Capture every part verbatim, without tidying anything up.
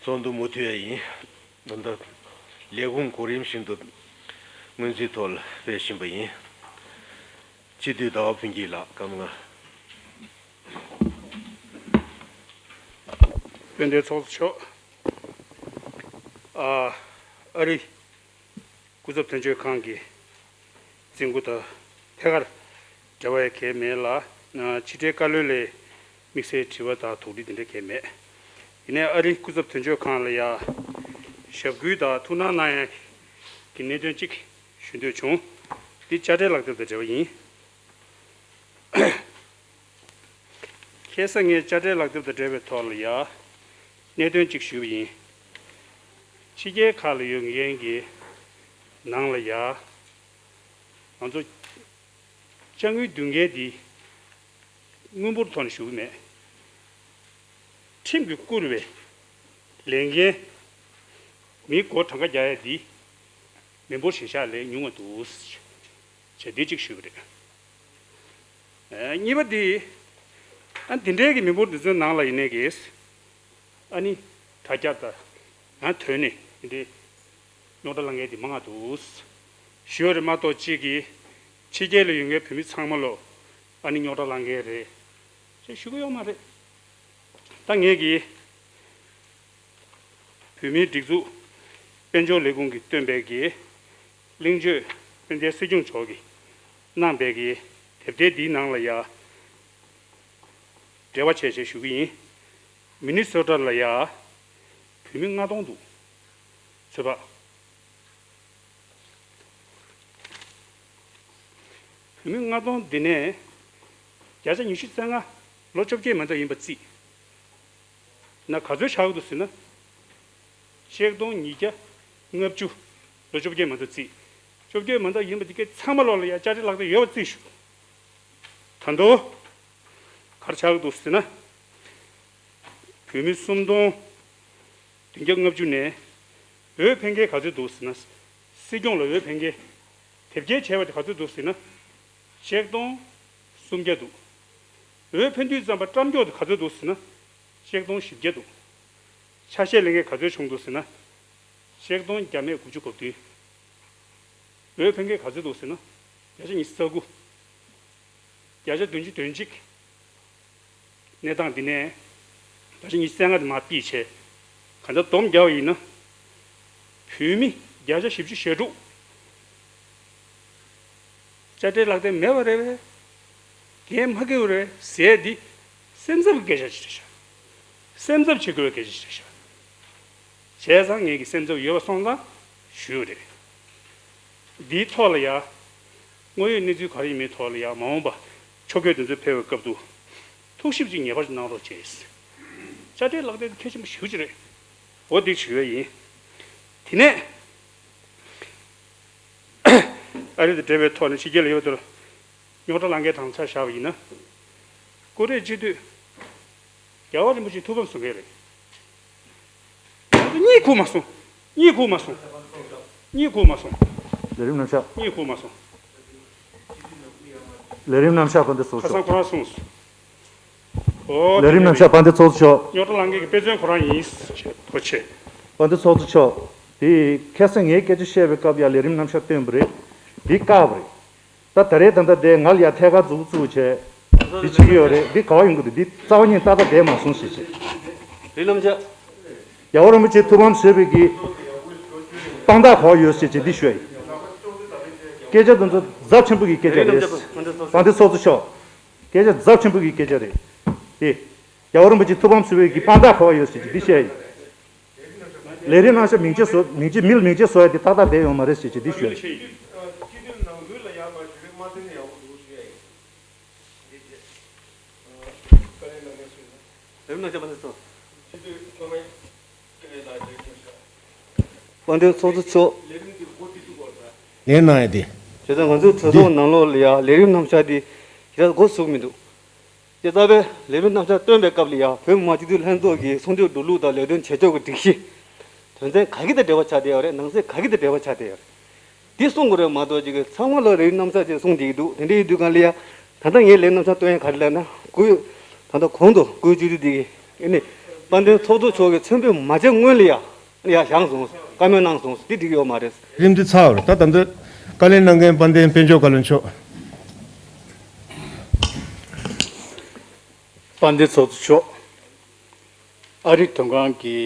ཚོགས་འདུ་མུ་མཐུད་ཡིན། ད་ལྟ་ལས་ཁུངས་གོ་རིམ་བཞིན་དུ་སྔོན་རྩིས་ཐོག་ལ་སྤེལ་བཞིན་པ་ཡིན། སྤྱི་འཐུས་ཟླ་བ་ཕུན་སྐྱིད་ལགས་སྐར་མ་ལྔ། དཔལ་ལྡན་ཚོགས་གཙོ་མཆོག་ཨ་ཨ་རི་སྐུ་ཚབ་དོན་གཅོད་ཁང་གི་རྩིས་འགོ་དང་ཐད་ཀར་འབྲེལ་བ་ཡང་གང་ཡང་མེད་ལ། ཕྱི་འབྲེལ་བཀའ་བློན་ལས་དམིགས་བསལ་དྲི་བ་དང་དོགས་འདྲི་དེ་འདྲ་གང་ཡང་མེད། ཡིན་ནའི་ཨ་རི་སྐུ་ཚབ་དོན་གཅོད་ཁང་ལ་ཡང་ཞབས་སྐུལ་དང་ཐུགས་སྣང་གནང་ཡ་གི་གནད་དོན་གཅིག་ཞུ་འདོད་བྱུང་། འདི་དཔྱ་ཁྲལ་ལག་དེབ་དང་འབྲེལ་བ་ཡིན། ཁ་སང་ངས་དཔྱ་ཁྲལ་ལག་དེབ་དང་འབྲེལ་བའི་ཐོག་ལ་ཡ་གནད་དོན་གཅིག་ཞུས་པ་ཡིན། ཕྱི་རྒྱལ་ཁག་ལ་ཡོད་མཁན་གྱི་ནང་ལ་ཡ་ང་ཚོ་དཔྱ་དངུལ་བསྡུ་མཁན་འདི་དངུལ་འབོར་ཐོག་ནས་ཞུ་གི་མེད། ཁྲིམས་ཀྱིས་བཀུར་བའི་ལས་འགན་མི་སྒོར་གྲངས་ཀ་རྒྱག་ཡ་འདི་མི་འབོར་གཞི་བཞག་ལས་ཉུང་བ་འདུག་ཅེས་འདི་གཅིག་ཞུས་པ་རེད། ཨ། གཉིས་པ་འདི། ཨ། འདི་འདྲའི་གི་མི་འབོར་འདི་ཚོའི་ནང་ལ་ཡིན་ནའི་གི། ཨ་ནི་དྲ་རྒྱ་དང་ཡང་ཐོན་ནས་འདི་འདྲའི་རྙོག་དྲ་ལངས་མཁན་འདི་མང་ང་འདུག་ཞུ་ཡ་རེད་མ་གཏོགས། གཅིག་གིས་ཕྱི་རྒྱལ་ལ་ཡོད་མཁན་བོད་མི་ཚང་མ་ལོ་ཨ་ནི་རྙོག་དྲ་ལངས་མཁན་རེད་ཅེས་ཞུ་གི་ཡོད་མ་རེད། ད་ངས་གི་བོད་མིའི་སྒྲིག་འཛུགས་དཔལ་འབྱོར་ལས་ཁུངས་ཀྱིས་བཏོན་པའི་གི་གླེང་བརྗོད་དཔལ་ལྡན་སྲིད་སྐྱོང་མཆོག་གིས་གནང་པའི་གི་དེབ་ཐེར་འདིའི་ནང་ལ་ཡ་འབྲེལ་བ་བྱས་བྱས་ཞུ་གི་ཡིན། མི་ནི་སོ་ཊ་ལ་ཡ་བོད་མི་ལྔ་སྟོང་འདུག་ཚོད་དཔག་བོད་མི་ལྔ་སྟོང་འདི་ནས་བརྒྱ་ཆ་ཉི་ཤུ་རྩ་ལྔ་ལོ་བཅོ་བརྒྱད་མན་ཆད་ཡིན་པ་བརྩིས་ན་ག་ཚོད་ཆགས་ཀྱི་འདུག་ཟེར་ན། ཆིག་སྟོང་ཉིས་བརྒྱ་ལྔ་བཅུ་ལོ་བཅོ་བརྒྱད་མན་ཆད་བརྩིས། བཅོ་བརྒྱད་མན་ཆད་ཡིན་པ་འདི་གའི་ཚང་མ་ལོག་ལ་ཡ་དཔྱ་ཁྲལ་ལག་དེབ་ཡོད་པ་བརྩིས་ཞུ། ད་དུང་ག་རེ་ཆགས་ཀྱི་འདུག་ཟེར་ན། བོད་མི་སུམ་སྟོང་བདུན་བརྒྱ་ལྔ་བཅུ་ནས་འོས་འཕེན་མཁན་ག་ཚོད་འདུག་ཟེར་ན། སྲིད་སྐྱོང་ལ་འོས་འཕེན་མཁན་དེབ་སྐྱེལ་བྱས་པ་དེ་ག་ཚོད་འདུག་ཟེར་ན། ཆིག་སྟོང་སུམ་བརྒྱ་འདུག་འོས་འཕེན་དུས་ཙམ་པ་བཀྲམ་ཀྱོག་དེ་ག་ཚོད་འདུག་ཟེར་ན། ཆིག་སྟོང་བཞི་བརྒྱ་འདུག་ཆ་ཤས་ལེན་མཁན་ག་ཚོད་བྱུང་འདུག་ཟེར་ན། ཆིག་སྟོང་བརྒྱ་མེད་དགུ་བཅུ་གོ་བདུན། འོས་འཕེན་མཁན་ག་ཚོད་འདུག་ཟེར་ན། བརྒྱ་ཆ་ཉི་ཤུ་རྩ་དགུ། བརྒྱ་ཆ་བདུན་ཅུ་དོན་གཅིག་གནས་སྟངས་འདི་ནས་བརྒྱ་ཆ་ཉི་ཤུ་རྩ་ལྔ་དེ་མར་ཕུད་བྱས། ག་འདྲ་སྡོམ་རྒྱག་པ་ཡིན་ན། བོད་མི་བརྒྱ་ཆ་བཞི་བཅུ་ཞེ་དྲུག་དཔྱ་ཁྲལ་ལག་དེབ་མེད་པ་རེད་པས། འགན་མ་འཁྱེར་བ་རེད་ཟེར་འདི་སེམས་འཚབ་ཀྱི་སྐད་ཆ་ཞིག་རེད་ཤག་སེམས་འཚབ་བྱེད་དགོས་པའི་སྐད་ཆ་ཞིག་རེད་ཤག་བྱས་ཙང་ངེད་ཀྱི་སེམས་འཚབ་ཡོད་པ་སོང་ཙང་ཞུས་པ་རེད། འདིའི་ཐོག་ལ་ཡ། དངོས་ཡོད་གནས་ཚུལ་ག་རེ་ཡིན་མིན་ཐོག་ལ་ཡ་མ་འོངས་པ་ཕྱོགས་བསྐྱོད་དེ་ཚོ་ཕེབས་པའི་སྐབས་དུ་ཐུགས་ཞིབ་ཅིག་ངེས་པར་གནང་རོགས་བྱས། དཔྱ་ཁྲལ་ལག་དེབ་དེ་གལ་ཆེན་པོ་ཞེ་པོ་ཅིག་རེད། འོ་འདི་ཞུ་ཡ་ཡིན། དེ་ནས་ཨ་རི་དང་འབྲེལ་བའི་ཐོག་ནས་ཕྱི་རྒྱལ་ལ་ཡོད་དུས་རྙོག་དྲ་ལངས་མཁན་དང་ཆ་བཞག་པ་ཡིན་ན། ཀོ་རི་ཡ་སྤྱི་འཐུས་རྒྱལ་བ་རིན་པོ་ཆེ་ཐུགས་ཕམ་བཟོ་མཁན་རེད། ང་ཚོ་གཉིད་ཁུག་མ་སོང་། གཉིད་ཁུག་མ་སོང་། གཉིད་ཁུག་མ་སོང་། ལས་རིམ་རྣམ་གཞག་གཉིད་ཁུག་མ་སོང་། ལས་རིམ་རྣམ་གཞག་དཔལ་ལྡན་ཚོགས་ཁ་སང་གཞོགས། ཁོ་རང་གསུངས་སོང་། ཨོ། ལས་རིམ་རྣམ་གཞག་དཔལ་ལྡན་ཚོགས་གཙོ་མཆོག་རྙོག་དྲ་ལངས་མཁན་གྱི་དཔེ་མཚོན་ཁོ་རང་ཡིན། ཐུགས་རྗེ་ཆེ། དཔལ་ལྡན་ཚོགས་གཙོ་མཆོག་དེ་ཁ་སང་ངས་སྐད་ཆ་བཤད་པའི་སྐབས་ཡ་ལས་རིམ་རྣམ་གཞག་བཏོན་པ་རེད། འདི་བཀག་པ་རེད། ད་ད་རེས་ད་ལྟ་དེ་ང་ལ་ཡ་ཐད་ཀར་མཛུབ་བཙུགས་བྱས། འདི་བྱེད་ཀྱི་ཡོད་རེད། འདི་ག་བ་ཡོང་གི་འདུག་འདི་རྩ་བ་ཉིད་ཏག་ཏག་བསྡད་མ་སོང་ཞེས་བྱས། ལས་རིམ་རྣམ་གཞག་རྒྱལ་བ་རིན་པོ་ཆེ་ཐུགས་ཕམ་བཟོས་པའི་གི་དཔང་རྟགས་ག་བ་ཡོད་ཟེར་བྱས་འདི་ཞུ་ཡ་ཡིན། སྐད་ཆ་དེ་ཚོ་ཚབས་ཆེན་པོ་གི་སྐད་ཆ་རེད། དཔལ་ལྡན་ཚོགས་གཙོ་མཆོག་སྐད་ཆ་ཚབས་ཆེན་པོ་གི་སྐད་ཆ་རེད། དེ་རྒྱལ་བ་རིན་པོ་ཆེ་ཐུགས་ཕམ་བཟོས་པའི་གི་དཔང་རྟགས་ག་བ་ཡོད་ཟེར་བྱས་འདི་བཤད་ཡ་ཡིན། ལས་རིམ་རྣམ་གཞག་མིང་ཆད་བཟོ། མིང་ཆད། མི་ལ་མིང་ཆད་བཟོ་ཡ་དེ་ཏག་ཏག་བསྡད་ཡོད་མ་རེད་ཟེར་བྱས་འདི་ཞུ་ཡ་ཡིན། དཔལ་ལྡན་ཚོགས་གཙོ་མཆོག་ལན་གནང་ཡ་དེ། བྱས་ཙང་ང་ཚོའི་གྲོས་ཚོགས་ནང་ལོགས་ལ་ཡ་ལས་རིམ་རྣམ་གཞག་དེ་ཡ་འགོ་ཚུགས་མི་འདུག་དེ་ལྟ་བུའི་ལས་རིམ་རྣམ་གཞག་བཏོན་པའི་སྐབས་ལ་ཡ་བོད་མི་མང་སྤྱི་འཐུས་ལྷན་ཚོགས་ཀྱི་གསུང་ཆོས་འགྲོ་ལུགས་དང་ལས་དོན་བྱེད་ཕྱོགས་ཀྱི་སྒྲིག་གཞི། དོན་ཚན་ག་གི་དང་འབྲེལ་བ་ཆགས་བསྡད་ཡོད་རེད། ནང་གསེས་ག་གི་དང་འབྲེལ་བ་ཆགས་བསྡད་ཡོད་རེད། འདི་གསུང་དགོས་རེད་མ་གཏོགས་ཅིག་གི་ཚང་མ་ལ་ལས་རིམ་རྣམ་གཞག་ཅིག་གསུང་བསྡད་ཀྱི་འདུག་དེ་འདྲ་ཡིན་དུས་གང་ལ་ཡ། ད་ལྟ་ངས་ལས་རིམ་རྣམ་གཞག་བཏོན་ཡ་ག་རེ་ལབ་ན། སྐུའི་ད་ལྟ་གོང་དུ་སྐུའི་སྤྱི་འཐུས་འདི་གི་ཨེ་ནི་ དཔལ་ལྡན་ཚོགས་གཙོ་མཆོག་གིས་མཚན་འབོད་མ་བྱས་སྔོན་ལ་ཡ་ཡ་བཞེངས་སོང་། བཀའ་མོལ་གནང་སོང་། འདི་འགྲིག་ཡོད་མ་རེད། རིམ་འདི་ཚར་བར་ད་ད་འདི་བཀའ་ལན་གནང་མཁན་དཔལ་ལྡན་དཔལ་འབྱོར་བཀའ་བློན་མཆོག་དཔལ་ལྡན་ཚོགས་གཙོ་མཆོག་ཨ་རིའི་དོན་ཁང་གི་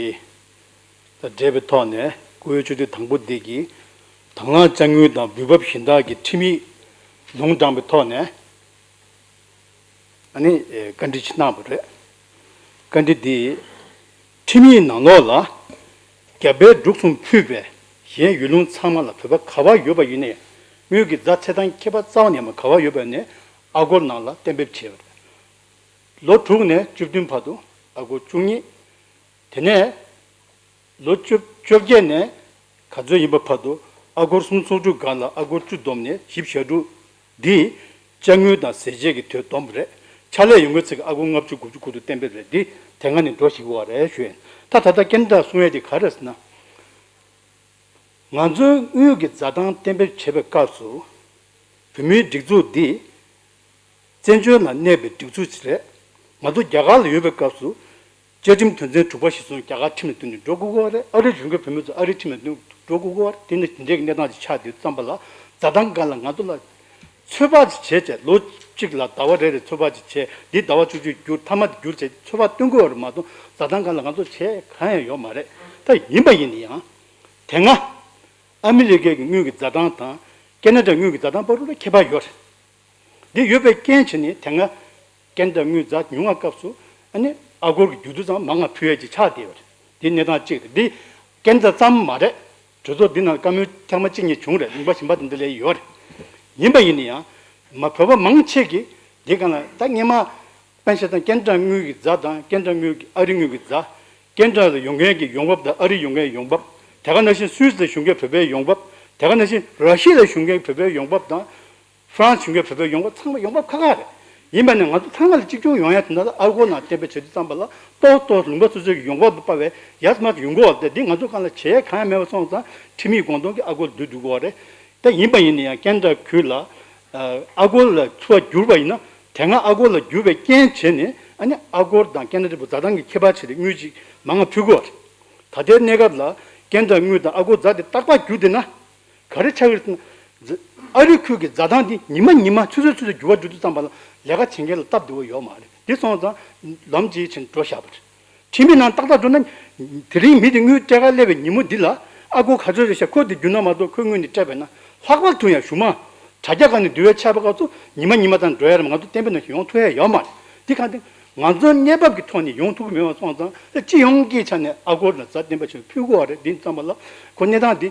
ད་འབྲེལ་བའི་ཐོག་ནས་བཀུར་འོས་སྤྱི་འཐུས་དང་པོ་འདི་གིས་དང་བླངས་དཔྱ་དངུལ་དང་འབུལ་འབབ་གཞན་དག་གི་ཁྲིམས་ཡིག་ལུང་དྲངས་པའི་ཐོག་ནས། ཨ་ནི་བཀའ་འདྲི་ཞིག་གནང་བ་རེད། བཀའ་འདྲི་འདི་ཁྲིམས་ཡིག་ནང་ལོགས་ལ་རྒྱ་བལ་འབྲུག་གསུམ་ཕུད་པའི་གཞན་ཡུལ་ལུང་ཚང་མ་ལ་བོད་པ་ག་བ་ཡོད་པ་ཡིན་ནའི་དངུལ་གྱི་རྫ་ཚད་དང་ཁྱད་པར་རྩ་བ་ནས་མ་ག་བ་ཡོད་པ་ནས་ཨ་སྒོར་ནང་ལ་གཏན་འབེབས་བྱས་པ་རེད། ལོ་དྲུག་ནས་བཅུ་བདུན་བར་དུ་ཨ་སྒོར་བཅུ་གཉིས། དེ་ནས་ལོ་བཅོ་བཅོ་བརྒྱད་ནས་ག་ཚོད་ཡིན་པ་བར་དུ་ཨ་སྒོར་སུམ་ཅུ་སོ་དྲུག་སྒང་ལ་ཨ་སྒོར་བཅུ་བསྡོམས་ནས་བཞི་བཅུ་ཞེ་དྲུག་འདི་དཔྱ་དངུལ་དང་ཟས་བཅད་ཀྱི་དོད་བསྡོམས་པ་རེད། ཕྱག་ལས་ཡོང་མཁན་ཚོ་གི་ཨ་སྒོར་ལྔ་བཅུ་དགུ་བཅུ་དགུ་བཅུ་གཏན་འབེབས་རེད། འདི་དེ་སྔ་ནས་འགྲོ་བཞིན་པ་རེད་ཞུ་ཡིན། ད་ད་ལྟ་ཀན་ཌ་གསུང་ཡས་དེ་ག་རེ་ཟེར་ན། ང་ཚོའི་དངུལ་གྱི་འཛའ་ཐང་གཏན་འབེབས་བྱེད་པའི་སྐབས་སུ་བོད་མིའི་སྒྲིག་འཛུགས་འདི་བཙན་བྱོལ་ལ་གནས་པའི་སྒྲིག་འཛུགས་ཤིག་རེད། ང་ཚོ་རྒྱ་གར་ལ་ཡོད་པའི་སྐབས་སུ་བཅའ་ཁྲིམས་དོན་ཚན་དྲུག་པ་གཞིར་བཟུང་རྒྱ་གར་ཁྲིམས་ལ་བསྟུན་ནས་འགྲོ་དགོས་ཀྱི་རེད། ཨ་རིར་བཞུགས་མཁན་བོད་མི་ཚོ་ཨ་རིའི་ཁྲིམས་ལ་བསྟུན་འགྲོ་དགོས་ཀྱི་རེད། དེ་ནི་དེ་འདྲའི་གནས་སྟངས་ཤིག་ཆགས་དུས་ཙམ་པ་ལ་འཛའ་ཐང་སྒང་ལ་ང་ཚོ་ལ་ཚོད་དཔག་ཅིག་བྱས་བྱས་ལོ་གཅིག་ལ་ཟླ་བ་རེ་རེ་ཚོད་དཔག་ཅིག་བྱས། འདི་ཟླ་བ་བཅུ་གཅིག་བསྒྱུར་མཐའ་མ་དེ་བསྒྱུར་བྱས་ཚོད་དཔག་སྟོན་དགོས་པ་རེད་མ་གཏོགས་འཛའ་ཐང་སྒང་ལ་ང་ཚོ་བྱས་གང་ཡང་ཡོད་མ་རེད། ད་ཡིན་པ་ཡིན་ན་ཡང་དེ་སྔ་ཨ་མི་རི་ཀའི་དངུལ་གྱི་འཛའ་ཐང་དང་ཁེ་ན་ཌའི་དངུལ་གྱི་འཛའ་ཐང་བར་དུ་ལ་ཁྱད་པར་ཡོད་རེད། འདི་ཡོད་པའི་རྐྱེན་བྱས་ནས་དེ་སྔ་ཀན་ཌ་དངུལ་རྫ་ཉུང་བ་སྐབས་སུ་ཨ་ནི་ཨ་སྒོར་གྱི་རྒྱུ་དུ་ཙམ་མང་བ་ཕུལ་ཡས་ཀྱི་ཆགས་བསྡད་པ་རེད། འདི་གནས་སྟངས་གཅིག་རེད། འདི་ཀན་ཌ་ཙམ་མ་རེད། གྲོས་ཚོགས་འདི་ནང་བཀའ་མོལ་ཐེངས་མ་གཅིག་གཉིས་བྱུང་རེད། ལུང་པ་གཞན་པ་དེ་འདི་ལ་ཡོད་རེད། ཡིན་པ་ཡིན་ན་ཡང་མ་བོད་པ་མང་ཆེ་གིས་འདི་སྒང་ལ་ད་སྔས་མ་པན་ཤ་དང་ཀན་ཌ་དངུལ་གྱི་རྫ་དང་ཀན་ཌ་དངུལ་གྱི་ཨ་རི་དངུལ་གྱི་རྫ། ཀན་ཌ་ལ་ཡོང་མཁན་གྱི་ཡོང་འབབ་དང་ཨ་རི་ཡོང་མཁན་ཡོང་འབབ། དེ་ག་ནང་བཞིན་སུད་སི་ལ་བཞུགས་མཁན་བོད་པའི་ཡོང་འབབ། དེ་ག་ནང་བཞིན་ར་ཤི་ཡ་ལ་བཞུགས་མཁན་བོད་པའི་ཡོང་འབབ་དང་། ཧྥ་རན་སི་བཞུགས་མཁན་བོད་པའི་ཡོང་འབབ་ཚང་མ་ཡོང་འབབ་ཁག་ཁག་རེད། ཡིན་པ་ནས་ང་ཚོ་ཚང་མ་ལ་གཅིག་མཚུངས་ཡོང་ཡ་དེ་འདྲ་ལ་ཨ་སྒོར་ནང་གཏན་འབེབས་བྱེད་དུས་ཙམ་པ་ལ་ཏོག་ཏོག་ལུང་པ་སོ་སོའི་གི་ཡོང་འབབ་ཏུ་དཔག་པའི་ཡ་མཚན་ཡོང་གི་ཡོད་རེད་དེ། འདི་ང་ཚོ་སྒང་ལ་བྱེད་ཡ་གང་ཡང་མེད་པ་སོང་ཙང་ཁྲིམས་ཡིག་དགོངས་དོན་གྱི་ཨ་སྒོར་བསྡུ་འགྲོ་གི་ཡོད་རེད། ད་ཡིན་པ་ཡིན་ན་ཡང་ཀན་ཌ་ཁུལ་ལ་ཨ་སྒོར་ལ་ཚུར་བསྒྱུར་བ་ཡིན་ན་དེ་སྔ་ཨ་སྒོར་ལ་བསྒྱུར་བའི་རྐྱེན་བྱས་ནས་ཨ་ནི་ཨ་སྒོར་དང་ཀན་ཌ་འབྲས་བུ་འཛའ་ཐང་གི་ཁྱད་པར་བྱས་ཏེ་དངུལ་ཅིག་མང་ང་ཕུལ་གི་ཡོད་རེད། ད་ལྟའི་གནས་སྐབས་ལ་ཀན་ཌ་དངུལ་དང་ཨ་སྒོར་རྫ་དེ་རྟག་པར་བསྒྱུར་བསྡད་ན། ག་རེ་ཆགས་ཀྱི་རེད་ཟེར་ན། ཨ་རི་ཁུལ་གྱི་འཛའ་ཐང་འདི་ཉི་མ་ཉི་མ་ཆུ་ཚོད་ཆུ་ཚོད་འགྱུར་བ་འགྲོ་དུས་ཙམ་པ་ལ་ལས་ཀ་བྱེད་མཁན་ལ་སྟབས་བདེ་བོ་ཡོད་མ་རེད། འདི་སོང་ཙང་ལམ་གཅིག་བྱས་ནས་འགྲོ་བཞག་པ་རེད། ཁྲིམས་མི་ནང་ཏག་ཏག་འགྲོ་ན། དེ་རིང་མི་དེ་དངུལ་སྤྲད་ག་སླེབས་པའི་ཉིན་མོ་འདི་ལ་ཨ་སྒོར་ག་ཚོད་རེད་ཤག་ཁོ་དེ་བསྒྱུར་ན་མ་གཏོགས་ཁོའི་དངུལ་ནི་སྤྲད་པས་ན་ལྷག་པར་དུ་ཡང་གཞུག་མ་དྲ་རྒྱ་སྒང་ནས་འདུལ་བའི་ཆད་པ་སྐབས་སུ་ཉི་མ་ཉི་མ་དང་འགྲོ་ཡ་རེད། ང་ཚོ་གཏན་འབེབས་ནང་བཞིན་ཡོང་ཐུབ་ཡ་ཡོད་མ་རེད། འདི་གང་ལྟར་ང་ཚོ་གནས་བབ་ཀྱི་ཐོག་ནས་ཡོང་ཐུབ་ཀྱི་མེད་པ་སོང་ཙང་སྤྱི་ཡོངས་ཀྱི་ཆ་ནས་ཨ་སྒོར་ལ་རྫ་བསྟན་པ་ཆེན་ཕུལ་དགོས་པ་རེད། འདི་ཙམ་པ་ལ་ཁོ་གནས་སྟངས་འདི།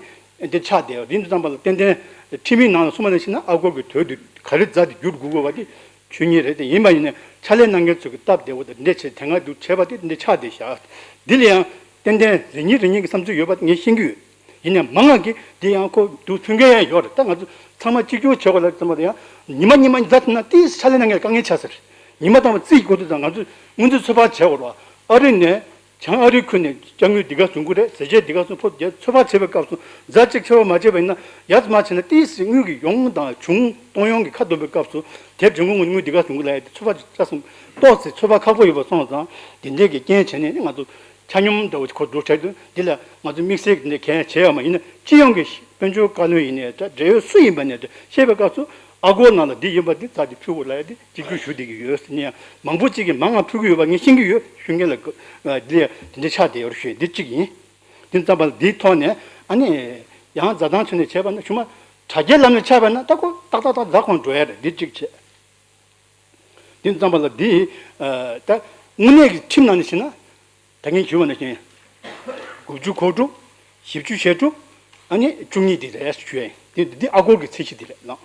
འདི་ཆགས་བསྡད་ཡོད། འདི་ཙམ་པ་ལ་ཏན་ཏན་ཁྲིམས་ཡིག་ནང་ལ་གསུངས་པ་ནང་བཞིན་ན་ཨ་སྒོར་གྱི་དོད་དུ་ག་རེ་རྫ་དེ་བསྒྱུར་དགོས་དགོས་པ་དེ་ཆོས་ཉིད་རེད་དེ། ཡིན་པ་ཡིན་ནའི་ཕྱག་ལས་གནང་མཁན་ཚོ་གི་སྟབས་བདེ་བོ་དང་འདི་འདྲ་བྱས་དེ་སྔ་དུ་བྱས་པ་དེ་འདི་ཆགས་བསྡད་བཞག་འདི་ལ་ཡང་ཏན་ཏན་རེ་གཉིས་རེ་གཉིས་ཀྱི་བསམ་ཚུལ་ཡོད་པ་ངས་ཤེས་ཀྱི་ཡོད། ཡིན་ནའི་མང་ང་གིས་འདི་ཡང་ཁོ་དུ་མཚོན་མཁན་ཡང་ཡོད་རེད། ད་ང་ཚོ་ཚང་མ་གཅིག་གྱུར་བྱེད་དགོས་ལ་ཙམ་པ་དེ་ཡང་ཉི་མ་ཉི་མ་རྫ་དེ་ན་ཏིས་ཕྱག་ལས་གནང་མཁན་དཀའ་ངལ་ཆགས་ཟེར། ཉི་མ་དང་པོ་རྩིས་དགོས་དུས་ཙང་ང་ཚོས་དངུལ་རྩིས་ཚོད་དཔག་བྱེད་དགོས་རེད་བ། ཨ་རི་ནས། བྱང་ཨ་རི་ཁུལ་ནས་དཔྱ་དངུལ་འདི་ག་བཟུང་གི་རེད། ཟས་བཅད་འདི་ག་བཟུང་ཕོ་རྒྱལ་ཚོད་དཔག་བྱེད་པའི་སྐབས་སུ་རྫ་གཅིག་ཚོད་དཔག་མ་བྱས་པ་ཡིན་ན་ཡར་མར་བྱས་ན་ཏིས་དངུལ་གྱི་ཡོང་དང་བྱུང་གཏོང་ཡོང་གི་ཁ་བསྡོམས་པའི་སྐབས་སུ་དེབ་བྱུང་གི་དངུལ་འདི་ག་བཟུང་གི་ལ་ཡ་དེ་ཚོད་དཔག་ཅིག་ཆ་སོང་ཏོག་ཙེ་ཚོད་དཔག་ཁག་པོ་ཡོད་པ་སོང་ཙང་དེ་འདྲས་ཀྱི་རྐྱེན་བྱས་ནས་ང་ཚོ་ཆ་སྙོམས་འདྲ་བོ་ཅིག་གོ་འགྲོ་བྱས་དུས་འདི་ལ་ང་ཚོ་དམིགས་བསལ་གྱི་འདི་གས་བྱས་ཡོད་མ་ཡིན་ན་སྤྱི་ཡོངས་ཀྱི་དཔལ་འབྱོར་བཀའ་བློན་ཡིན་ནའི་འདྲ་འབྲེལ་ཡོད་སུ་ཡིན་པ་ནའི་འདྲ་བཤད་པའི་སྐབས་སུ། ཨ་སྒོར་ནང་ལ་འདི་ཡིན་པ་འདི་རྩ་འདི་ཕུལ་དགོས་ལབ་ཡ་འདི་གཅིག་གྱུར་ཞུ་བསྡད་ཀྱི་ཡོད་ཟེར་ནས་ཡང་མང་པོ་གཅིག་གིས་མང་ང་ཕུལ་གྱི་ཡོད་པ་ངས་ཤེས་ཀྱི་ཡོད། ཤུགས་རྐྱེན་ལ་འདི་ཡ་དེ་འདྲ་ཆགས་བསྡད་ཡོད་རེད་ཞུ་ཡ་འདི་གཅིག་ཡིན། འདི་ཙམ་པ་ལ་འདིའི་ཐོག་ནས་ཨ་ནི་ཡང་འཛའ་ཐང་ཆེ་ནས་བྱས་པ་ན་ཞུ་མ་དྲ་རྒྱའི་ལམ་ནས་ཆགས་པ་ན་ད་ཁོ་ཏག་ཏག་ཏག་རྫ་ཁོང་འགྲོ་ཡ་རེད། འདི་གཅིག་བྱས། འདི་ཙམ་པ་ལ་འདི་ད་དངོས་གནས་ཀྱི་ཁྲིམས་ནང་ནས་བྱས་ན། ད་ངས་ཞུས་པ་ནང་བཞིན། དགུ་བཅུ་གོ་དྲུག་བཞི་བཅུ་ཞེ་དྲུག་ཨ་ནི་བཅུ་གཉིས་འདི་རེད་ཞུ་ཡ་ཡིན། འདི་འདི་ཨ་སྒོར་གྱི་ཚད་གཞི་འདི་རེད་ལགས།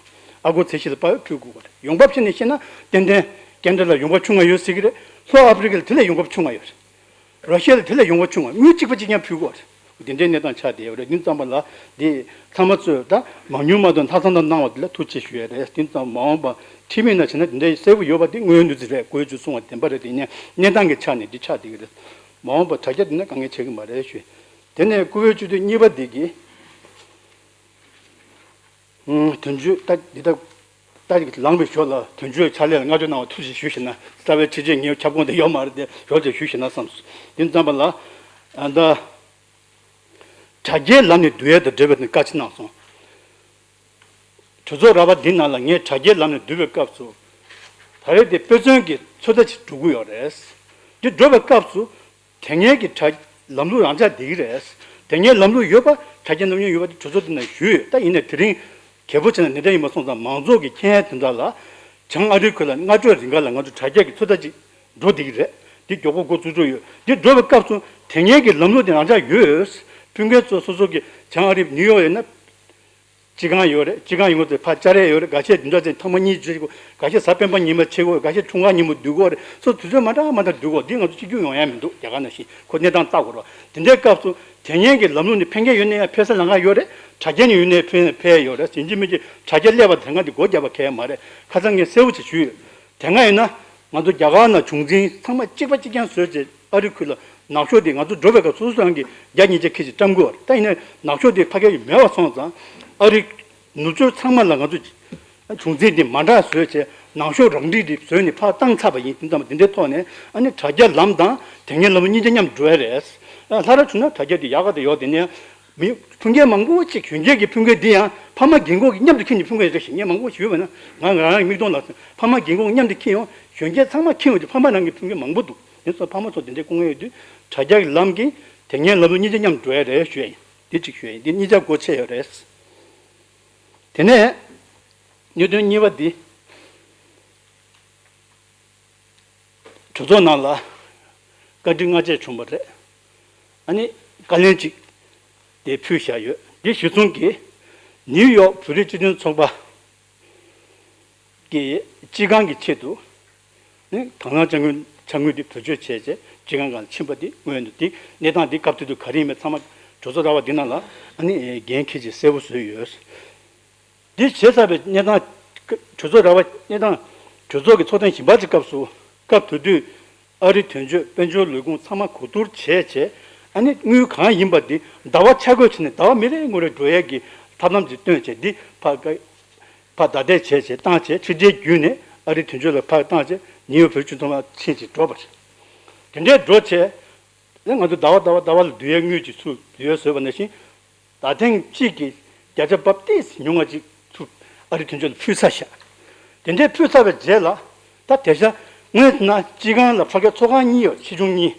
ཨ་སྒོར་ཚད་གཞི་ལ་དཔག་ཡོད་ཕུལ་དགོས་པ་རེད། ཡོང་འབབ་བྱས་ནས་བཤད་ན་ཏན་ཏན་ཀན་ཌ་ལ་ཡོང་འབབ་ཆུང་ང་ཡོད་ཟེར་གྱི་རེད། ལྷོ་ཨ་ཕི་རི་ཀ་ལ་དེ་ལས་ཡོང་འབབ་ཆུང་ང་ཡོད་རེད། ར་ཤི་ཡ་ལ་དེ་ལས་ཡོང་འབབ་ཆུང་ང་དངུལ་གཅིག་པ་གཅིག་རྐྱང་ཕུལ་དགོས་པ་རེད། འདི་འདྲའི་གནས་སྟངས་ཆགས་བསྡད་ཡོད་རེད། འདི་ཙམ་པ་ལ་འདི་ཚང་མ་ཚོས་ད་མང་ཉུང་མ་གཏོགས་ལྷག་བསམ་དང་གནང་བ་འདི་ལ་ཐུགས་རྗེ་ཆེ་ཞུ་ཡ་རེད། འདི་ཙམ་མ་འོངས་པ་ཁྲིམས་ཡིག་ནང་བྱས་ན་འདི་འདྲའི་གསལ་པོ་ཡོད་པ་འདི་དངོས་ཡོད་གནས་ཚུལ་རེད། བཀུར་འོས་ཚོས་གསུངས་པ་བདེན་པ་རེད། དེ་ནས་གནས་སྟངས་ཀྱི་ཆ་ནས་འདི་ཆགས་བསྡད་ཀྱི་རེད། མ་འོངས་པ་དྲ་རྒྱ་འདི་ན་དཀའ་ངལ་འཕྲད་ཀྱི་མ་རེད་ཞུ། དེ་ནས་བཀུར་འོས་སྤྱི་འཐུས་གཉིས་པ་འདི་གིས་ཨང་དོན་གཅོད་ད་འདི་ད་ ད་ཅིག་ལངས་པའི་ཞོར་ལ་དོན་གཅོད་ཕྱག་ལས་ལ་སྔ་དྲོ་གནང་བ་ཐུགས་རྗེ་ཆེ་ཞུ་ཞེ་ན། རྩ་བའི་ཁྲིད་ཆེན་ངའི་ཁྱབ་ཁོངས་དེ་ཡོད་མ་རེད་དེ། ཞོར་དེ་ཞུ་ཞེ་ན་བསམས་སོང་། དེ་ཙམ་པ་ལ་ཨ་ད་དྲ་རྒྱའི་ལམ་ནས་བསྡུ་ཡས་དང་འབྲེལ་བའི་ཐད་བཀའ་ཁྲིད་གནང་སོང་། གྲོས་ཚོགས་ར་བ་འདི་ནང་ལ་ངས་དྲ་རྒྱའི་ལམ་ནས་བསྡུ་བའི་སྐབས་སུ། ད་རེས་དེ་དཔེ་མཚོན་གྱི་ཚོད་ལྟ་ཅིག་འགྲོ་གི་ཡོད་རེད། འདི་འགྲོ་བའི་སྐབས་སུ། དེ་སྔའི་གི་དྲ་ལམ་ལུགས་རང་འཇགས་བསྡད་ཀྱི་རེད། དེ་སྔའི་ལམ་ལུགས་ཡོད་པ། དྲ་རྒྱའི་ལམ་ལུགས་ཡོད་པ་དེ་གྲོས་ཚོགས་འདི་ནང་ཞུས་ཡོད། ད་ཡིན་ནའི་དེ་རིང་གལ་པོ་ཆེ་ན་འདི་འདྲ་ཡིན་པ་སོང་ཙང་། མང་ཚོགས་ཀྱི་མཁྱེན་ཡ་དེ་འདྲ་ལ། བྱང་ཨ་རིའི་ཁུལ་ལ་སྔ་དྲོའི་རིང་ག་ལ་ང་ཚོ་དྲ་རྒྱ་གི་ཚོད་ལྟ་ཅིག་འགྲོ་བསྡད་ཀྱི་རེད། འདི་མགྱོགས་པོ་འགོ་བཙུགས་འགྲོ་ཡོད། འདི་འགྲོ་བའི་སྐབས་སུ་དེ་སྔའི་གི་ལམ་ལུགས་དེ་རང་འཇགས་ཡོད། ཕུལ་མཁན་ཚོ་སོ་སོ་གི་བྱང་ཨ་རི་ནིའུ་ཡོག་ཡོད་ན། སྤྱི་ཁང་ཡོད་རེད། སྤྱི་ཁང་ཡོང་དུས་ཕར་བཅར་ཡས་ཡོད་རེད། འགའ་ཤས་བདུན་ཕྲག་ཅིག་ཐེངས་མ་གཉིས་བྱེད་དགོས། འགའ་ཤས་གཟའ་སྤེན་པ་ཉི་མ་བྱེད་དགོས། འགའ་ཤས་འཁྲུངས་སྐར་ཉིན་མོ་བསྡུ་དགོས་རེད། སོ་དུས་ཚོད་མ་འདྲ་མ་འདྲ་བསྡུ་དགོས། འདི་ང་ཚོ་གཅིག་གྱུར་ཡོང་ཡ་མི་འདུག་རྒྱ་གར་ནང་བཞིན། ཁོ་གནས་སྟངས་ལྟ་དགོས་རེད། དེ་འདྲའི་སྐབས་སུ་དེ་སྔའི་གི་ལམ་ལུགས་ནི་ཕན་མཁན་ཡོད་ན་ཡང་ཕན་ས་ལམ་ཁ་ཡོད་རེད། དྲ་རྒྱ་ནས་ཡོད་ན་ཕན་ཕན་ཡ་ཡོད་རེད། ཡིན་གཅིག་མིན་གཅིག་དྲ་རྒྱ་སླེབས་པ་དེ་སྔ་དེ་སྒོ་བརྒྱབ་པ་གལ་མ་རེད། ཁ་སང་ངས་གསལ་པོ་ཅིག་ཞུས་ཡོད། དེ་སྔ་ཡིན་ན། ང་ཚོ་རྒྱ་གར་ནང་བྱུང་འཛིན་ཚང་མ་གཅིག་པ་གཅིག་རྐྱང་བཟོས་བྱས། ཨ་རི་ཁུལ་ལ་ནག་ཤོག་དེ་ང་ཚོ་འགྲོ་བའི་སྐབས་སོ་སོ་རང་གིས་བརྒྱ་ཉིས་བརྒྱ་ཁྱི་ཅིག་བཀྲམ་དགོས་པ་རེད། ད་ཡིན་ན་ནག་ཤོག་དེ་ཕ་གིར་མེད་པ་སོང་ཙང་། ཨ་རི་ནུབ་ཕྱོགས་ཚང་མ་ལ་ང་ཚོ་བྱུང་འཛིན་དེ་མ་འདྲ་བཟོས་བྱས། ནག་ཤོག་རང་འགྲིག་དེ་བཟོས་ནས་ཕར་བཏང་ཚར་བ་ཡིན། དེ་ཙམ་དེ་འདྲའི་ཐོག་ནས་ཨ་ནི་དྲ་རྒྱ་ལམ་དང་དེ་སྔའི་ལམ་གཉིས་ཆ་མཉམ་འགྲོ་ཡ་རེད། ཨ་ལྷ་རབ་བྱུང་ན་དྲ་རྒྱ་དེ་ཡག་ག་དེ་ཡོད། དེ་ནས། མི་ཕྲུ་གུ་མང་པོ་ཅིག་གཞོན་སྐྱེས་ཀྱི་ཕྲུ་གུ་འདི་ཡང་ཕ་མ་རྒན་གོག་གི་མཉམ་དུ་ཁྱེར་ནས་ཕྲུ་གུ་ཡོད་རེད་ཞེས་ངས་མང་པོ་ཞུས་པ་ན། ང་ང་རང་གི་མིག་མཐོང་ལ་ཕ་མ་རྒན་གོག་མཉམ་དུ་ཁྱེར་ཡོང་། གཞོན་སྐྱེས་ཚང་མ་ཁྱེར་ཡོང་དུས་ཕ་མ་རང་གི་ཕྲུ་གུ་མང་པོ་འདུག་དེ་ཚོ་ཕ་མ་ཚོ་དེ་འདྲའི་སྐུ་ངལ་ཡོད་དུས། དྲ་རྒྱ་གི་ལམ་གྱིས་དེ་སྔའི་ལམ་ལུགས་གཉིས་ཆ་མཉམ་འགྲོ་ཡ་རེད་ཞུ་ཡ་ཡིན། འདི་གཅིག་ཞུ་ཡ་ཡིན། འདི་གཉིས་ཆ་སྒོ་ཕྱེ་ཡོད་རེད། དེ་ནས་གནད་དོན་གཉིས་པ་འདི། གྲོས་ཚོགས་ནང་ལ་བཀའ་འདྲི་སྔ་རྗེས་བྱུང་བ་རེད། ཨ་ནི་བཀའ་ལན་གཅིག་དེ་ཕུལ་བཞག་ཡོད། འདི་གཞི་བཟུང་གིས་ནིའུ་ཡོག་བོད་རིགས་སྤྱི་མཐུན་ཚོགས་པ་གི་སྤྱི་ཁང་གི་ཆེད་དུ་ནི་དྭང་བླངས་དཔྱ་དངུལ་དཔྱ་དངུལ་འདི་བེད་སྤྱོད་བྱས་རྗེས་སྤྱི་ཁང་སྒང་ལ་ཕྱིན་པ་འདི་སྔོན་དུ། འདི་གནས་སྟངས་འདི་སྐབས་དེ་དུས་ག་རེ་ཡིན་མིན་ཚང་མ་གྲོས་ཚོགས་ར་བ་འདི་ནང་ལ་ཨ་ནི་འགན་འཁྱེར་བྱས་གསལ་པོ་བཟོས་ཡོད། འདི་བྱས་ཚར་བའི་གནས་སྟངས། གྲོས་ཚོགས་ར་བ་གནས་སྟངས། གྲོས་ཚོགས་ཀྱི་ཚོགས་ཐེངས་བཞི་པ་ཀྱི་སྐབས་སུ། སྐབས་དེ་དུས་ཨ་རིའི་དོན་གཅོད་དཔལ་འབྱོར་ལས་ཁུངས་ཚང་མ་གོ་བསྡུར་བྱས་བྱས། ཨ་ནི་དངུལ་གང་ཡིན་པ་འདི་ཟླ་བ་ཆ་བགོས་བྱས་ནས་ཟླ་བ་མི་རེ་ངོ་རེ་འགྲོ་ཡས་ཀྱི་ཐབས་ལམ་ཅིག་བཏོན་བྱས། འདི་ཕར་ཕར་བརྡ་སྤྲོད་བྱས་བྱས་བཏང་བྱས། ཕྱི་འབྲེལ་བརྒྱུད་ནས་ཨ་རིའི་དོན་གཅོད་ལ་ཕར་བཏང་བྱས། ནིའུ་ཡོག་བོད་ཕྱི་ཐོན་པ་ཕྱིན་ཅིག་འགྲོ་བ་རེད། དེ་འདྲའི་འགྲོ་བྱས། ང་ཚོ་ཟླ་བ་ཟླ་བ་ཟླ་བ་ལ་བསྡུ་ཡས་དངུལ་གྱི་ཚུར་བསྡུ་ཡས་བཟོས་པ་ནང་བཞིན། ཟླ་ཐེངས་གཅིག་གི་བརྒྱ་ཆ་བབ་ཏིས་ཉུང་བ་ཅིག་ཚུར་ཨ་རིའི་དོན་གཅོད་ལ་ཕུལ་ཚར་ཤག་དེ་འདྲའི་ཕུལ་ཚར་བའི་རྗེས་ལ། ད་དེང་སང་སྔོན་ན་སྤྱི་ཁང་ལ་ཕ་གིར་ཚོགས་ཁང་གཉིས་ཡོད། ཆེ་ཆུང་གཉིས།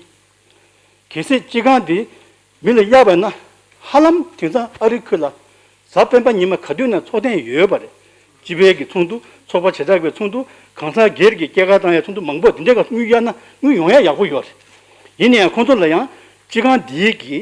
གལ་སྲིད་སྤྱི་ཁང་འདི་མི་ལ་གཡར་བ་ན། ཧ་ལམ་དེང་སང་ཨ་རིའི་ཁུལ་ལ་གཟའ་སྤེན་པ་ཉི་མ་ག་དུས་ན་ཚོགས་ཐེངས་ཡོད་པ་རེད། སྤྱི་པའི་གི་ཚོགས་འདུ། ཚོགས་པ་བྱེ་བྲག་པའི་ཚོགས་འདུ། གང་ཟག་སྒེར་གྱི་སྐྱེལ་ཀ་བཏང་ཡ་ཚོགས་འདུ་མང་པོ། དེ་འདྲའི་སྐབས་དངུལ་གཡར་ན་དངུལ་ཡོང་ཡ་ཡག་པོ་ཡོད་རེད། ཡིན་ནའང་ཁོང་ཚོ་ལ་ཡང་སྤྱི་ཁང་འདིའི་གི་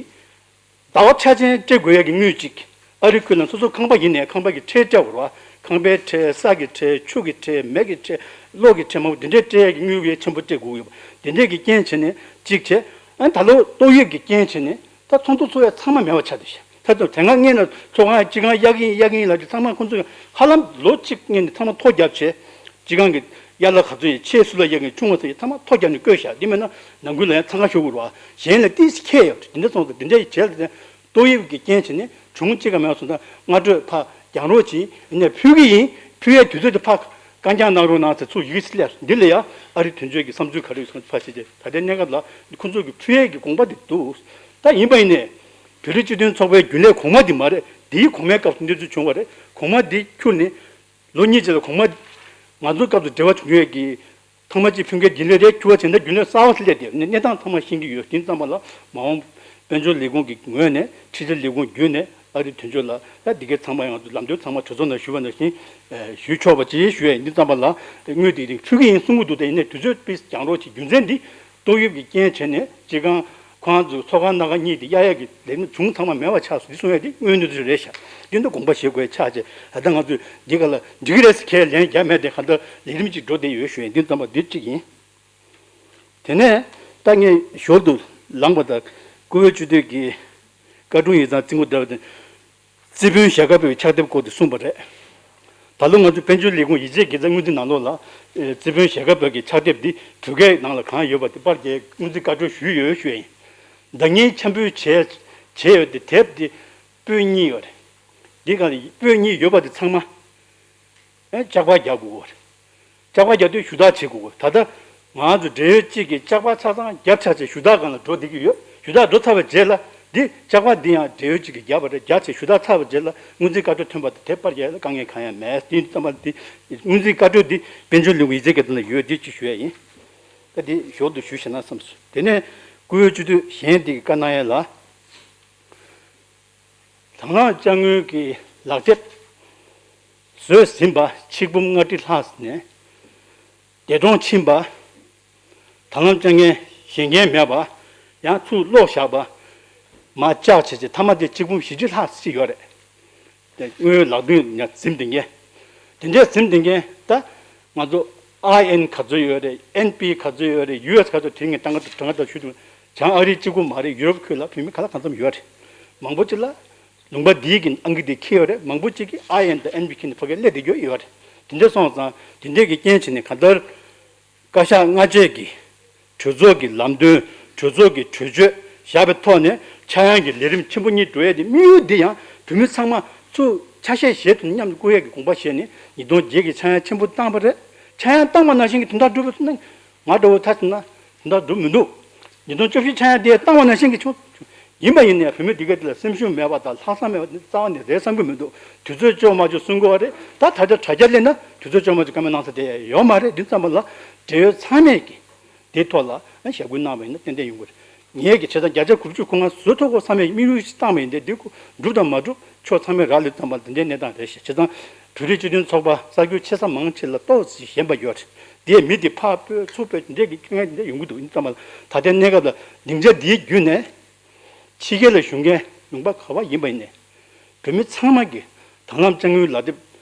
ཟླ་བ་ཆ་ཆེན་སྤྲད་དགོས་ཡ་གི་དངུལ་གཅིག་ཨ་རི་ཁུལ་ནང་སོ་སོ་ཁང་པ་ཡིན་ནའི་ཁང་པ་གི་ཁྲལ་སྤྲད་དགོས་རེད་བ། ཁང་པའི་ཁྲལ། ས་གི་ཁྲལ། ཆུ་གི་ཁྲལ། མེ་གི་ཁྲལ། གློག་གི་ཁྲལ། མང་པོ་དེ་འདྲའི་སྤྲད་ཡ་གི་དངུལ་གལ་ཆེན་པོ་སྤྲད་དགོས་ཀྱི་ཡོད་པ། དེ་འདྲའི་གི་རྐྱེན་བྱས་ནས་གཅིག་བྱས། ཨ་ནི་ད་ལོ་ཏོག་དབྱིབས་ཀྱི་རྐྱེན་བྱས་ནས་ད་ཚོགས་འདུ་ཚོགས་ཡ་ཚང་མ་མེད་པ་ཆགས་བསྡད་ཤག་ད་དུང་དེ་སྔ་སྔོན་ལ་ཚོགས་ཁང་སྤྱི་ཁང་གཡར་གྱི་ཡིན་གཡར་གྱི་ཡིན་ལབ་དུས། ཚང་མ་ཁོང་ཚོས་ཧ་ལམ་ལོ་གཅིག་སྔོན་ནས་ཚང་མ་ཐོ་བརྒྱབ་བྱས། སྤྱི་ཁང་གི་གཡར་ལ་ག་ཚོད་ཡིན། ཆེ་སུ་ལ་གཡར་གྱི་ཡིན། ཆུང་བ་ཚོ་ཡིན། ཚང་མ་ཐོ་བརྒྱབ་ནས་བཀོད་བཞག་དེ་མིན་ན་ནང་ཁུལ་ལ་ཡང་འཚང་ཁ་ཤོར་དགོས་རེད་བ། གཞན་ལ་ཏིས་ཁྱད་ཡོད། དེ་འདྲ་སོང་ཙང་དེ་འདྲ་ཡི་བྱས་ལ་དེ་ཏོག་དབྱིབས་ཀྱི་རྐྱེན་བྱས་ནས་བྱུང་། སྤྱི་ཁང་མེད་པ་སོང་ཙང་སྔ་དྲོ་ཕར་རྒྱག་རོགས་གྱིས། ཡིན་ནའི་ཕུལ་གྱི་ཡིན། ཕུལ་ཡའི་དུས་ཚོད་དེ་ཕར་བཀའ་འགྱངས་གནང་རོགས་གནང་ཟེར་ཚུར་ཡི་གེ་ཞིག་སླེབས། འདི་ལ་ཡང་ཨ་རི་དོན་གཅོད་ཀྱི་བསམ་ཚུལ་ག་རེ་ཡོད་སོང་ཕར་བཤད་རྗེས། ད་ལྟའི་གནས་སྐབས་ལ་ཁོང་ཚོ་གི་ཕུལ་ཡས་ཀྱི་དགོངས་པ་དེ་འདུག་ད་ཡིན་པ་ཡིན་ནའི་བོད་རིགས་སྤྱི་མཐུན་ཚོགས་པའི་རྒྱུན་ལས་གོང་མ་འདི་མ་རེད། འདིའི་གོང་མའི་སྐབས་སུ་གནས་ཚུལ་བྱུང་བ་རེད། གོང་མ་འདི་འཁྱུར་ནས། ལོ་གཉིས་རྗེས་ལ་གོང་མ་ང་ཚོའི་སྐབས་སུ་འབྲེལ་བ་བྱུང་ཡོད་ཀྱི། ཐེངས་མ་གཅིག་ཕུལ་མཁན་རྒྱུན་ལས་དེ་འཁྱུར་བ་བྱས་ན་རྒྱུན་ལས་གསར་བ་ཞིག་སླེབས་ཏེ་གནས་སྟངས་ཚང་མ་ཤེས་ཀྱི་ཡོད། དེ་ཙམ་པ་ལ་མ་འོངས་དཔལ་འབྱོར་ལས་ཁུངས་ཀྱི་ངོས་ནས། ཁྲིམས་ཞིབ་ལས་ཁུངས་བརྒྱུད་ནས་ཨ་རིའི་དོན་གཅོད་ལ་ད་འདི་གའི་ཚང་མ་ཡང་ལམ་སྟོན་ཚང་མ་གྲོས་ཚོགས་ནང་ཞུས་པ་ནང་བཞིན་ཞུས་ཆོག་པ་ཅིག་ཞུ་ཡ་ཡིན། དེ་ཙམ་པ་ལ་དངུལ་དེ་རིགས་ཕུལ་གྱི་ཡིན་གསུང་གི་འདུག་ད་ཡིན་ནའི་དུས་ཚོད་དཔེ་རྒྱག་རོགས་ཀྱི་རྒྱུ་མཚན་འདི། ཏོག་དབྱིབས་ཀྱི་རྐྱེན་བྱས་ནས་སྤྱི་ཁང་ཁོང་ཚོའི་ཚོགས་ཁང་སྣ་ཁ་གཉིས་དེ་གཡར་ཡག་གི་ལས་རིམ་བྱུང་། ཚང་མ་མེད་པ་ཆགས་སོང་། འདི་གསུང་ཡག་དེ་དངོས་གནས་དེ་རེད་ཤག་འདི་འདྲ་དགོངས་པ་བཞེས་དགོས་ཆགས་བྱས། ད་ལྟ་ང་ཚོས་འདི་ག་ལ་འགྲིག་གི་རེད་ཟེར་ཁས་ལེན་རྒྱག་མེད་དེ། གང་ལྟར་ལས་རིམ་ཅིག་འགྲོ་བསྡད་ཡོད་ཞུ་ཡིན། འདི་ཙམ་པ་འདི་གཅིག་ཡིན། དེ་ནས་ད་ངས་ཞོར་དུ་ལངས་པ་དང་། བཀུར་འོས་སྤྱི་འཐུས་ཀྱི་བཀའ་དྲུང་ཡིག་ཚང་རྩིས་འགོ་བསྒྲིགས་པ་དེ། རྩིས་དཔོན་ཞལ་དཀར་པོའི་ཕྱག་དེབ་སྐོར་དུ་གསུངས་པ་རེད། ད་ལོ་ང་ཚོའི་དཔལ་འབྱོར་ལས་ཁུངས་ཡིག་ཆའི་དགེ་རྩ་སྔོན་རྩིས་ནང་ལོགས་ལ། ཨེ། རྩིས་དཔོན་ཞལ་དཀར་པོ་གི་ཕྱག་དེབ་འདི་བོད་སྐད་ནང་ལ་གང་ཡོད་པ་དེ་པར་རྒྱག་སྔོན་རྩིས་བཀའ་འཁྲོལ་ཞུས་ཡོད་ཞུ་ཡ་ཡིན། བདག་ཉིད་འཆམ་འབུལ་བྱས་བྱས་ཡོད་དེ། དེབ་འདི་པོད་གཉིས་ཡོད་རེད། འདི་ག་ལ་པོད་གཉིས་ཡོད་པ་དེ་ཚང་མ། ཨེ་ལྕགས་པར་རྒྱག་དགོས་ཀྱི་རེད། ལྕགས་པར་རྒྱག་དུས་ཞུ་དག་བྱེད་དགོས་ཀྱི། ད་ལྟ་ང་ཚོ་འབྲེལ་ཡོད་གཅིག་གིས་ལྕགས་པར་ཆ་ཚང་བརྒྱབ་ཚར་བྱས་ཞུ་དག་སྒང་ལ་འགྲོ་བསྡད་ཀྱི་ཡོད། ཞུ་དག་འགྲོ་ཚར་བའི་རྗེས་ལ་འདི་ལྕགས་པར་འདི་ཡང་འབྲེལ་ཡོད་གཅིག་གིས་བརྒྱབ་པ་རེད། བརྒྱབ་ཚར་ཞུ་དག་ཚར་བའི་རྗེས་ལ་སྔོན་རྩིས་བཀའ་འཁྲོལ་ཐོན་པ་དང་དེ་པར་རྒྱག་ཡ་ལ་དཀའ་ངལ་གང་ཡང་མེད། དེ་ཡིན་ཙང་མ་འདི་སྔོན་རྩིས་བཀའ་འཁྲོལ་འདི་དཔལ་འབྱོར་ལས་ཁུངས་ཡིག་ཚད་སྐད་དང་ལ་ཡོད། འདི་ཅིག་ཞུ་ཡ་ཡིན། ད་འདི་ཞོར་དུ་ཞུ་བྱས་ན་བསམས་སོང་། དེ་ནས་བཀུར་འོས་སྤྱི་འཐུས་གཞན་འདི་གི་བཀའ་གནང་ཡ་ལ། དང་བླངས་དཔྱ་དངུལ་གྱི་ལག་དེབ་བཟོས་ཟིན་པ་ཆིག་འབུམ་ལྔ་ཁྲི་ལྷག་ནས་འདས་གྲོངས་ཕྱིན་པ། དང་བླངས་དཔྱ་ངན་བཞེས་མཁན་མེད་པ། ཡང་ཚུར་སློག་བཞག་པ། མར་བཅག་བྱས་རྗེས་མཐའ་མ་དེ་ཆིག་འབུམ་བཞི་ཁྲི་ལྷག་ཅིག་ཡོད་རེད། དེ་དངུལ་ལག་དོན་ཡང་འཛིན་བསྡད་མཁན། དེ་འདྲའི་འཛིན་བསྡད་མཁན་ད་ང་ཚོ་ཨའི་ཨེན་ག་ཚོད་ཡོད་རེད། ཨེན་པི་ག་ཚོད་ཡོད་རེད། ཡུ་ཨེས་ག་ཚོད། དེ་ངས་ད་ང་ཚོ་གྲངས་ཀ་ཞུ་དུས་བྱང་ཨ་རི་གཅིག་པུ་མ་རེད། ཡུ་རོབ་ཁུལ་ལ་བོད་མི་ག་ལ་གང་འཚམ་ཡོད་རེད། མང་པོ་ཅིག་ལ་ལུང་པ་འདིའི་གི་ཨང་ཀི་དེ་འཁྱེར་ཡོད་རེད། མང་པོ་ཅིག་གིས་ཨའི་ཨེན་དང་ཨེན་པི་འཁྱེར་ནས་ཕ་གིར་སླེབས་བསྡད་ཡོད་ཡོད་རེད། དེ་འདྲ་སོང་ཙང་དེ་འདྲའི་གི་རྐྱེན་བྱས་ནས་གང་ལྟར་བཀའ་ཤག་སྔ་རྗེས་ཀྱི་གྲོས་ཚོགས་ཀྱི་ལམ་སྟོན། གྲོས་ཚོགས་ཀྱི་གྲོས་ཆོད་བཞག་པའི་ཐོག་ནས་ཆག་ཡང་གི་ལས་རིམ་ཆེན་པོ་གཉིས་འགྲོ་ཡས་དེ། དམིགས་ཡུལ་འདི་ཡང་བོད་མི་ཚང་མ་ཚུར་ཆ་ཤས་བཞེས་ཐུབ་ནས་མཉམ་དུ་བཀུར་ཡས་ཀྱི་དགོངས་པ་བཞེས་ནས་ཉིས་སྟོང་བརྒྱད་ཀྱི་ཆག་ཡང་ཆེན་པོ་བཏང་བ་རེད། ཆག་ཡང་བཏང་བ་ནང་བཞིན་གྱི་དོན་དག་འགྲུབ་པ་སོང་ན་ང་འདྲ་བོ་ད་བྱས་ན་དོན་དག་འགྲུབ་མི་འདུག་ཉིས་སྟོང་བཅུ་བཞི་ཆག་ཡང་དེ་བཏང་བ་ནང་བཞིན་གྱི་བྱུང་། ཡིན་པ་ཡིན་ནའི་བོད་མི་འདི་ག་དེ་ལ་སེམས་ཤུགས་མེད་པ་དང་ལྷག་བསམ་མེད་པ་དེ་རྩ་བ་ནས་རེད་བསམ་གྱི་མི་འདུག་དུས་ཚོད་འཕྲོ་མ་འཕྲོ་གསུང་གི་ཡོད་རེད། ད་ད་ཆ་དྲ་རྒྱ་སླེབས་ན་དུས་ཚོད་འཕྲོ་མ་འཕྲོ་བཀའ་མོལ་གནང་ས་དེ་ཡོད་མ་རེད། འདི་ཙམ་པ་ལ་འབྲེལ་ཡོད་ཚང་མས་ཀྱི་དེའི་ཐོག་ལ་ཞབས་སྐུལ་གནང་བ་ཡིན་ན་ཏན་ཏན་ཡོང་གི་རེད། ངས་ཀྱི་བྱས་ཙང་བརྒྱ་ཆ་དགུ་བཅུ་གོ་ལྔ་བཟོ་ཐུབ་དགོས་བསམ་པའི་དམིགས་ཡུལ་ཞིག་བཏང་བ་ཡིན་ཏེ། འདི་ཁོ་འགྲུབ་དང་མ་འགྲུབ་ཕྱོགས་ཚང་མས་རག་ལས་ཙམ་པ་ལ་འདི་འདྲའི་གནས་སྟངས་རེད་ཤག་བྱས་ཙང་བོད་རིགས་སྤྱི་མཐུན་ཚོགས་པ་གསར་འགྱུར་ཆེ་ས་མང་ཆེ་ལ་ཏོག་ཙམ་ཞན་པ་ཡོད་རེད། དེས་མི་དེ་ཕར་སྤོས་ཚུར་སྤོས་འདི་འདྲའི་གི་དཀའ་ངལ་འདི་འདྲ་ཡོང་གི་འདུག་ཡིན་ཙམ་པ་ལ་ད་ལྟའི་གནས་སྐབས་ལ་སྡིངས་ཆ་འདིའི་བརྒྱུད་ནས་ཕྱི་རྒྱལ་ལ་བཞུགས་མཁན་ལུང་པ་ག་བ་ཡིན་པ་ཡིན་ནའི་བོད་མི་ཚང་མ་གིས་དང་བླངས་དཔྱ་དངུལ་ལག་དེབ་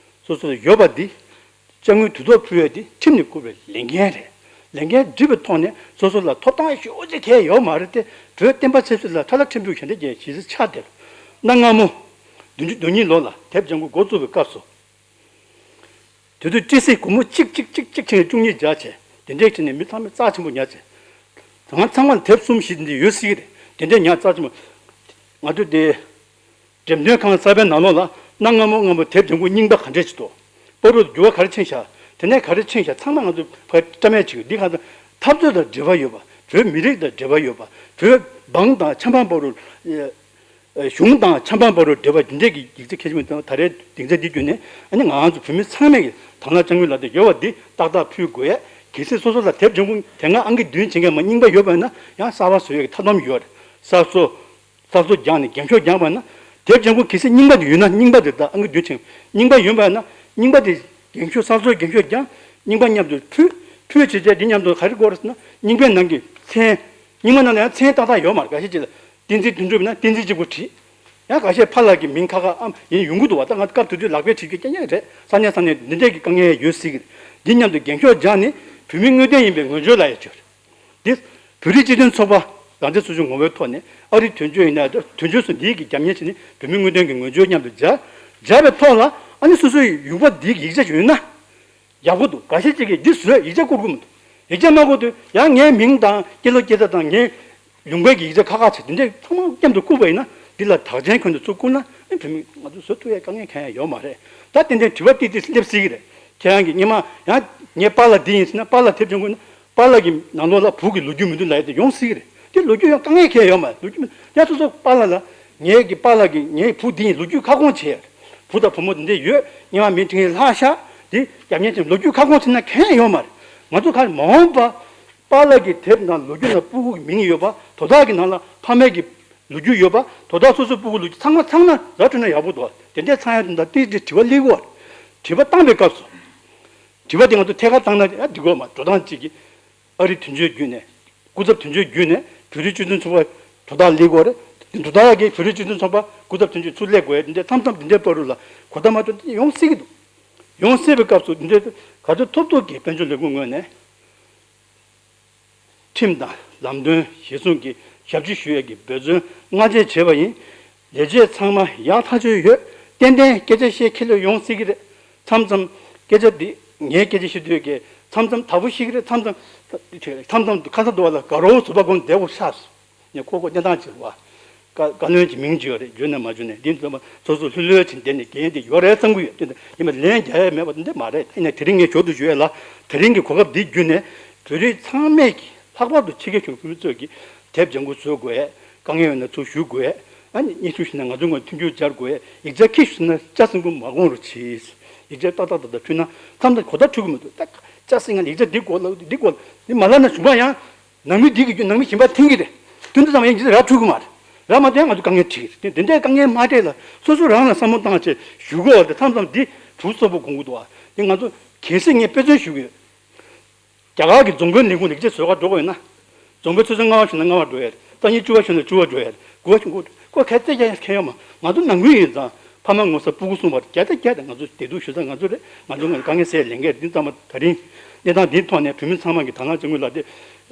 སོ་སོ་ལ་ཡོད་པ་འདི། དཔྱ་དངུལ་དུས་ཐོག་ཕུལ་ཡས་དེ་ཁྲིམས་ནས་བཀུར་བའི་ལས་འགན་རེད། ལས་འགན་སྒྲུབ་པའི་ཐོག་ནས་སོ་སོ་ལ་ཐོབ་ཐང་ཞེ་པོ་ཅིག་གང་ཡང་ཡོད་མ་རེད་དེ། བོད་བསྟན་པ་ཆབ་སྲིད་ལ་ཁྲ་ལ་ཁྲིམས་འཛུགས་ཞལ་འདེབས་ཀྱི་གཞི་རྩའི་ཆ་དེར་གནའ་སྔ་མོ་བདུན་ཅུ་དོན་གཉིས་ལོ་ལ་དེབ་ལྗང་གུ་འགོ་བཙུགས་པའི་སྐབས་སུ། དེ་དུས་ཊི་སི་སྒོར་མོ་གཅིག་གཅིག་གཅིག་གཅིག་བྱས་ནས་བཅུ་གཉིས་བརྒྱབ་བྱས། དེ་འདྲའི་བྱས་ནས་མི་ཚང་མས་རྩ་ཆེན་པོ་ཉར་བྱས། ང་ཚང་མ་ལ་དེབ་གསུམ་བཞི་འདི་ཡོད་སྲིད་ཀྱི་རེད། དེ་འདྲའི་ཉར་རྩ་ཆེན་པོ། ང་ཚོ་དེ། འགྲེམས་སྟོན་ཁང་གསར་པའི་ནང་ལོགས་ལ་གནའ་སྔ་མོ་སྔ་མོ་དེབ་ལྗང་གུ་རྙིང་པ་ག་འདྲས་ཅིག་འདུག་པར་རུ་འགྱུར་བ་ག་རེ་ཕྱིན་ཤག་དེ་ནས་ག་རེ་ཕྱིན་ཤག་ཚང་མ་ང་ཚོ་ཕར་བཀྲམ་ཡས་བྱེད་དགོས། འདི་གང་ལྟར་འཐབ་རྩོད་དང་འབྲེལ་བ་ཡོད་པ། བོད་མི་རིགས་དང་འབྲེལ་བ་ཡོད་པ། བོད་འབངས་དང་ཆབ་འབངས་བར་དུ། ཨེ། གཞུང་དང་ཆབ་འབངས་བར་དུ་འབྲེལ་བ་འདི་འདྲས་ཀྱི་ཡིག་ཆ་གལ་ཆེན་པོ་དང་། ད་རེས་སྡིངས་ཆ་འདི་བརྒྱུད་ནས་ཨ་ནི་ང་ཚོ་བོད་མི་ཚང་མས་ཀྱི་དང་བླངས་དཔྱ་དངུལ་ལག་དེབ་ཡོད་པ་འདི་ཏག་ཏག་ཕུལ་དགོས་ཡས། གལ་སྲིད་སོ་སོ་ལ་དེབ་ལྗང་གུ་དེ་སྔ་ཨང་ཀི་བདུན་བྱེད་མཁན་མ་རྙིང་པ་ཡོད་པ་ཡིན་ན་ཡང་གསར་པ་བཟོ་ཡས་ཀྱི་ཐབས་ལམ་ཡོད་རེད། གསར་བཟོ། གསར་བཟོ་རྒྱག་ནས་འགེངས་ཤོག་རྒྱག་པ་ན། དེབ་ལྗང་གུ་གལ་སྲིད་རྙིང་པ་དེ་ཡོད་ན་རྙིང་པ་དེ་དང་ཨང་ཀི་བདུན་ཕྱིན། རྙིང་པ་ཡོད་པ་ན་རྙིང་པ་དེ་འགེངས་ཤོག་གསར་བཟོ་འགེངས་ཤོག་རྒྱག་རྙིང་པ་མཉམ་དུ་ཕུལ། ཕུལ་བྱས་རྗེས་དེ་མཉམ་དུ་ག་རེ་དགོས་རེད་ཟེར་ན། རྙིང་པའི་ནང་གི་མཚན། རྙིང་པ་ནང་ལ་ཡང་མཚན་ཏག་ཏག་ཡོད་མ་རེད། འགའ་ཤས་ཅིག་ལ་བསྟན་འཛིན་དོན་གྲུབ་ཡིན་ན་བསྟན་འཛིན་གཅིག་པུ་བྲིས། ཡང་འགའ་ཤས་ཕ་ལགས་ཀྱི་མིང་ཁ་ཁ་ཨམ་ཡིན་ཡོང་གི་འདུག་བ། ད་ང་སྐབས་དེ་དུས་ལག་པས་བྲིས་རྒྱུ་རྐྱང་རྐྱང་རེད། ས་གནས་ས་གནས་འདི་འདྲས་ཀྱི་དཀའ་ངལ་ཡོད་སྲིད་ཀྱི་རེད། འདི་མཉམ་དུ་འགེངས་ཤོག་རྒྱག་ནས་བོད་མི་དངོས་དོན་ཡིན་པའི་ངོས་འཛིན་ལ་ཡང་བྱོས། འདི། བོད་རིགས་སྤྱི་མཐུན་ཚོགས་པ་རང་བཙན་རྩོད་ཞུ་ངོ་བོའི་ཐོག་ནས་ཨ་རིའི་དོན་གཅོད་ཡིན་ན་དོན་གཅོད་སུ་འདིའི་གི་རྒྱབ་གཉེར་བྱས་ནས་བོད་མི་དངོས་དོན་གྱི་ངོས་སྦྱོར་མཉམ་དུ་མཇལ། མཇལ་བའི་ཐོག་ལ་ཨ་ནི་སོ་སོའི་ཡུལ་པ་འདིའི་གི་ཡིག་ཆ་ཡོད་ན་ཡག་པོ་འདུག་འགའ་ཤས་ཅིག་གིས་འདི་བཟོས་ཡིག་ཆ་བསྐུར་གི་མི་འདུག་ཡིག་ཆ་མ་བསྐུར་དུས་ཡང་ངའི་མིང་དང་སྐྱེས་ལོ་སྐྱེས་ས་དང་ངའི་ལུང་པའི་གི་ཡིག་ཆ་ཁ་ཁ་བྱས་འདི་འདྲས་ཚང་མ་མཉམ་དུ་བསྐུར་བ་ཡིན་ན་འདི་ལ་དག་ཆེན་ཁོན་དུ་ཚུར་བསྐུར་ན་ཨ་ནི་བོད་མི་ང་ཚོ་བཟོ་ཐུབ་ཡ་དཀའ་ངལ་གང་ཡང་ཡོད་མ་རེད། ད་ཏན་ཏན་དྲི་བ་ཏིག་ཏིག་སླེབས་སྲིད་ཀྱི་རེད། ཁྱེད་རང་གིས་སྔོན་མ་ཡང་ངའི་པཱ་ལགས་འདི་ཡིན་ཟེར་ན་པཱ་ལགས་དེབ་སྦྱང་དགོས་ན། པཱ་ལགས་ཀྱི་ནང་ལོགས་ལ་བུ་གི་ལོ་རྒྱུས་མི་འདུག་ལབ་ཡ་དེ་ཡོང་སྲིད་ཀྱི་རེད། དེ་ལོ་རྒྱུས་ཡང་དཀའ་ངལ་གང་ཡང་ཡོད་མ་རེད། ལོ་རྒྱུས་མི་ཡང་སོ་སོ་པཱ་ལགས་ལ་ངའི་གི་པཱ་ལགས་ཀྱི་ངའི་བུ་འདི་ཡིན་ལོ་རྒྱུས་ཁ་སྐོང་བྱས། བུ་དང་བུ་མོ་འདི་འདྲ་ཡོད། སྔོན་མ་མི་དེ་ངའི་ལྷག་ཤག་དེ་རྒྱབ་གཉེར་བྱས་ལོ་རྒྱུས་ཁ་སྐོང་བྱས་ན་གང་ཡང་ཡོད་མ་རེད། ང་ཚོ་ག་མ་འོངས་པ་པཱ་ལགས་ཀྱི་དེབ་ནང་ལོ་རྒྱུས་ནང་སྤུ་གུ་གི་མིང་ཡོད་པ། དོ་བདག་གི་ནང་ལ་ཕ་མའི་གི་ལོ་རྒྱུས་ཡོད་པ། དོ་བདག་སོ་སོའི་སྤུ་གུ་ལོ་རྒྱུས་ཚང་མ་ཚང་ན་ར་སྤྲོད་ན་ཡག་པོ་འདུག་དེ་འདྲས་ཚང་ཡ་དེ་འདྲ་ཏིག་ཏིག་དྲི་བ་སླེབས་ཀྱི་ཡོད་རེད། དྲི་བ་བཏང་པའི་སྐབས་སུ། དྲི་བ་དེ་ང་ཚོ་ཐད་ཀར་བཏང་ན་ཡང་འགྲིག་གི་ཡོད་མ་རེད། འགྲོ་སྟངས་གཅིག་གིས་ཨ་རིའི་དོན་གཅོད་བརྒྱུད་ནས། སྐུ་ཚབ་དོན་གཅོད་བརྒྱུད་ནས་བོད་རིགས་སྤྱི་མཐུན་ཚོགས་པ་དོ་བདག་སླེབས་དགོས་རེད། དེ་དོ་བདག་གིས་བོད་རིགས་སྤྱི་མཐུན་ཚོགས་པ་སྐུ་ཚབ་དོན་གཅོད་ཚུར་སླེབས་དགོས་ཡ་དེ་འདྲ་མཚམས་མཚམས་དེ་འདྲའི་བར་དུ་ལ་གོ་བརྡ་མ་སྤྲོད་དེ་ཡོང་སྲིད་ཀྱི་འདུག་ཡོང་སྲིད་པའི་སྐབས་སུ་དེ་འདྲའི་ག་ཚོད་ཐུབ་ཐུབ་ཀྱིས་དཔལ་འབྱོར་ལས་ཁུངས་ངོས་ནས་ཁྲིམས་དང་ལམ་སྟོན་གཞིར་བཟུང་གིས་ཞབས་ཕྱི་ཞུ་ཡས་ཀྱི་འབད་བརྩོན་སྔ་རྗེས་བྱས་པ་ཡིན། ལས་བྱེད་ཚང་མ་ཡག་ཐག་ཆོད་ཡོད། ཏན་ཏན་སྐད་ཆ་བཤད་ཁྱེར་ལོས་ཡོང་སྲིད་ཀྱི་རེད། མཚམས་མཚམས་སྐད་ཆ་འདི་ངའི་སྐད་ཆ་བཤད་དུས་ཀྱི་མཚམས་མཚམས་དག་པོ་བཤད་ཀྱི་རེད། མཚམས་མཚམས་མཚམས་མཚམས་ཁ་ས་འདུག་བ་ལ་དགའ་རོགས་བཟོ་པ་དགོན་བསྡད་དགོས་ཤག་ངས་ཁོ་ཁོ་གནས་སྟངས་ཅིག་རེད་བ། བཀའ་བཀའ་བློན་གྱི་མིང་བརྗོད་རེད། བརྗོད་ན་མ་བརྗོད་ནས་འདི་ཚོ་སོ་སོ་ལྷོད་ལྷོད་བྱས་བསྡད་ནས་འགན་དེ་ཡོད་རེད་བསམ་གྱི་ཡོད། དེ་ཡིན་པ་ལན་རྒྱག་ཡ་མེད་པ་འདི་མ་རེད། ཡིན་ནའི་དེ་རིང་ངས་ཞོར་དུ་ཞུ་ཡ་ལ། དེ་རིང་གི་གོ་སྐབས་འདི་བརྒྱུད་ནས་བོད་རིགས་ཚང་མས་ཀྱི་ལྷག་པར་དུ་ཕྱི་རྒྱལ་གཞུང་འཛིན་པ་ཚོས་ཀྱི་དེབ་ལྗང་ཁུ་བཟོ་དགོས། དཀའ་ངལ་ཡོད་ན་ཚུར་ཞུ་དགོས། ཨ་ནི་སྙན་ཞུ་ཞུས་ན་ང་ཚོའི་ངོས་མཐུན་འགྱུར་སྦྱར་དགོས། ཡིག་ཆ་ཁྱེར་ཞུས་ན་ལྕགས་སྲིན་པོ་མ་དགོངས་རོགས་གྱིས། ཡིག་ཆ་ཏག་ཏག་ཏག་ཏག་འཁྲུལ་ན་མཚམས་དང་གོ་བརྡ་འཁྲུལ་གི་མི་འདུག་ད་ལྕགས་སྲིན་ང་ལ་ཡིག་ཆ་འདི་དགོས་ལབ་འདི་དགོས་ལབ་འདི་མ་ལབ་ན་གཞུང་པ་ཡང་། ནང་མི་འདི་གི་རྒྱུ་ནང་མི་གཞན་པ་འཐེན་གི་རེད། དོན་དུ་ཙམ་ཡང་ཡིན་གྱི་ར་འཁྲུལ་གི་མ་རེད། ར་མ་དོན་ང་ཚོ་དཀའ་ངལ་འཕྲད་ཀྱི་རེད། དེ་འདི་འདྲའི་དཀའ་ངལ་མ་འཕྲད་ལ་སོ་སོ་རང་ལ་བསམ་བློ་བཏང་བྱས་ཞུ་དགོས་བ་དེ་མཚམས་མཚམས་འདི་གྲུ་གསོག་པོ་དགོངས་ཀྱི་འདུག་བ། དེ་ང་ཚོ་གལ་སྲིད་ངས་དཔེ་མཚོན་ཞུ་གི་ཡོད། རྒྱ་གར་གྱི་རྫོང་དཔོན་ལས་ཁུངས་ལ་ཡིག་ཆ་བཟོ་གར་འགྲོ་དགོས་ཡོད་ན། རྫོང་དཔོན་ཆུ་ཚོད་ལྔ་པ་ཞུས་ན་ལྔ་པ་འགྲོ་ཡ་རེད། སང་ཉིན་བཅུ་པ་ཞུས་ན་བཅུ་པ་འགྲོ་ཡ་རེད། དགུ་པ་ཞུ་དགོས་དགོས་ཁ་ཚད་ཀྱང་ཁྱད་ཡོད་མ། ང་ཚོ་ནང་ཁུལ་ཡིན་ཙང་ཕ་མ་ངོ་ས་སྤུ་གུ་གསུམ་པ་བརྒྱ་ཆ་བརྒྱ་དེ་ང་ཚོ་བདེ་སྡུག་ཞུ་ས་ང་ཚོ་རེད། ང་ཚོ་ངོས་དཀའ་ངལ་སེལ་ལས་འགན་འདི་ཙམ་པ་ད་རིང་གནས་སྟངས་འདིའི་ཐོག་ནས་བོད་མི་ཚང་མ་གི་དང་བླངས་དཔྱ་དངུལ་ལག་དེབ་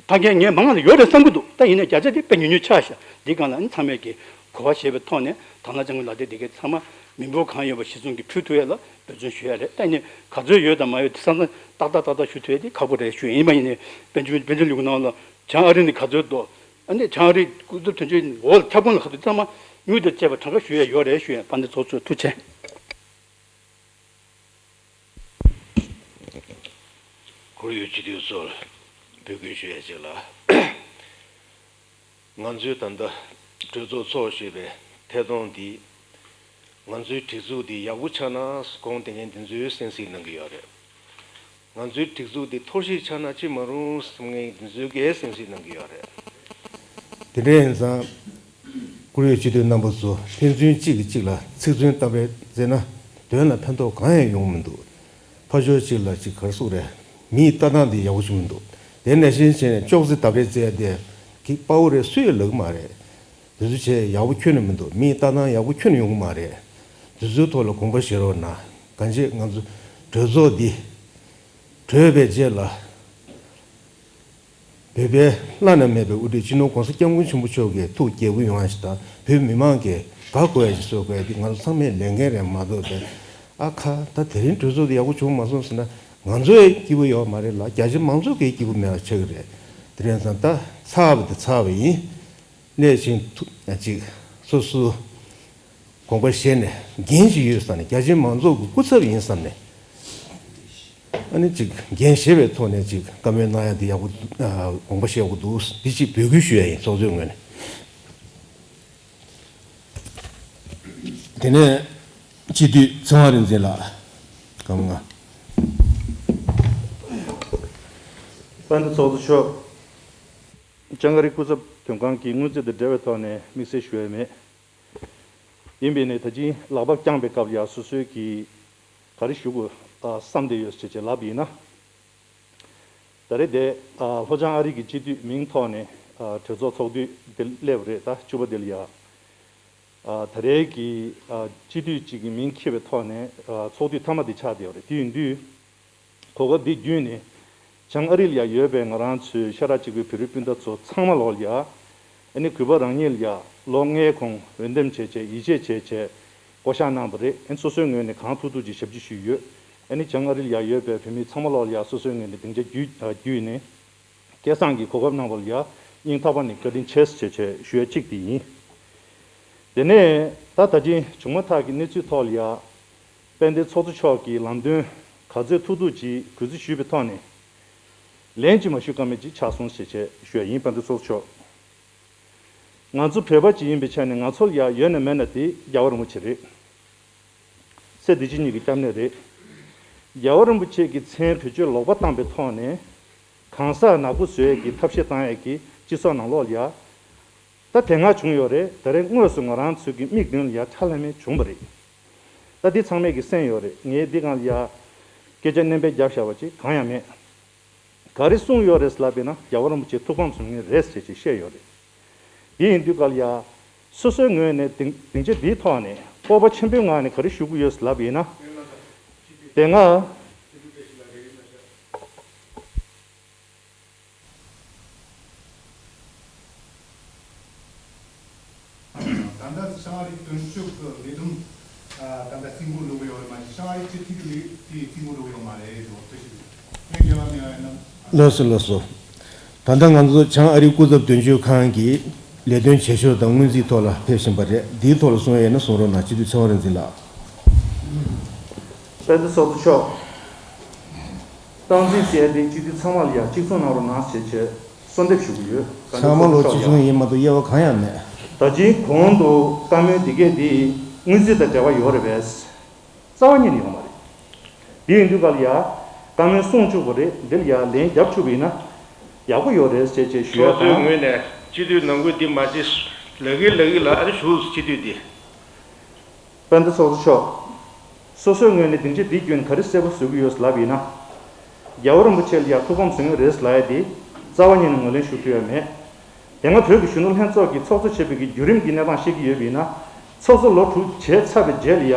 ཕ་གིར་ངས་མང་ལ་ཡོད་རེད་བསམ་གི་འདུག་ད་ཡིན་ནའི་བརྒྱ་ཆ་དེ་དཔེ་ཉུང་ཉུང་ཆགས་ཤག་འདི་སྒང་ལ་ཨ་ཚང་མས་ཀྱི་གོ་བ་བཞེས་པའི་ཐོག་ནས་དང་བླངས་དཔྱ་དངུལ་ལག་དེབ་འདི་གའི་ཚང་མ་མི་འབོར་གང་ཡོད་པ་གཞི་བཟུང་གིས་ཕུལ་ཐུབ་ཡ་ལ་འབད་བརྩོན་ཞུ་ཡ་རེད། ད་ཡིན་ནའི་ག་ཚོད་ཡོད་དང་མ་ཡོད་དེ་ས་མཚམས་ཏག་ཏག་ཏག་ཏག་ཞུ་ཐུབ་ཡ་དེ་ཁག་པོ་རེད་ཞུ། ཡིན་པ་ཡིན་ནའི་དཔལ་འབྱོར་དཔལ་འབྱོར་ལས་ཁུངས་ནང་ལ་བྱང་ཨ་རི་ནས་ག་ཚོད་འདུག་ཨ་ནི་བྱང་ཨ་རི་སྐུ་ཚབ་དོན་གཅོད་འོག་ལ་ཁྱབ་ཁོངས་ལ་ག་ཚོད་ཚང་མ་དངུལ་དང་བཅས་པ་གྲངས་ཀ་ཞུ་ཡ་ཡོད་རེད་ཞུ་ཡ། དཔལ་ལྡན་ཚོགས་གཙོ་ཐུགས་རྗེ་ཆེ། ཁོར་ཡུག་སྤྱི་འཐུས་ཚོར་འབོད་སྐུལ་ཞུ་ཡ་ཅིག་ལ། ང་ཚོའི་ད་ལྟ་གྲོས་ཚོགས་ཚོགས་བཞིན་པའི་ཐད་གཏོང་འདི། ང་ཚོའི་སྒྲིག་འཛུགས་འདི་ཡག་པོ་ཆགས་ན་དགོངས་དེ་ངས་འདི་ཚོའི་གསན་གཟིགས་གནང་གི་ཡོད་རེད། ང་ཚོའི་སྒྲིག་འཛུགས་འདི་འཐོར་ཞིག་ཆགས་ན་ཅི་མ་རུང་བསམ་མཁན་འདི་ཚོའི་གས་གསན་གཟིགས་གནང་གི་ཡོད་རེད། དེ་འདྲ་ཡིན་ཙང་། བཀུར་འོས་སྤྱི་འཐུས་རྣམ་པ་ཚོ་ཕན་ཚུན་གཅིག་གིས་གཅིག་ལ་ཚིག་མཚོན་བཏབ་པའི་རྩེ་ན་དོན་ལ་ཕན་ཐོགས་གང་ཡང་ཡོང་མི་འདུག་ཕར་ཕྱོགས་གཅིག་ལ་གཅིག་ག་རེ་ཟེར་དགོས་རེད། མིའི་ལྟ་སྟངས་འདི་ཡག་པོ་བྱུང་མི་འདུག་དེ་ནང་བཞིན་བྱས་ནས་ཅོག་ཙེ་བརྡབ་པའི་རྩེ་དེ་གི་དཔའ་བོ་རེད་སུས་ལབ་ཀྱི་མ་རེད། དེ་ཚོ་བྱས་ཡག་པོ་ཁྱོན་ནས་མི་འདུག་མིའི་ལྟ་སྟངས་ཡག་པོ་ཁྱོན་ནས་ཡོང་གི་མ་རེད། དེ་ཚོའི་ཐོག་ལ་དགོངས་པ་བཞེས་རོགས་གནང་། གང་ཅི་ང་ཚོ་གྲོས་ཚོགས་འདི་གྲོལ་བའི་རྗེས་ལ། བོད་པའི་བླ་ན་མེད་པའི་དབུ་ཁྲིད་སྤྱི་ནོར་༸གོང་ས་༸སྐྱབས་མགོན་ཆེན་པོ་མཆོག་གིས་ཐུགས་དགྱེས་པོ་ཡོང་ཡ་ཞིག་དང་བོད་མི་མང་གིས་དགའ་དགོས་ཡ་ཞིག་བཟོ་དགོས་ཡ་འདི་ང་ཚོ་ཚང་མའི་ལས་འགན་རེད་མ་གཏོགས་པའི་ཨ་ཁ་ད་དེ་རིང་གྲོས་ཚོགས་འདི་ཡག་པོ་བྱུང་མ་སོང་ཟེར་ན་ང་ཚོའི་སྐྱིད་པོ་ཡོད་མ་རེད་ལ་རྒྱ་ཆེ་མང་ཚོགས་ཀྱི་སྐྱིད་པོ་མེད་པ་ཆགས་ཀྱི་རེད། དེ་རེད་ཙང་ད་ཚར་བ་དེ་ཚར་བ་ཡིན། སླད་ཕྱིན་ཐུ་ཅིག་སོ་སོ། དགོངས་པ་བཞེས་ནས་འགན་ཞིག་ཡོད་བསམ་ནས་རྒྱ་ཆེ་མང་ཚོགས་ཀྱི་སྐུ་ཚབ་ཡིན་བསམ་ནས་ཨ་ནི་ཅིག་འགན་བཞེས་པའི་ཐོག་ནས་ཅིག་བཀའ་མོལ་གནང་ཡ་འདི་ཡག་པོ་འདུག་ཨ་དགོངས་པ་བཞེས་དགོས་འདུག་འདི་ཅིག་འབོད་སྐུལ་ཞུ་ཡ་ཡིན་ཚོགས་གཙོའི་ངོས་ནས། དེ་ནས་སྤྱི་འཐུས་ཚེ་དབང་རིག་འཛིན་ལགས་སྐར་མ་ལྔ། དཔལ་ལྡན་ཚོགས་གཙོ་མཆོག་བྱང་ཨ་རི་སྐུ་ཚབ་དོན་ཁང་གི་སྔོན་རྩིས་དང་འབྲེལ་བའི་ཐོག་ནས་དམིགས་བསལ་ཞུ་ཡ་མེད། ཡིན་པས་ནས་ད་ཅིང་ལག་པ་བརྐྱངས་པའི་སྐབས་ལ་ཡ་སོ་སོའི་གི་ག་རེ་ཞུ་དགོས་ཨ་བསམ་བསྡད་ཡོད་ཟེར་བྱས་ལབ་པ་ཡིན་ན། ད་རེས་དེ་ཨ་ལྷོ་བྱང་ཨ་རི་གི་སྤྱི་འཐུས་མིང་ཐོག་ནས་ཨ་གྲོས་ཚོགས་ཚོགས་དུས་དེ་སླེབས་པ་རེད། ད་བཅུ་པ་དེ་ལ་ཡ་ཨ་ད་རེས་ཀྱི་ཨ་སྤྱི་འཐུས་གཅིག་གི་མིང་འཁྱེར་བའི་ཐོག་ནས་ཨ་ཚོགས་དུས་མཐའ་མ་དེ་ཆགས་བསྡད་ཡོད་རེད། དེ་ཡིན་དུས། གོ་སྐབས་འདི་བརྒྱུད་ནས་བྱང་ཨ་རི་ལ་ཡ་ཡོད་པའི་ང་རང་ཚོའི་ཤ་ཁྲག་གཅིག་པའི་བོད་རིགས་སྤུན་ཟླ་ཚོ་ཚང་མ་ལོག་ལ་ཡ། ཨ་ནི་གུས་པ་རང་ཉིད་ལ་ཡ་ལོ་ལྔའི་གོང་འོས་འདེམས་བྱས་བྱས་ཡིད་ཆེས་བྱས་བྱས་བསྐོ་གཞག་གནང་བ་རེད། ཨ་ནི་སོ་སོའི་ངོས་ནས་གང་ཐུབ་ཐུབ་ཅིག་ཞབས་ཕྱི་ཞུས་ཡོད། ཨ་ནི་བྱང་ཨ་རི་ལ་ཡ་ཡོད་པའི་བོད་མི་ཚང་མ་ལོག་ལ་ཡ་སོ་སོའི་ངོས་ནས་སྡིངས་ཆ་བརྒྱུད་བརྒྱུད་ནས་སྐལ་བཟང་གིས་གོ་སྐབས་གནང་བ་ལ་ཡ་སྙིང་ཐག་པ་ནས་བཀའ་དྲིན་ཆེ་ཟེར་བྱས་བྱས་ཞུ་ཡ་གཅིག་དེ་ཡིན། དེ་ནས་ད་ད་ཅིང་བྱུང་མ་ཐག་གི་གནས་ཚུལ་ཐོག་ལ་ཡ། དཔལ་ལྡན་ཚོགས་གཙོ་མཆོག་གིས་ལམ་སྟོན་ག་ཚོད་ཐུབ་ཐུབ་ཅིག་གུས་བརྩི་ཞུས་པའི་ཐོག་ནས། ལན་ཅིག་མ་ཞུ་ཀ་མེད་ཅིག་ཆགས་སོང་ཞེས་བྱས་ཞུ་ཡ་ཡིན། དཔལ་ལྡན་ཚོགས་གཙོ་མཆོག་ང་ཚོ་བོད་པ་ཅིག་ཡིན་པའི་ཆ་ནས་ང་ཚོ་ལ་ཡ་ཡོད་ན་མེད་ན་དེ་རྒྱལ་བ་རིན་པོ་ཆེ་རེད། སྲས་བདེ་སྐྱིད་གཉིས་ཀྱི་སྐྱབས་གནས་རེད། རྒྱལ་བ་རིན་པོ་ཆེ་གི་མཚན་བེད་སྤྱོད་ལོག་པ་བཏང་པའི་ཐོག་ནས། གང་ཟག་ནག་པོ་བཟོ་ཡས་ཀྱི་ཐབས་ཤེས་བཏང་ཡས་ཀྱི་སྤྱི་ཚོགས་ནང་ལོགས་ལ་ཡ། ད་དེ་སྔ་བྱུང་ཡོད་རེད། ད་རེས་དངོས་སུ་ང་རང་ཚོ་གི་མིག་མདུན་ལ་ཡ་ཁྲ་ལམ་མེ་བྱུང་བ་རེད། ད་འདི་ཚང་མས་ཀྱི་གསན་ཡོད་རེད། ངས་འདི་སྒང་ལ་ཡ་སྐད་ཆ་སྣོན་པ་བརྒྱབ་བཞག་པ་ཅིག་གང་ཡང་མེད། ག་རེ་གསུངས་ཡོད་རེད་ལབ་པས་ན་རྒྱལ་བ་རིན་པོ་ཆེ་ཐུགས་ཕམ་བཟོ་མཁན་རེད་ཟེར་ཅིག་བཤད་ཡོད་རེད། འདི་ཡིན་དུས་སྐབས་ལ་ཡ་སོ་སོའི་ངོས་ནས་སྡིངས་སྡིངས་ཆ་འདིའི་ཐོག་ནས་སྤོབས་པ་ཆེན་པོའི་ངང་ནས་ག་རེ་ཞུ་གི་ཡོད་ལབ་ཡིན་ན། དེ་སྔ། ད་ལྟ་བྱང་ཨ་རིའི་དོན་གཅོད་ཀྱི་ལས་དོན་ད་ལྟ་རྩིས་འགོ་འགྲོ་གི་ཡོད་རེད་མ་གཞི་བྱང་ཨ་རིའི་སྤྱི་འཐུས་ཀྱི་ལས་དེ་རྩིས་འགོ་འགྲོ་གི་ཡོད་མ་རེད་ཟེར་བ་དེ་ཞིག་རེད། ངས་རྒྱལ་བ་མེད་པ་ཡིན་ན། ལགས་སོ་ལགས་སོ། ད་ལྟ་ང་ཚོ་བྱང་ཨ་རིའི་སྐུ་ཚབ་དོན་གཅོད་ཁང་གི་ ལས་དོན་བྱེད་ཕྱོགས་དང་སྔོན་རྩིས་ཐོག་ལ་ཕེབས་བཞིན་པ་རེད། འདིའི་ཐོག་ལ་གསུང་ཡས་ཡོད་ན་གསུང་རོགས་གནང་། སྤྱི་འཐུས་ཚེ་དབང་རིག་འཛིན་ལགས། དཔལ་ལྡན་ཚོགས་གཙོ་མཆོག་སྟངས་འཛིན་ཟེར་ཡ་དེ་སྤྱི་འཐུས་ཚང་མ་ལ་ཡང་གཅིག་མཚུངས་གནང་རོགས་གནང་ཞེས་བྱས་གསོལ་འདེབས་ཞུ་གི་ཡོད། ཚང་མ་ལོ་གཅིག་མཚུངས་ཡིན་མ་གཏོགས་དབྱེ་བ་གང་ཡང་མེད། ད་ཅིང་གོང་དུ་བཀའ་མོལ་འདི་གས་དེ་སྔོན་རྩིས་དང་འབྲེལ་བ་ཡོད་རེད་པས། རྩ་བ་ཉིད་ནས་ཡོང་བ་རེད། དེ་ཡིན་དུས་ག་ལ་ཡ། བཀའ་མོལ་གསུང་བཅུག་པ་རེད། འདི་ལ་ཡ་ལན་རྒྱབ་བཅུག་པ་ཡིན་ན། ཡག་པོ་ཡོད་རེད་ཟེར་བྱས་ཞུ་ཡ་ཚོགས་གཙོའི་དང་། ངོས་ནས་སྤྱི་འཐུས་ནང་ཁུལ་འདི་མ་བྱེད། ལག་གི་ལག་གི་ལ་ཨ་རི་ཞུ་སྤྱི་འཐུས་འདི། དཔལ་ལྡན་ཚོགས་གཙོ་མཆོག་སོ་སོའི་ངོས་ནས་སྡིངས་ཆ་འདི་བརྒྱུད་ནས་ག་རེ་གསལ་པོ་བཟོ་གི་ཡོད་ལབ་ཡིན་ན། རྒྱལ་བ་རིན་པོ་ཆེ་ལ་ཡ་ཐུགས་ཕམ་བཟོ་མཁན་རེད་ལབ་ཡ་འདི་རྩ་བ་ཉིད་ནས་ངོས་ལེན་ཞུ་ཐུབ་ཡ་མེད། དེ་སྔ་བོད་ཀྱི་གཞོན་ནུ་ལྷན་ཚོགས་ཀྱིས་ཚོགས་གཙོ་བྱས་པའི་གི་བརྒྱུད་རིམ་གྱི་གནས་སྟངས་བཤད་ཀྱི་ཡོད་པ་ཡིན་ན། ཚོགས་གཙོ་ལོ་དྲུག་བྱས་ཚར་བའི་རྗེས་ལ་ཡ་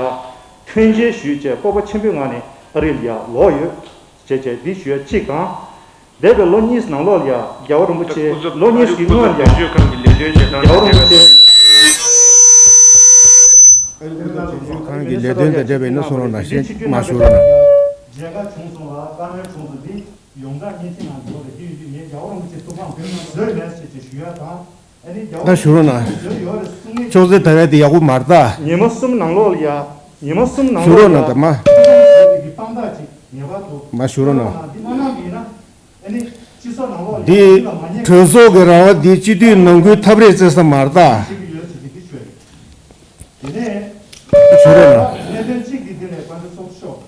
ཐོན་སྐྱེད་ཞུས་བྱས་སྤོབས་པ་ཆེན་པོའི་ངང་ནས་ཨ་རི་ལ་ཡ་ལོག་ཡོད་ཅེས་བྱས་འདི་ཞུ་ཡ་གཅིག་དང་། འདས་པའི་ལོ་གཉིས་ནང་ལོགས་ལ་ཡ་རྒྱལ་བ་རིན་པོ་ཆེ་ལོ་གཉིས་ཀྱི་སྔོན་ལ་ཡ་རྒྱལ་བ་རིན་པོ་ཆེ་ཁང་གི་ལས་དོན་དང་འབྲེལ་བའི་ནི་གསུང་རོགས་གནང་། ཞེས་མ་ཞུ་རོགས་གནང་། མཇལ་ཁ་བྱུང་སོང་ལ་བཀའ་མོལ་བྱུང་སོང་འདི། ཡོངས་གྲགས་བརྙན་འཕྲིན་ནང་འགྲོ་བའི་དུས་ཡུན་དུས་ངས་རྒྱལ་བ་རིན་པོ་ཆེ་ཐུགས་ཕམ་བོད་ནང་བཟོས་མེད་ཟེར་ཅེས་ཞུ་ཡ་དང་། ཨ་ནི་རྒྱལ་བ་ད་ཞུ་རོགས་གནང་། བཟོས་ཡོད་རེད་གསུང་ངེས། ཅོག་ཙེ་དར་ཡ་དེ་ཡག་པོ་མ་རེད་ད། ཉི་མ་གསུམ་ནང་ལོགས་ལ་ཡ། ཉི་མ་གསུམ་ནང་ཞུ་རོགས་ལོགས་ལ་གནང་ད་མ། ཐུགས་ཕམ་བཟོས་པའི་གི་དཔང་རྟགས་ཅིག་ངེས་པར་དུ། མ་ཞུ་རོགས་གནང་། འདི་མ་གནང་བ་ཡིན་ན། ཨ་ནི་སྤྱི་ཚོགས་ནང་ལོགས་ལ་འདི་ཡ་ལ་མ་ཉན། གྲོས་ཚོགས་ཀྱི་ར་བ་འདི་སྤྱི་འཐུས་ནང་ཁུལ་འཐབ་རེས་བྱེད་ས་མ་རེད་ད། བྱེད་ཀྱི་ཡོད་ཅེས་ཀྱི་འདི་བརྗོད། དེ་ནས་ཞུ་རོགས་གནང་། གནད་དོན་གཅིག་གི་འདི་ལས་དཔལ་ལྡན་ཚོགས་གཙོ་མཆོག་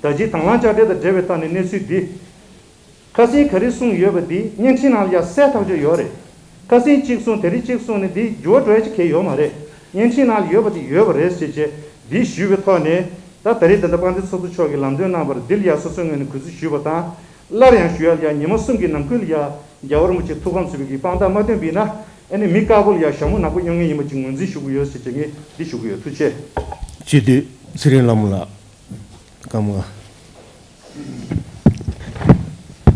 ད་ཅི་དང་བླངས་དཔྱ་ཁྲལ་དང་འབྲེལ་བའི་ཐོག་ནས་གནས་ཚུལ་འདི། ཁ་སང་ག་རེ་གསུངས་ཡོད་པ་འདི་བརྙན་འཕྲིན་ནང་ལ་ཡ་གསལ་ཐག་ཆོད་ཡོད་རེད། ཁ་སང་གཅིག་གསུངས་དེ་རིང་གཅིག་གསུངས་ནས་འདི་འགྱུར་བ་འགྲོ་ཡ་ཅིག་གང་ཡང་ཡོད་མ་རེད། བརྙན་འཕྲིན་ནང་ལ་ཡོད་པ་འདི་ཡོད་པ་རེད་ཟེར་བྱས་འདི་ཞུས་པའི་ཐོག་ནས། ད་ད་རེས་ད་ལྟ་དཔལ་ལྡན་ཚོགས་གཙོ་མཆོག་གིས་ལམ་སྟོན་གནང་བར་འདི་ལ་ཡ་སོ་སོའི་ངོས་ནས་གུས་བརྩི་ཞུས་པ་དང་། སླར་ཡང་ཞུ་ཡ་ལ་ཡ་ཉི་མ་གསུམ་གྱི་ནང་ཁུལ་ལ་ཡ་རྒྱལ་བ་རིན་པོ་ཆེ་ཐུགས་ཕམ་བཟོས་པའི་གི་དཔང་རྟགས་མ་བཏོན་པ་ཡིན་ན། ཨ་ནི་མི་དཀར་པོ་ལ་ཡ་ཞྭ་མོ་ནག་པོ་གཡོག་མཁན་ཡིན་པ་ཅིག་ངོས་འཛིན་ཞུ་གི་ཡོད་ཟེར་བྱས་ངས་འདི་ཞུ་གི་ཡོད། ཐུགས་རྗེ་ཆེ། སྤྱི་འཐུས་ཚེ་རིང་ལྷ་མོ་ལགས། སྐར་མ་ལྔ།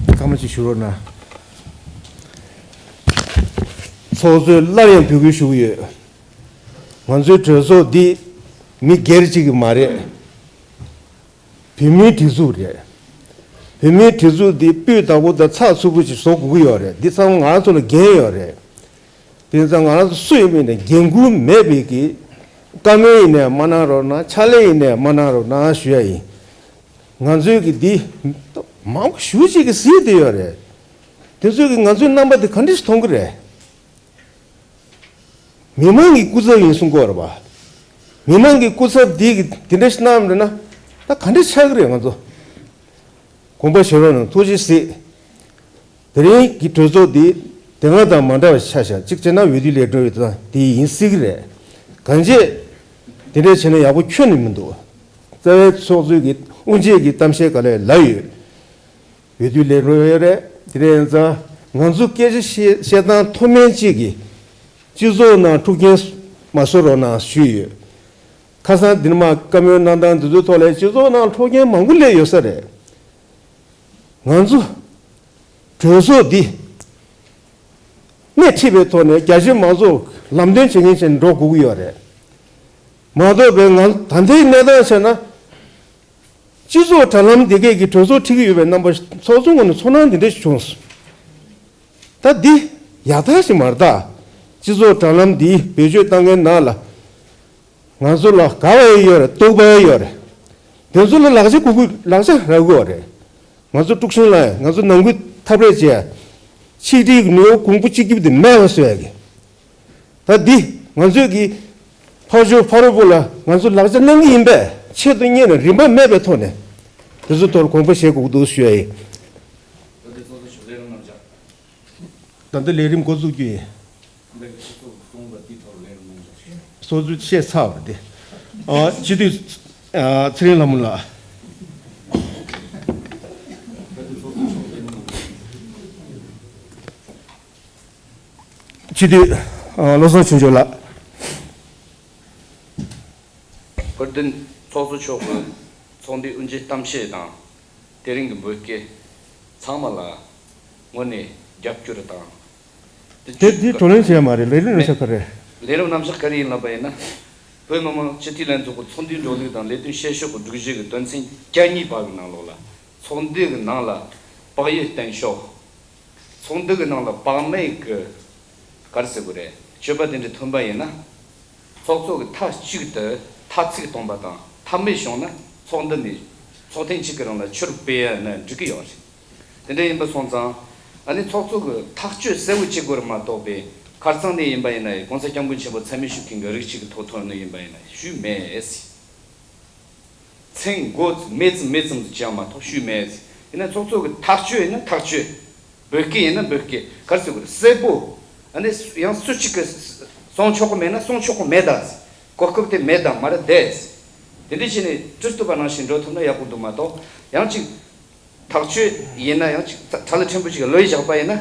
སྐར་མ་གཅིག་ཞུ་རོགས་གནང་། ཚོགས་གཙོས་སླར་ཡང་འབོད་སྐུལ་ཞུ་གི་ཡོད། ང་ཚོའི་གྲོས་ཚོགས་འདི་མི་སྒེར་གཅིག་གི་མ་རེད། བོད་མིའི་སྒྲིག་འཛུགས་རེད། བོད་མིའི་སྒྲིག་འཛུགས་འདི་སྤུས་དག་པོ་དང་ཚགས་ཚུད་པོ་ཞིག་བཟོ་དགོས་ཀྱི་ཡོད་རེད། འདི་ཚང་མ་ང་རང་ཚོ་ལ་འགན་ཡོད་རེད། དེ་ཙང་ང་རང་ཚོ་སུ་ཡིན་མིན་ནས་འགན་ཁུར་མེད་པའི་གི་བཀའ་མོལ་ཡིན་ནའི་མ་གནང་རོགས་གནང་། ཕྱག་ལས་ཡིན་ནའི་མ་གནང་རོགས་གནང་ཞུ་ཡ་ཡིན། ང་ཚོའི་གི་འདི་མང་པོ་ཞེ་ཅིག་གིས་གཟིགས་བསྡད་ཡོད་རེད། དེ་ཚོས་གི་ང་ཚོའི་རྣམ་པ་འདི་ག་འདྲ་ཞིག་མཐོང་གི་རེད། མི་མང་གི་སྐུ་ཚབ་ཡིན་གསུང་གི་ཡོད་རེད་པ། མི་མང་གི་སྐུ་ཚབ་འདི་གི་འདི་འདྲ་ཞིག་གནང་བ་རེད་ན། ད་ག་འདྲ་ཆགས་ཀྱི་རེད། ང་ཚོ་དགོངས་པ་བཞེས་རོགས་གནང་། ཐུགས་རྗེ་གཟིགས། དེ་རིང་གི་གྲོས་ཚོགས་འདི་དེ་སྔ་དང་མ་འདྲ་བ་ཆགས་ཤག་གཅིག་བྱས་ན་འོས་བསྡུ་ལས་འགྲོ་བའི་དང་དེ་ཡིན་སྲིད་ཀྱི་རེད། གང་ཅི། དེ་འདྲ་བྱས་ན་ཡག་པོ་ཁྱོན་ནས་མི་འདུག་རྩ་བའི་ཚོགས་གཙོས་ཀྱི་དབུ་འབྱེད་ཀྱི་གཏམ་བཤད་ག་ལེར་ལབ་ཡོད། འོས་བསྡུ་ལས་རོགས་ཡོད་རེད། དེ་འདྲ་ཡིན་ཙང་ང་ཚོ་སྐད་ཆ་བཤད་བཤད་སྟངས་མཐོ་དམན་གཅིག་གིས་སྤྱི་ཚོགས་ནང་འཁྲུག་རྐྱེན་མ་བཟོ་རོགས་གནང་ཞུས་ཡོད། ཁ་སང་འདིར་མ་བཀའ་མོལ་གནང་སྟངས་འདི་ཚོའི་ཐོག་ལས་སྤྱི་ཚོགས་ནང་འཁྲུག་རྐྱེན་མང་པོ་སླེབས་ཡོད་ས་རེད། ང་ཚོ་གྲོས་ཚོགས་འདི་སྣེ་ཁྲིད་པའི་ཐོག་ནས་རྒྱ་ཆེ་མང་ཚོགས་ལམ་སྟོན་བྱེད་མཁན་བྱས་ནས་འགྲོ་དགོས་ཀྱི་ཡོད་རེད། མ་གཏོགས་པའི་ང་ད་ལྟའི་གནས་སྟངས་བྱས་ན། སྤྱི་ཚོགས་དྲ་ལམ་འདི་གས་ཀྱི་གྲོས་ཚོགས་ཁྲིད་ཀྱི་ཡོད་པའི་རྣམ་པ་ཚོགས་གཙོ་ངོས་ནས་ཚོར་སྣང་འདི་འདྲ་ཞིག་བྱུང་སོང་། ད་འདི་ཡག་ཐག་ཞིག་མ་རེད་ད། སྤྱི་ཚོགས་དྲ་ལམ་འདི་བེད་སྤྱོད་བཏང་མཁན་ནང་ལ་ང་ཚོ་ལ་དགའ་བ་ཡང་ཡོད་རེད། སྡུག་པ་ཡང་ཡོད་རེད། དེ་ཚོ་ལ་ལག་ཆ་དགོས་ཀྱི་ལག་ཆ་རག་གི་ཡོད་རེད། ང་ཚོ་དཀྲུག་ཤིང་ལ་ང་ཚོ་ནང་ཁུལ་འཐབ་རེས་བྱས། ཆིག་སྒྲིལ་གྱི་ནུས་པ་གོང་བུ་གཅིག་གྱུར་དེ་མེད་པ་བཟོ་ཡ་གི། ད་འདི་ང་ཚོས་ཀྱི་ཕར་ཕྱོགས་ཕ་རོལ་པོ་ལ་ང་ཚོ་ལག་ཆ་གནང་གི་ཡིན་པས། ཆེད་དུ་གཉེར་ནས་རིན་པ་མེད་པའི་ཐོག་ནས་དེ་ཚོ་ཐོག་དགོངས་པ་བཞེས་དགོས་ཀྱི་འདུག་ཞུ་ཡ་ཡིན། ད་ལྟ་ལས་རིམ་འགོ་འཛུགས་རྒྱུ་ཡིན། ཚོགས་གཙོས་བཤད་ཚར་བ་དེ། ཨ། སྤྱི་འཐུས། ཨ། ཚེ་རིང་ལྷ་མོ་ལགས། སྤྱི་འཐུས། ཨ། བློ་བཟང་ཆོས་འབྱོར་ལགས། དཔལ་ལྡན་ཚོགས་གཙོ་མཆོག་གི་ཚོགས་འདུའི་དབུ་འབྱེད་གཏམ་བཤད་དང་། དེ་རིང་གི་འབོད་སྐུལ་ཚང་མ་ལ་དངོས་གནས་རྒྱབ་སྐྱོར་དང་། དེ་དེ་དེ་བགྲོ་གླེང་བྱས་མ་རེད། ལས་རིམ་རྣམ་གཞག་ག་རེ། ལས་རིམ་རྣམ་གཞག་ག་རེ་ཡིན་ལབ་པ་ཡིན་ན། བོད་མི་མང་སྤྱི་འཐུས་ལྷན་ཚོགས་ཀྱི་ཚོགས་འདུའི་འགྲོ་ལུགས་དང་ལས་དོན་བྱེད་ཕྱོགས་ཀྱི་སྒྲིག་གཞི་གི་དོན་ཚན་བཅུ་གཉིས་པ་གི་ནང་ལོགས་ལ། ཚོགས་འདུ་གི་ནང་ལ་བག་ཡོད་བསྟེན་ཕྱོགས། ཚོགས་འདུ་གི་ནང་ལ་བག་མེད་ཀྱི་ ག་རེ་ཟེར་དགོས་རེད། སྤྱོད་པ་དེ་འདྲ་ཐོན་པ་ཡིན་ན། ཚོགས་གཙོ་གི་མཐའ་གཅིག་ཏུ་མཐའ་ཚིག་གཏོང་པ་དང་མཐའ་མེད་བྱུང་ན་ཚོགས་འདུ་ནས་ཚོགས་ཐེངས་གཅིག་གི་རིང་ལ་ཆོར་སྤེལ་ཡ་ན་འགྲིག་གི་ཡོད་རེད། དེ་འདྲ་ཡིན་པ་སོང་ཙང་། ཨ་ནི་ཚོགས་གཙོ་གི་ཐག་གཅོད་གསལ་བོ་བྱེད་དགོས་རེད་མ་གཏོགས་པའི་ཁ་རྩང་ནས་ཡིན་པ་ཡིན་ན་ཡང་༸གོང་ས་༸སྐྱབས་མགོན་ཆེན་པོ་མཚན་སྨད་ཞུ་མཁན་གྱི་རིགས་གཅིག་གི་ཐོག་ཐོན་ནས་ཡིན་པ་ཡིན་ན་ཞུས་མེད། མཚན་དགོས་མེད་ཙམ་མེད་ཙམ་དུ་བྱས་མ་གཏོགས་ཞུས་མེད། ཡིན་ན་ཚོགས་གཙོ་གི་ཐག་གཅོད་ཡིན་ན་ཐག་གཅོད། འབོད་སྐུལ་ཡིན་ན་འབོད་སྐུལ་ག་རེ་ཟེར་དགོས་རེད། གསལ་པོ། ཨ་ནི་ཡང་སུ་གཅིག་གིས་གསུང་ཆོག་གི་མེད་ན་གསུང་ཆོག་གི་མེད་ད། གོ་སྐབས་དེ་མེད་ད་མ་རེད་དེ། དེ་འདྲ་བྱས་ནས་སྤྲུལ་བཏུབ་པ་ནང་བཞིན་འགྲོ་ཐུབ་ན་ཡག་པོ་འདུག་མ་གཏོགས་ཡང་ཅིག་ཐག་གཅོད་ཡིན་ན་ཡང་ཅིག་གྲྭ་ལ་ཕྲན་བུ་ཅིག་ལོས་བཞག་པ་ཡིན་ན་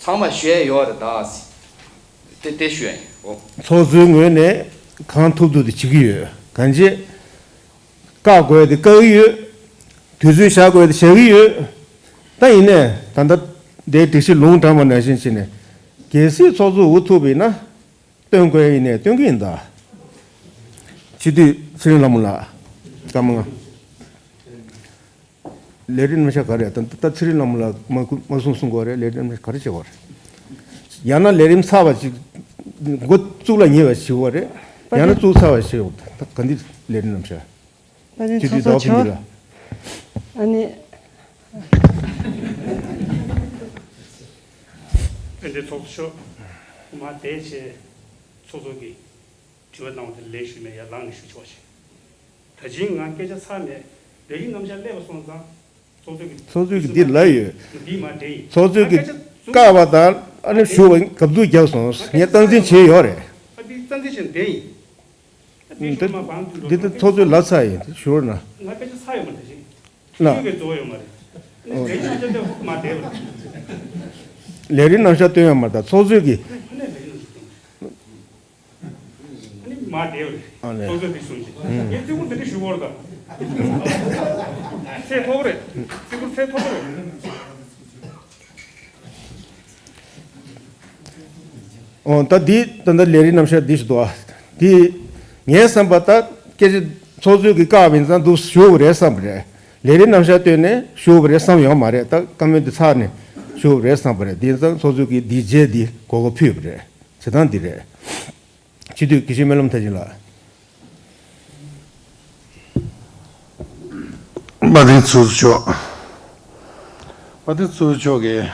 ཚང་མ་ཞུ་ཡ་ཡོད་རེད་ད། དེ་དེ་ཞུ་ཡ་ཡིན། འོ། ཚོགས་གཙོའི་ངོས་ནས་གང་ཐུབ་ཐུབ་དེ་བྱེད་ཀྱི་ཡོད། གང་ཅི། བཀག་དགོས་དེ་བཀག་གི་ཡོད། དུས་ཚོད་བཞག་དགོས་དེ་བཞག་གི་ཡོད། ད་ཡིན་ནས་ད་ལྟ་དེའི་སྒྲིག་གཞི་ལུང་དྲངས་པ་ནང་བཞིན་བྱས་ནས་གལ་སྲིད་ཚོགས་གཙོ་འོས་ཐུབ་པ་ཡིན་ན་སྟོན་དགོས་ཡིན་ནས་སྟོན་གི་ཡིན་ད། སྤྱི་འཐུས་ཚེ་རིང་ལྷ་མོ་ལགས། སྐར་མ་ལྔ། ལས་རིམ་རྣམ་གཞག་ག་རེ་ད་ད་ཚེ་རིང་ལྷ་མོ་ལགས་མ་མ་གསུང་གསུང་དགོས་རེད། ལས་རིམ་རྣམ་གཞག་ག་རེ་བྱེད་དགོས་རེད། ཡང་ན་ལས་རིམ་ཚར་བ་ཅིག་འགོ་བཙུགས་ལ་ཉེ་བ་ཞིག་དགོས་རེད། ཡང་ན་བཙུགས་ཚར་བ་ཞིག་ད་ག་འདི་ལས་རིམ་རྣམ་གཞག་བཀའ་དྲིན་ཚོགས་གཙོ་མཆོག་ཨ་ནི། དཔལ་ལྡན་ཚོགས་གཙོ་མཆོག་མ་བསྡད་བྱས་ཚོགས་གཙོ་གིས་དྲི་བ་གནང་བ་དེ་ལན་ཞུས་མེད། ཡར་ལངས་ནས་ཞུ་ཆོག་ཅིག་ད་ཅིང་ང་སྐད་ཆ་ཚར་མེད། ལས་རིམ་རྣམ་གཞག་སླེབས་པ་སོང་ཙང་ཚོགས་གཙོ་གིས་ཚོགས་གཙོ་གིས་འདི་ལབ་ཡོད། འདི་མ་བསྡད་ཡིན། ཚོགས་གཙོ་གིས་བཀག་པ་དང་ཨ་ནི་ཞུ་བ་གབ་ཚིག་རྒྱབ་སོང་། ངས་སྟངས་འཛིན་བྱས་ཡོད་རེད། ཨ་འདི་སྟངས་འཛིན་བྱས་བསྡད་ཡིན། ཨ་འདི་ཞུ་མ་བང་དུ་འགྲོ་འདི་ད་ཚོགས་གཙོས་ལབ་ཚར་ཡིན། ཞུ་རོགས་གནང་། ང་སྐད་ཆ་ཚར་ཡོད་མ་རེད་ཅིང་། ལགས། ཚོགས་གཙོ་གིས་རྫོགས་ཡོད་མ་རེད། ཨ་ནི་ལས་རིམ་རྣམ་གཞག་སྟོན་ཡོད་མ་རེད་ད། ཚོགས་གཙོ་གིས། ཨ་ནི་ལས་རིམ་རྣམ་གཞག་སྟོན། ཨ་ནི་མ་བསྡད་པ་རེད། ཨ་ལས། ཚོགས་གཙོས་འདི་གསུངས་ཤིང་། ངས་བརྩི་བཀུར་དེ་འདྲ་ཞུ་དགོས་རེད་ད། ཚད་མཐོ་པོ་རེད། བརྩི་བཀུར་ཚད་མཐོ་པོ་རེད། འོ་ད་འདི་ད་ལྟ་ལས་རིམ་རྣམ་གཞག་འདི་ཞིག་འདུག་ཨ། འདི་ངའི་བསམ་པ་ད་སྐད་ཆ་ཚོགས་གཙོས་ཀྱིས་བཀག་པ་ཡིན་ཙང་འདུག་ཞུ་དགོས་རེད་བསམ་པ་རེད། ལས་རིམ་རྣམ་གཞག་བཏོན་ནས་ཞུ་དགོས་རེད་བསམ་ཡོད་མ་རེད། ད་བཀའ་མོལ་འདི་ཚར་ནས་ཞུ་དགོས་རེད་བསམ་པ་རེད། འདི་ཡིན་ཙང་ཚོགས་གཙོས་ཀྱིས་འདིའི་རྗེས་འདི་གོ་སྐབས་ཕུལ་བ་རེད། བྱེད་སྟངས་འདི་རེད། སྤྱི་འཐུས་དགེ་བཤེས་སྨོན་ལམ་མཐར་ཕྱིན་ལགས། དཔལ་ལྡན་ཚོགས་གཙོ་མཆོག་དཔལ་ལྡན་ཚོགས་གཙོ་མཆོག་གིས་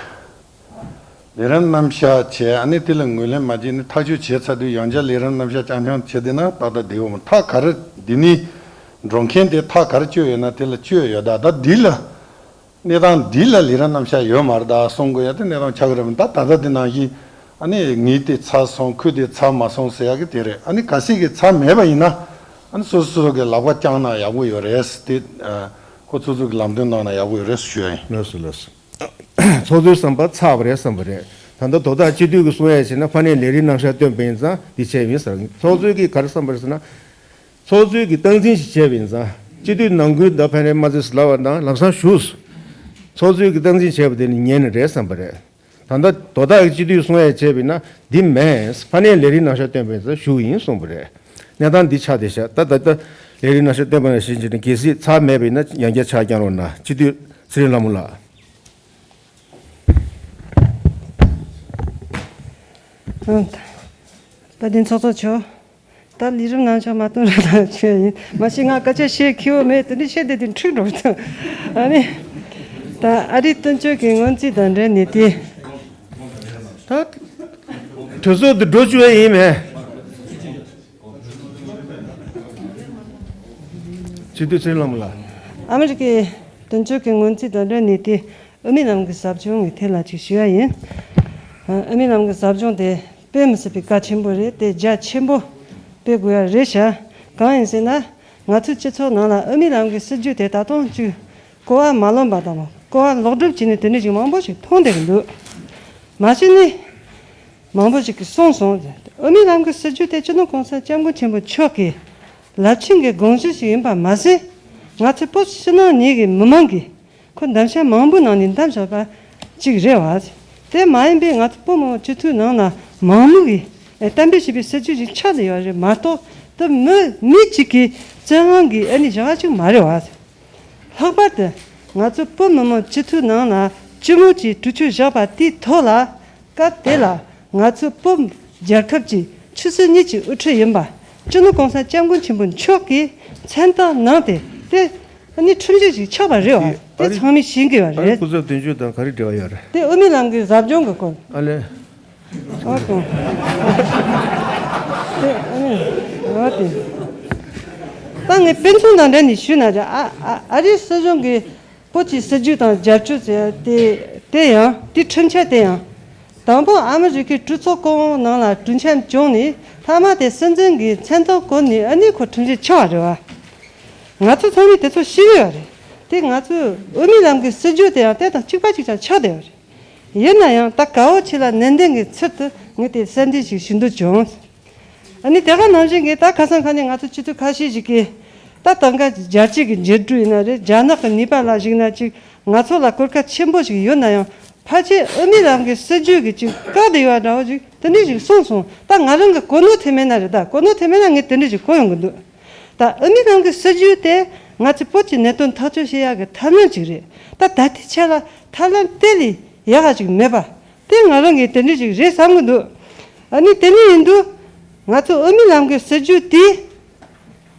ལས་རིམ་རྣམ་གཞག་བྱས། ཨ་ནི་དེ་ལ་ངོས་ལེན་མ་བྱས་ནས་ཐག་གཅོད་བྱས་ཚར་དུས་ཡང་བསྐྱར་ལས་རིམ་རྣམ་གཞག་རྐྱང་རྐྱང་བྱས་བསྡད་ན་ཏག་ཏག་བསྡད་ཡོད་མ། ཐག་ག་རེ་འདི་ནི་འགྲོ་མཁན་དེ་ཐག་ག་རེ་གཅོད་ཡོད་ན་དེ་ལ་གཅོད་ཡོད་ད། ད་འདི་ལ། གནས་སྟངས་འདི་ལ་ལས་རིམ་རྣམ་གཞག་ཡོད་མ་རེད་ད་གསུང་དགོས་ཡ་དེ་གནས་སྟངས་ཆགས་ཀྱི་རེད། ད་ད་ལྟ་དེ་ནང་བཞིན་ཨ་ནི་ངས་དེ་ཚར་སོང་། ཁོས་དེ་ཚར་མ་སོང་ཟེར་ཡ་གི་དེ་རེད། ཨ་ནི་གལ་སྲིད་ཀྱི་ཚར་མེད་པ་ཡིན་ན་ཨ་ནི་སོ་སོ་སོ་གི་ལག་པ་བརྐྱངས་ན་ཡག་པོ་ཡོད་རེད་དེ། ཨ་ཁོ་ཚོ་ཚོ་གི་ལམ་སྟོན་གནང་ན་ཡག་པོ་ཡོད་རེད་ཞུ་ཡ་ཡིན། ལགས་སོ་ལགས་སོ། ཚོགས་གཙོའི་བསམ་པ་ཚར་བ་རེད་བསམ་པ་རེད། ད་ལྟ་དོ་བདག་སྤྱི་འཐུས་ཀྱིས་གསུང་ཡ་བྱས་ན་ཕ་ནས་ལས་རིམ་རྣམ་གཞག་བཏོན་པ་ཡིན་ཙང་འདི་བྱས་ཡིན་ཟེར། ཚོགས་གཙོས་ཀྱིས་ག་རེ་བསམ་པ་རེད་ཟེར་ན། ཚོགས་གཙོས་ཀྱིས་སྟངས་འཛིན་ཞིག་བྱས་པ་ཡིན་ཙང་སྤྱི་འཐུས་ནང་ཁུལ་ད་ཕན་རེ་མ་ཚེ་ལབ་པ་དང་ལམ་སང་ཞུས། ཚོགས་གཙོས་ཀྱིས་སྟངས་འཛིན་བྱས་པ་དེ་ནི་ཉན་ནི་རེད་བསམ་པ་རེད། ད་ལྟ་དོ་བདག་གི་སྤྱི་འཐུས་གསུང་ཡ་བྱས་པ་ཡིན་ན་འདི་མེད། ཕ་ནས་ལས་རིམ་རྣམ་གཞག་བཏོན་པ་ཡིན་ཙང་ཞུ་གི་ཡིན་གསུངས་པ་རེད། གནས་སྟངས་འདི་ཆགས་བསྡད་ཤག་ད་ད་ལྟ་ལས་རིམ་རྣམ་གཞག་བཏོན་པ་ནང་བཞིན་བྱས་ནས་གལ་སྲིད་ཚར་མེད་པ་ཡིན་ན་ཡང་བསྐྱར་ཆ་རྐྱང་རོགས་གནང་། སྤྱི་འཐུས་ཚེ་རིང་ལྷ་མོ་ལགས། ཨང་། དཔལ་ལྡན་ཚོགས་གཙོ་མཆོག་ད་ལས་རིམ་རྣམ་གཞག་མ་སྟོན་རོགས་གནང་ཞུ་ཡ་ཡིན། མ་གཞི་ང་སྐད་ཆ་བཤད་ཁེ་བོ་མེད། དེ་འདྲ་བཤད་བསྡད་དེ་འཁྲུག་འགྲོ་གི་འདུག་ཨ་ནི། ད་ཨ་རིའི་སྟོན་ཆོས་ཀྱི་སྔོན་རྩིས་དང་འབྲེལ་ནས་དེ། ད་གྲོས་ཚོགས་དུ་འགྲོ་བཅུག་ཡ་ཡིན་མེད། སྤྱི་འཐུས་ཚེ་རིང་ལྷ་མོ་ལགས། ཨ་མི་རི་ཀའི་སྟོན་ཆོས་ཀྱི་སྔོན་རྩིས་དང་འབྲེལ་ནས་དེ། དབུ་མའི་ལམ་གྱི་ཟབ་སྦྱོང་གི་ཐད་ལ་ཅིག་ཞུ་ཡ་ཡིན། ཨ་དབུ་མའི་ལམ་གྱི་ཟབ་སྦྱོང་དེ་དཔེ་མི་སྲིད་པའི་གལ་ཆེན་པོ་རེད་དེ། རྒྱ་ཆེན་པོ་སྤེལ་དགོས་ཡ་རེད་ཤག་གང་ཡིན་ཟེར་ན་ང་ཚོའི་སྤྱི་ཚོགས་ནང་ལ་དབུ་མའི་ལམ་གྱི་སྲིད་བྱུས་དེ་ད་དུང་ཅིག་གོ་བ་མ་ལོན་པ་དང་གོ་བ་ལོག་སྒྲུབ་བྱས་ནས་དེ་འདྲ་ཞིག་མང་པོ་ཞིག་མཐོང་བསྡད་ཀྱི་འདུག་མ་གཞི་ནས་མང་པོ་ཞིག་གིས་གསུངས་སོང་། དབུ་མའི་ལམ་གྱི་སྲིད་བྱུས་དེ་སྤྱི་ནོར་༸གོང་ས་༸སྐྱབས་མགོན་ཆེན་པོ་མཆོག་གི་རླབས་ཆེན་གྱི་དགོངས་གཞི་ཞིག་ཡིན་པ་མ་ཟད། ང་ཚོའི་བོད་ཕྱི་ནང་གཉིས་ཀྱི་མི་མང་གིས་ཁོ་འདེམས་བྱ་མང་པོའི་ནང་ནས་འདེམས་བྱས་པ་གཅིག་རེད་བ། དེ་མ་ཡིན་པའི་ང་ཚོ་བོད་མི་སྤྱི་འཐུས་ནང་ན་མང་མོས་ཀྱིས་གཏན་འབེབས་བྱས་པའི་སྲིད་བྱུས་ཤིག་ཆགས་བསྡད་ཡོད་རེད་མ་གཏོགས། དེ་མི་མི་གཅིག་གིས་བཙན་དབང་གིས་ཨ་ནི་བཞག་པ་གཅིག་མ་རེད་བ། ལྷག་པར་དུ་ང་ཚོ་བོད་མི་མང་སྤྱི་འཐུས་ནང་ན་སྤྱི་མོས་ཀྱིས་གྲོས་ཆོད་བཞག་པ་དེའི་ཐོག་ལ་སྐབས་དེ་ལ་ང་ཚོ་བོད་ རྒྱལ་ཁབ་ཀྱི་ཆབ་སྲིད་གཉིས་ཀྱི་དབུ་ཁྲིད་ཡིན་པ་སྤྱི་ནོར་༸གོང་ས་༸སྐྱབས་མགོན་ཆེན་པོ་མཆོག་གིས་མཚན་རྟགས་གནང་སྟེ་དེ་ནི་ཁྲིམས་གཞི་ཞིག་ཆགས་པ་རེད་བ། དེ་ཚང་མས་ཤེས་དགོས་པ་རེད། སྐུ་ཚབ་དོན་གཅོད་དང་ག་རེ་འབྲེལ་བ་ཡོད་རེད། དེ་དབུ་མའི་ལམ་གྱི་ཟབ་སྦྱོང་གི་སྐོར། ཨ་ལས། ཨ་ཀོ། དེ་ཨ་ནི་ཨ་དེ། ད་ངས་དཔེ་མཚོན་དང་འབྲེལ་ནས་ཞུས་ན་ཨ་ཨ་ཨ་རིའི་སྲིད་གཞུང་གིས་བོད་ཀྱི་སྲིད་ཇུས་དང་རྒྱབ་སྐྱོར་ཟེར་དེ་དེ་ཡང་དེ་ཁྲིམས་འཆར་དེ་ཡང་། དང་པོ་ཨ་མི་རི་ཀའི་གྲོས་ཚོགས་གོང་ནང་ལ་གྲོས་འཆར་བྱུང་ནས་མཐའ་མ་དེ་སྲིད་འཛིན་གྱིས་མཚན་རྟགས་བཀོད་ནས་ཨ་ནི་ཁོ་ཁྲིམས་གཞི་ཆགས་པ་རེད་བ། ང་ཚོ་ཚང་མས་དེ་ཚོ་ཤེས་ཀྱི་ཡོད་རེད། དེ་ང་ཚོས་དབུ་མའི་ལམ་གྱི་སྲིད་ཇུས་དེ་ཡང་དེ་དང་གཅིག་པ་གཅིག་རྐྱང་ཆགས་བསྡད་ཡོད་རེད། ཡིན་ན་ཡང་ད་གལ་ཆེ་ལ་ནན་ཏན་གྱི་ཚུལ་དུ་ངས་དེ་གསལ་འདེབས་ཤིག་ཞུ་འདོད་བྱུང་། ཨ་ནི་དེ་ག་ནང་བཞིན་གྱི་ད་ཁ་སང་ཁ་ནས་ང་ཚོ་སྤྱི་འཐུས་ཁ་ཤས་ཤིག་གིས་ད་ད་ག་རྒྱལ་སྤྱི་གི་འགྱུར་འགྲོས་ཡིན་ན་རེད། རྒྱ་ནག་གི་ནུས་པ་ལ་གཞིགས་ན་ཅིག་ང་ཚོ་ལ་གོ་སྐབས་ཆེན་པོ་ཞིག་ཡོད་ན་ཡང་ཕལ་ཆེར་དབུ་མའི་ལམ་གྱི་སྲིད་ཇུས་ཀྱི་ཅིག་བཀག་བསྡད་ཡོད་འདྲ་བོ་ཅིག་དེ་འདྲ་ཞིག་གསུངས་སོང་། ད་ང་རང་གི་གོ་ནོར་ཐེབས་མེད་ན་རེད། ད་གོ་ནོར་ཐེབས་མེད་ན་ངས་དེ་འདྲ་ཞིག་གོ་ཡོང་གི་འདུག་ད་དབུ་མའི་ལམ་གྱི་སྲིད་ཇུས་དེ་ང་ཚོའི་བོད་ཀྱི་གནད་དོན་ཐག་གཅོད་བྱེད་ཡག་གི་ཐབས་ལམ་ཅིག་རེད། ད་ད་ལྟའི་ཆ་ལ་ཐབས་ལམ་དེ་ལས་ཡག་ག་ཅིག་མེད་པ་དེ་ང་རང་གིས་དེ་འདྲ་ཞིག་རེད་བསམ་གི་འདུག་ཨ་ནི་དེ་འདྲ་ཡིན་དུས་ང་ཚོ་དབུ་མའི་ལམ་གྱི་སྲིད་ཇུས་དེ་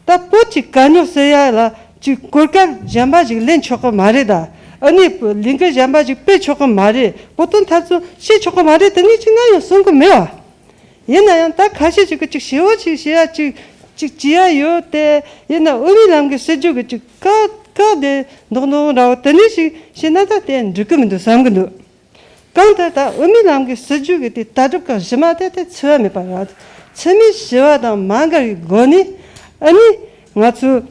ད་བོད་ཀྱི་དཀའ་རྙོག་སེལ་ཡག་ལ་ཅིག་གོ་སྐབས་གཞན་པ་ཞིག་ལེན་ཆོག་གི་མ་རེད། ད་ཨ་ནི་ལས་འགུལ་གཞན་པ་ཞིག་སྤེལ་ཆོག་གི་མ་རེད། བོད་དོན་འཐབ་རྩོད་བྱེད་ཆོག་གི་མ་རེད། དེ་འདྲ་ཅིག་ནམ་ཡང་གསུང་གི་མེད་བ། ཡིན་ན་ཡང་ད་ཁ་ཤས་ཅིག་གིས་ཅིག་ཞེ་པོ་ཅིག་བྱེད་ཡ་ཅིག་ཅིག་བྱེད་ཡ་ཡོད་དེ། ཡིན་ན་དབུ་མའི་ལམ་གྱི་སྲིད་ཇུས་ཀྱི་ཅིག་བཀག་བཀག་དེ་མདོག་མདོག་འདྲ་བོ་དེ་འདྲ་ཞིག་བྱས་ན་ད་དེ་འགྲིག་གི་མི་འདུག་བསམ་གི་འདུག་གང་ལྟར་ད་དབུ་མའི་ལམ་གྱི་སྲིད་ཇུས་ཀྱི་དེ་ལྟ་གྲུབ་ཀྱི་གཞི་མ་དེ་དེ་འཚེ་བ་མེད་པ་རེད། འཚེ་མེད་ཞི་བ་དང་མ་འགལ་བའི་སྒོ་ནས་ཨ་ནི་ང་ཚོས་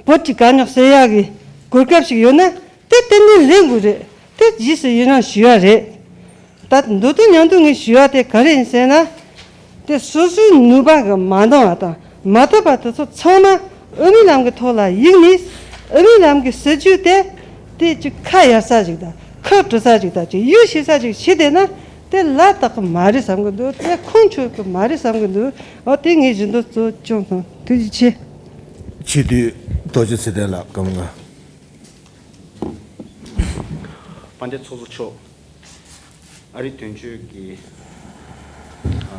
བོད་ཀྱི་དཀའ་རྙོག་སེལ་ཡག་གི་གོ་སྐབས་ཤིག་ཡོད་ན་དེ་ཏན་ཏན་ལེན་དགོས་རེད། དེ་རྗེས་སུ་ཡི་རང་ཞུ་ཡ་རེད། ད་མདོ་དོན་མཉམ་དུ་ངས་ཞུ་ཡ་དེ་ག་རེ་ཡིན་ཟེར་ན། དེ་སོ་སོའི་ནུས་པ་གིས་མ་འདང་བ་དང་མ་ཐུབ་པ་དེ་ཚོ་ཚང་མ་དབུ་མའི་ལམ་གྱི་ཐོག་ལ་ཡིག་ནས་དབུ་མའི་ལམ་གྱི་སྲིད་ཇུས་དེ་དེ་ཅིག་ཁ་གཡར་ས་ཞིག་དང་ཁག་དཀྲི་ས་ཞིག་དང་ཅིག་ཡུལ་ཤེས་ས་ཞིག་བྱེད་བསྡད་ན་དེ་ལ་དག་གི་མ་རེད་བསམ་གི་འདུག་དེ་ཁུངས་འཁྱོལ་གི་མ་རེད་བསམ་གི་འདུག་འོ་དེ་ངས་བཞུགས་འདོད་གཙོ་བོ་ཅུང་ཙམ། ཐུགས་རྗེ་ཆེ། སྤྱི་འཐུས་རྡོ་རྗེ་ཚེ་བརྟན་ལགས་སྐུ་ངོ། དཔལ་ལྡན་ཚོགས་གཙོ་མཆོག་ཨ་རིའི་དོན་གཅོད་ཀྱི་ཨ་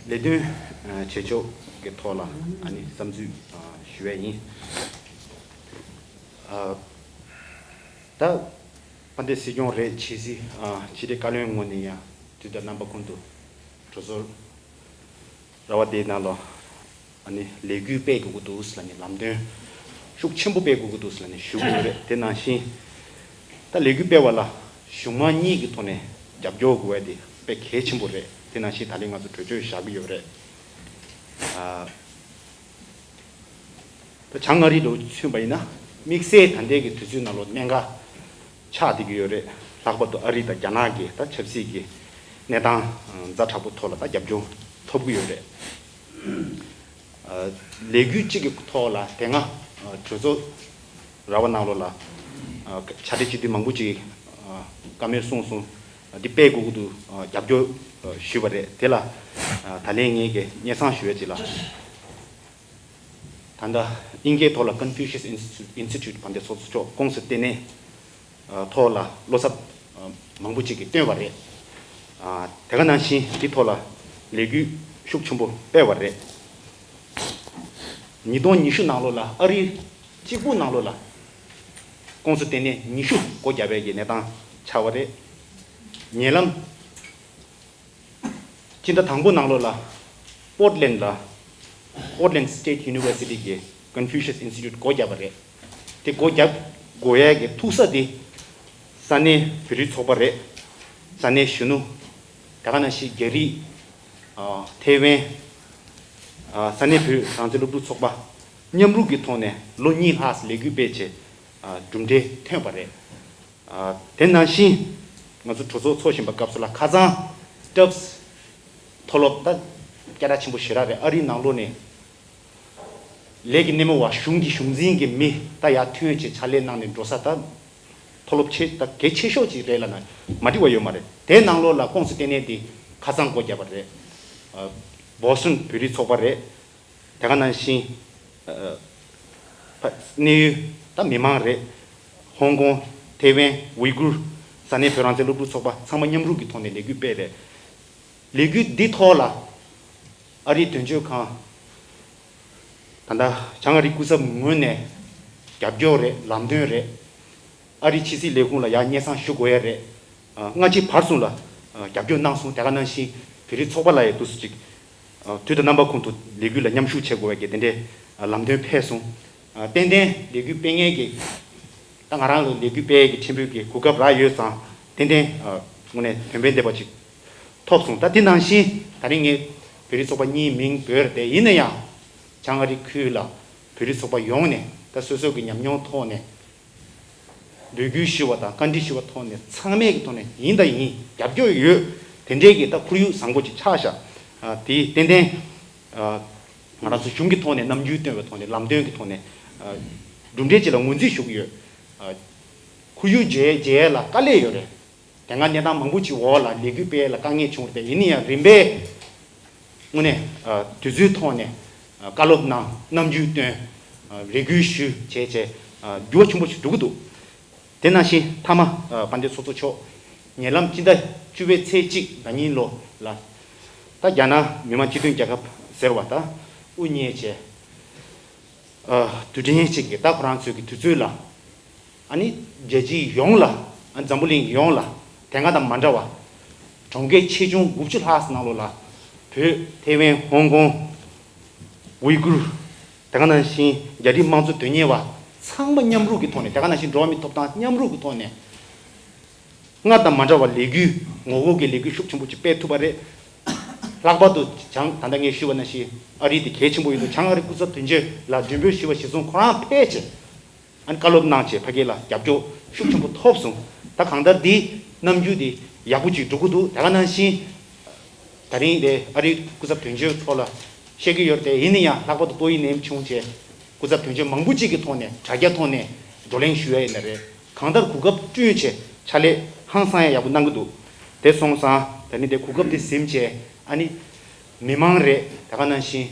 ལས་དོན་ཨ་བྱེད་ཕྱོགས་ཀྱི་ཐོག་ལ་ཨ་ནི་བསམ་ཚུལ་ཨ་ཞུ་ཡས་ཡིན། ཨ་ད་དཔལ་ལྡན་སྲིད་སྐྱོང་རེད། ཕྱི་སྲིད་ཨ་ཕྱི་དྲིལ་བཀའ་བློན་ངོས་ནས་ཡང་དུས་དང་རྣམ་པ་ཀུན་ཏུ་གྲོས་ཚོགས་ར་བ་དེའི་ནང་ལ་ཨ་ནི་ལས་འགུལ་སྤེལ་དགོས་ཀྱི་འདུག་ཟེར་ནས་ལམ་སྟོན་ཤུགས་ཆེན་པོ་སྤེལ་དགོས་ཀྱི་འདུག་ཟེར་ནས་ཞུ་གི་ཡོད་རེད། དེ་ནང་བཞིན་ད་ལས་འགུལ་སྤེལ་བ་ལ་གཞུང་མང་གཉིས་ཀྱི་ཐོག་ནས་རྒྱབ་སྐྱོར་དགོས་ཡ་དེ་དཔེ་གལ་ཆེན་པོ་རེད། དེ་ནང་བཞིན་ད་ལན་ང་ཚོ་གྲོས་ཆོད་བཞག་གི་ཡོད་རེད། ཨ། ད་བྱང་ཨ་རི་ལ་མཚོན་པ་ཡིན་ན་དམིགས་བསལ་ད་ལྟའི་གི་དུས་ཚོད་ནང་ལོགས་གནད་འགག་ཆགས་བསྡད་ཀྱི་ཡོད་རེད། ལྷག་པར་དུ་ཨ་རི་དང་རྒྱ་ནག་གི་ད་ཆབ་སྲིད་ཀྱི་གནས་སྟངས་ཛ་དྲག་པོ་ཐོག་ལ་ད་རྒྱབ་སྐྱོར་ཐོབ་ཀྱི་ཡོད་རེད། ཨ་ལས་འགུལ་གཅིག་གི་ཐོག་ལ་དེ་སྔ་ཨ་གྲོས་ཚོགས་ར་བ་ནང་ལོགས་ལ་ཨ་ཕྱག་སྦྲེལ་སྤྱི་འཐུས་མང་པོ་ཅིག་ཨ་བཀའ་མོལ་གསུངས་སོང་། འདི་སྤེལ་དགོས་ཀྱི་འདུག་ཨ་རྒྱབ་སྐྱོར་ཨ་ཞུས་པ་རེད། དེ་ལ་ཨ་ད་ལན་ངས་ཀྱི་སྙན་སེང་ཞུ་ཡ་ཅིག་ལ། ད་ལྟ་དབྱིན་སྐད་ཐོག་ལ་Confucius Institute Institute དཔལ་ལྡན་ཚོགས་གཙོ་མཆོག་ཁོངས་སུ་བསྟེན་ནས་ཨ་ཐོག་ལ་བློ་འཚབ་ཨ་མང་པོ་ཅིག་གིས་བཏོན་པ་རེད། ཨ་དེ་ག་ནང་བཞིན་དེ་ཐོག་ལ་ལས་འགུལ་ཤུགས་ཆེན་པོ་སྤེལ་བ་རེད། ཉིས་སྟོང་ཉི་ཤུ་ནང་ལོགས་ལ་ཨ་རི་གཅིག་པུ་ནང་ལོགས་ལ་ཁོངས་སུ་བསྟེན་ནས་ཉི་ཤུ་སྒོ་བརྒྱབ་པའི་གི་གནས་སྟངས་ཆགས་པ་རེད། ཉེ་ལམ་སྤྱི་ཟླ་དང་པོ་ནང་ལོགས་ལ་པོར་ཊ་ལེན་ཌ་ལ་Portland State University གི་Confucius Institute སྒོ་བརྒྱབ་པ་རེད། དེ་སྒོ་བརྒྱབ་དགོས་ཡས་ཀྱི་ཐུག་ས་དེ་ས་གནས་བོད་རིགས་ཚོགས་པ་རེད། ས་གནས་གཞོན་ནུ་དེ་ག་ནང་བཞིན་རྒྱ་རིགས་ཨ་ཐེ་ཝན་ཨ་ས་གནས་བོད་རང་བཙན་སློབ་ཕྲུག་ཚོགས་པ་མཉམ་རུབ་ཀྱི་ཐོག་ནས་ལོ་གཉིས་ལྷག་ལས་འགུལ་སྤེལ་བྱས་ཨ་གྲུབ་འབྲས་ཐོན་པ་རེད། ཨ་དེ་ནང་བཞིན་ང་ཚོ་གྲོས་ཚོགས་འཚོགས་བཞིན་པ་སྐབས་སུ་ལ་ཁ་སང་Tufts མཐོ་སློབ་ད་སྐད་གྲགས་ཆེན་པོ་ཞེ་དྲག་རེད། ཨ་རིའི་ནང་ལོགས་ནས་ལས་ཀྱི་སྣེ་མོ་བ་གཞུང་གི་གཞུང་འཛིན་གྱི་མི་ད་ཡར་ཐོན་བྱས་ཕྱག་ལས་གནང་ནས་འགྲོ་ས་ད་མཐོ་སློབ་ཆེ་ད་གལ་ཆེ་ཤོས་ཅིག་རེད་ལབ་ན་མ་འགྲིག་པ་ཡོད་མ་རེད། དེའི་ནང་ལོགས་ལ་ཁོངས་སུ་བསྟེན་ནས་དེ་ཁ་སང་སྒོ་བརྒྱབ་པ་རེད། ཨ་Boston བོད་རིགས་ཚོགས་པ་རེད། དེ་ག་ནང་བཞིན་ཨ་ཕ་གནས་ཡུལ་ད་མི་མང་རེད། ཧོང་ཀོང་ཐེ་ཝན་ཝི་གུར་ས་གནས་བོད་རང་བཙན་སློབ་ཕྲུག་ཚོགས་པ་ཚང་མ་མཉམ་རུབ་ཀྱི་ཐོག་ནས་ལས་འགུལ་སྤེལ་རེད། ལས་འགུལ་འདི་ཐོག་ལ་ཨ་རིའི་དོན་གཅོད་ཁང་ད་ལྟ་བྱང་ཨ་རིའི་སྐུ་ཚབ་ངོས་ནས་རྒྱབ་སྐྱོར་རེད། ལམ་སྟོན་རེད། ཨ་རིའི་ཕྱི་སྲིད་ལས་ཁུངས་ལ་ཡང་སྙན་སེང་ཞུ་དགོས་ཡ་རེད། ཨ། སྔ་ཕྱི་བར་གསུམ་ལ་ཨ་རྒྱབ་སྐྱོར་གནང་སོང་། དེ་ག་ནང་བཞིན་བོད་རིགས་ཚོགས་པ་ལ་ཡང་དུས་སུ་ཅིག་ཨ་དུས་དང་རྣམ་པ་ཀུན་ཏུ་ལས་འགུལ་ལ་མཉམ་ཞུགས་བྱེད་དགོས་པའི་གི་དེ་འདྲའི་ཨ་ལམ་སྟོན་ཕེབས་སོང་། ཨ། ཏན་ཏན་ལས་འགུལ་སྤེལ་མཁན་གྱི་ད་ང་རང་ལ་ལས་འགུལ་སྤེལ་གྱི་ཕྲན་བུ་གི་གོ་སྐབས་རག་ཡོད་ཙང་ཏན་ཏན་ཨ་དངོས་གནས་དོན་ཕན་ལྡན་པ་ཅིག་ཐོབ་སོང་། ད་དེ་ནང་བཞིན་ད་རིང་ངས་བོད་རིགས་ཚོགས་པ་གཉིས་མིང་འབོད་དེ་ཡིན་ན་ཡང་བྱང་ཨ་རི་ཁུལ་ལ་བོད་རིགས་ཚོགས་པ་ཡོངས་ནས་ད་སོ་སོ་གི་ཉམས་མྱོང་ཐོག་ནས། འབོད་སྐུལ་ཞུ་བ་དང་བཀའ་འདྲི་ཞུ་བ་ཐོག་ནས་ཚང་མས་ཀྱི་ཐོག་ནས་ཡིན་དང་ཡིན། རྒྱབ་སྐྱོར་ཡོད། དེ་འདྲའི་གི་ད་ཁོར་ཡུག་བཟང་པོ་ཅིག་ཆགས་ཤག་ཨ། དེ་ཏན་ཏན་ཨ་ང་རང་ཚོ་གཞུང་གི་ཐོག་ནས་རྣམ་འགྱུར་སྟོན་པའི་ཐོག་ནས་ལམ་སྟོན་གྱི་ཐོག་ནས་ཨ་གྲུབ་འབྲས་ཅིག་ལ་ངོས་འཛིན་ཞུ་གི་ཡོད། ཨ། ཁོར་ཡུག་བརྗེ་བརྗེ་ཡ་ལ་དཀའ་ལས་ཡོད་རེད། དེ་སྔ་གནས་སྟངས་མང་པོ་ཅིག་འོག་ལ་ལས་འགུལ་སྤེལ་ཡ་ལ་དཀའ་ངལ་བྱུང་རེད། ཡིན་ན་ཡང་རིམ་པས། དངོས་གནས་ཨ་དུས་ཚོད་ཐོག་ནས་ཨ་བཀའ་སློབ་གནང་། རྣམ་འགྱུར་སྟོན། ཨ་རེ་སྐུལ་ཞུ་བྱས་བྱས་ཨ་འགྱུར་བ་ཆེན་པོ་ཞིག་འགྲོ་གི་འདུག་དེ་ནང་བཞིན་མཐའ་མ་ཨ་དཔལ་ལྡན་ཚོགས་གཙོ་མཆོག་ཉེ་ལམ་སྤྱི་ཟླ་བཅུ་པའི་ཚེས་གཅིག་ཟླ་ཉིན་ལོ་ལ་ད་རྒྱ་ནག་མི་དམངས་སྤྱི་མཐུན་རྒྱལ་ཁབ་ཟེར་བ་ད་དབུ་བརྙེས་བྱས། ཨ་དུས་དྲན་ཅིག་གི་ད་ཁོ་རང་ཚོའི་གི་དུས་ཚོད་ལ། ཨ་ནི་རྒྱལ་སྤྱི་ཡོངས་ལ། ཨ་འཛམ་བུ་གླིང་ཡོངས་ལ་དེ་སྔ་དང་མ་འདྲ་བ། གྲོང་ཁྱེར་ཆེ་ཆུང་དགུ་བཅུ་ལྷག་ཙམ་ནང་ལོགས་ལ། བོད། ཐེ་ཝན། ཧོང་ཀོང་། ཝི་གུར། དེ་ག་ནང་བཞིན་རྒྱ་རིགས་དམངས་གཙོ་དོན་གཉེར་བ་ཚང་མ་མཉམ་རུབ་ཀྱི་ཐོག་ནས། དེ་ག་ནང་བཞིན་འགྲོ་བ་མིའི་ཐོབ་ཐང་མཉམ་རུབ་ཀྱི་ཐོག་ནས། སྔར་དང་མ་འདྲ་བ་ལས་འགུལ། ངོ་རྒོལ་གྱི་ལས་འགུལ་ཤུགས་ཆེན་པོ་ཅིག་སྤེལ་ཐུབ་པ་རེད། ལྷག་པར་དུ་བྱང་། ད་ལྟ་ངས་ཞུས་པ་ནང་བཞིན་ཨ་རི་དེ་གལ་ཆེན་པོ་ཡིན་འདུག་བྱང་ཨ་རི་སྐུ་ཚབ་དོན་གཅོད་ལ་མགྲོན་འབོད་ཞུས་པ་གཞིར་བཟུང་ཁོ་རང་ཕེབས་བྱས། ཨ་ནི་བཀའ་སློབ་གནང་བྱས་ཕ་གི་ལ་རྒྱབ་སྐྱོར་ཤུགས་ཆེན་པོ་ཐོབ་སོང་། ད་གང་ལྟར་འདི་རྣམ་འགྱུར་འདི་ཡག་པོ་ཅིག་འགྲོ་གི་འདུག་དེ་ག་ནང་བཞིན་ད་རིང་དེ་ཨ་རིའི་སྐུ་ཚབ་དོན་གཅོད་ཚོ་ལ་བཤད་ཀྱི་ཡོད་རེད་དེ། ཡིན་ན་ཡང་ལྷག་པར་དུ་ཏོག་དབྱིབས་ནད་ཡམས་བྱུང་བྱས་སྐུ་ཚབ་དོན་གཅོད་མང་པོ་ཅིག་གི་ཐོག་ནས་དྲ་རྒྱ་ཐོག་ནས་བགྲོ་གླེང་ཞུ་ཡ་ཡིན་ན་རེད། གང་ལྟར་གོ་སྐབས་བསྐྲུན་བྱས་ཕྱག་ལས་ཧང་སང་ཡ་ཡག་པོ་གནང་གི་འདུག་དེ་སོང་ཙང་ད་ནི་དེ་གོ་སྐབས་དེ་ཟིན་བྱས། ཨ་ནི་མི་མང་རེད། དེ་ག་ནང་བཞིན་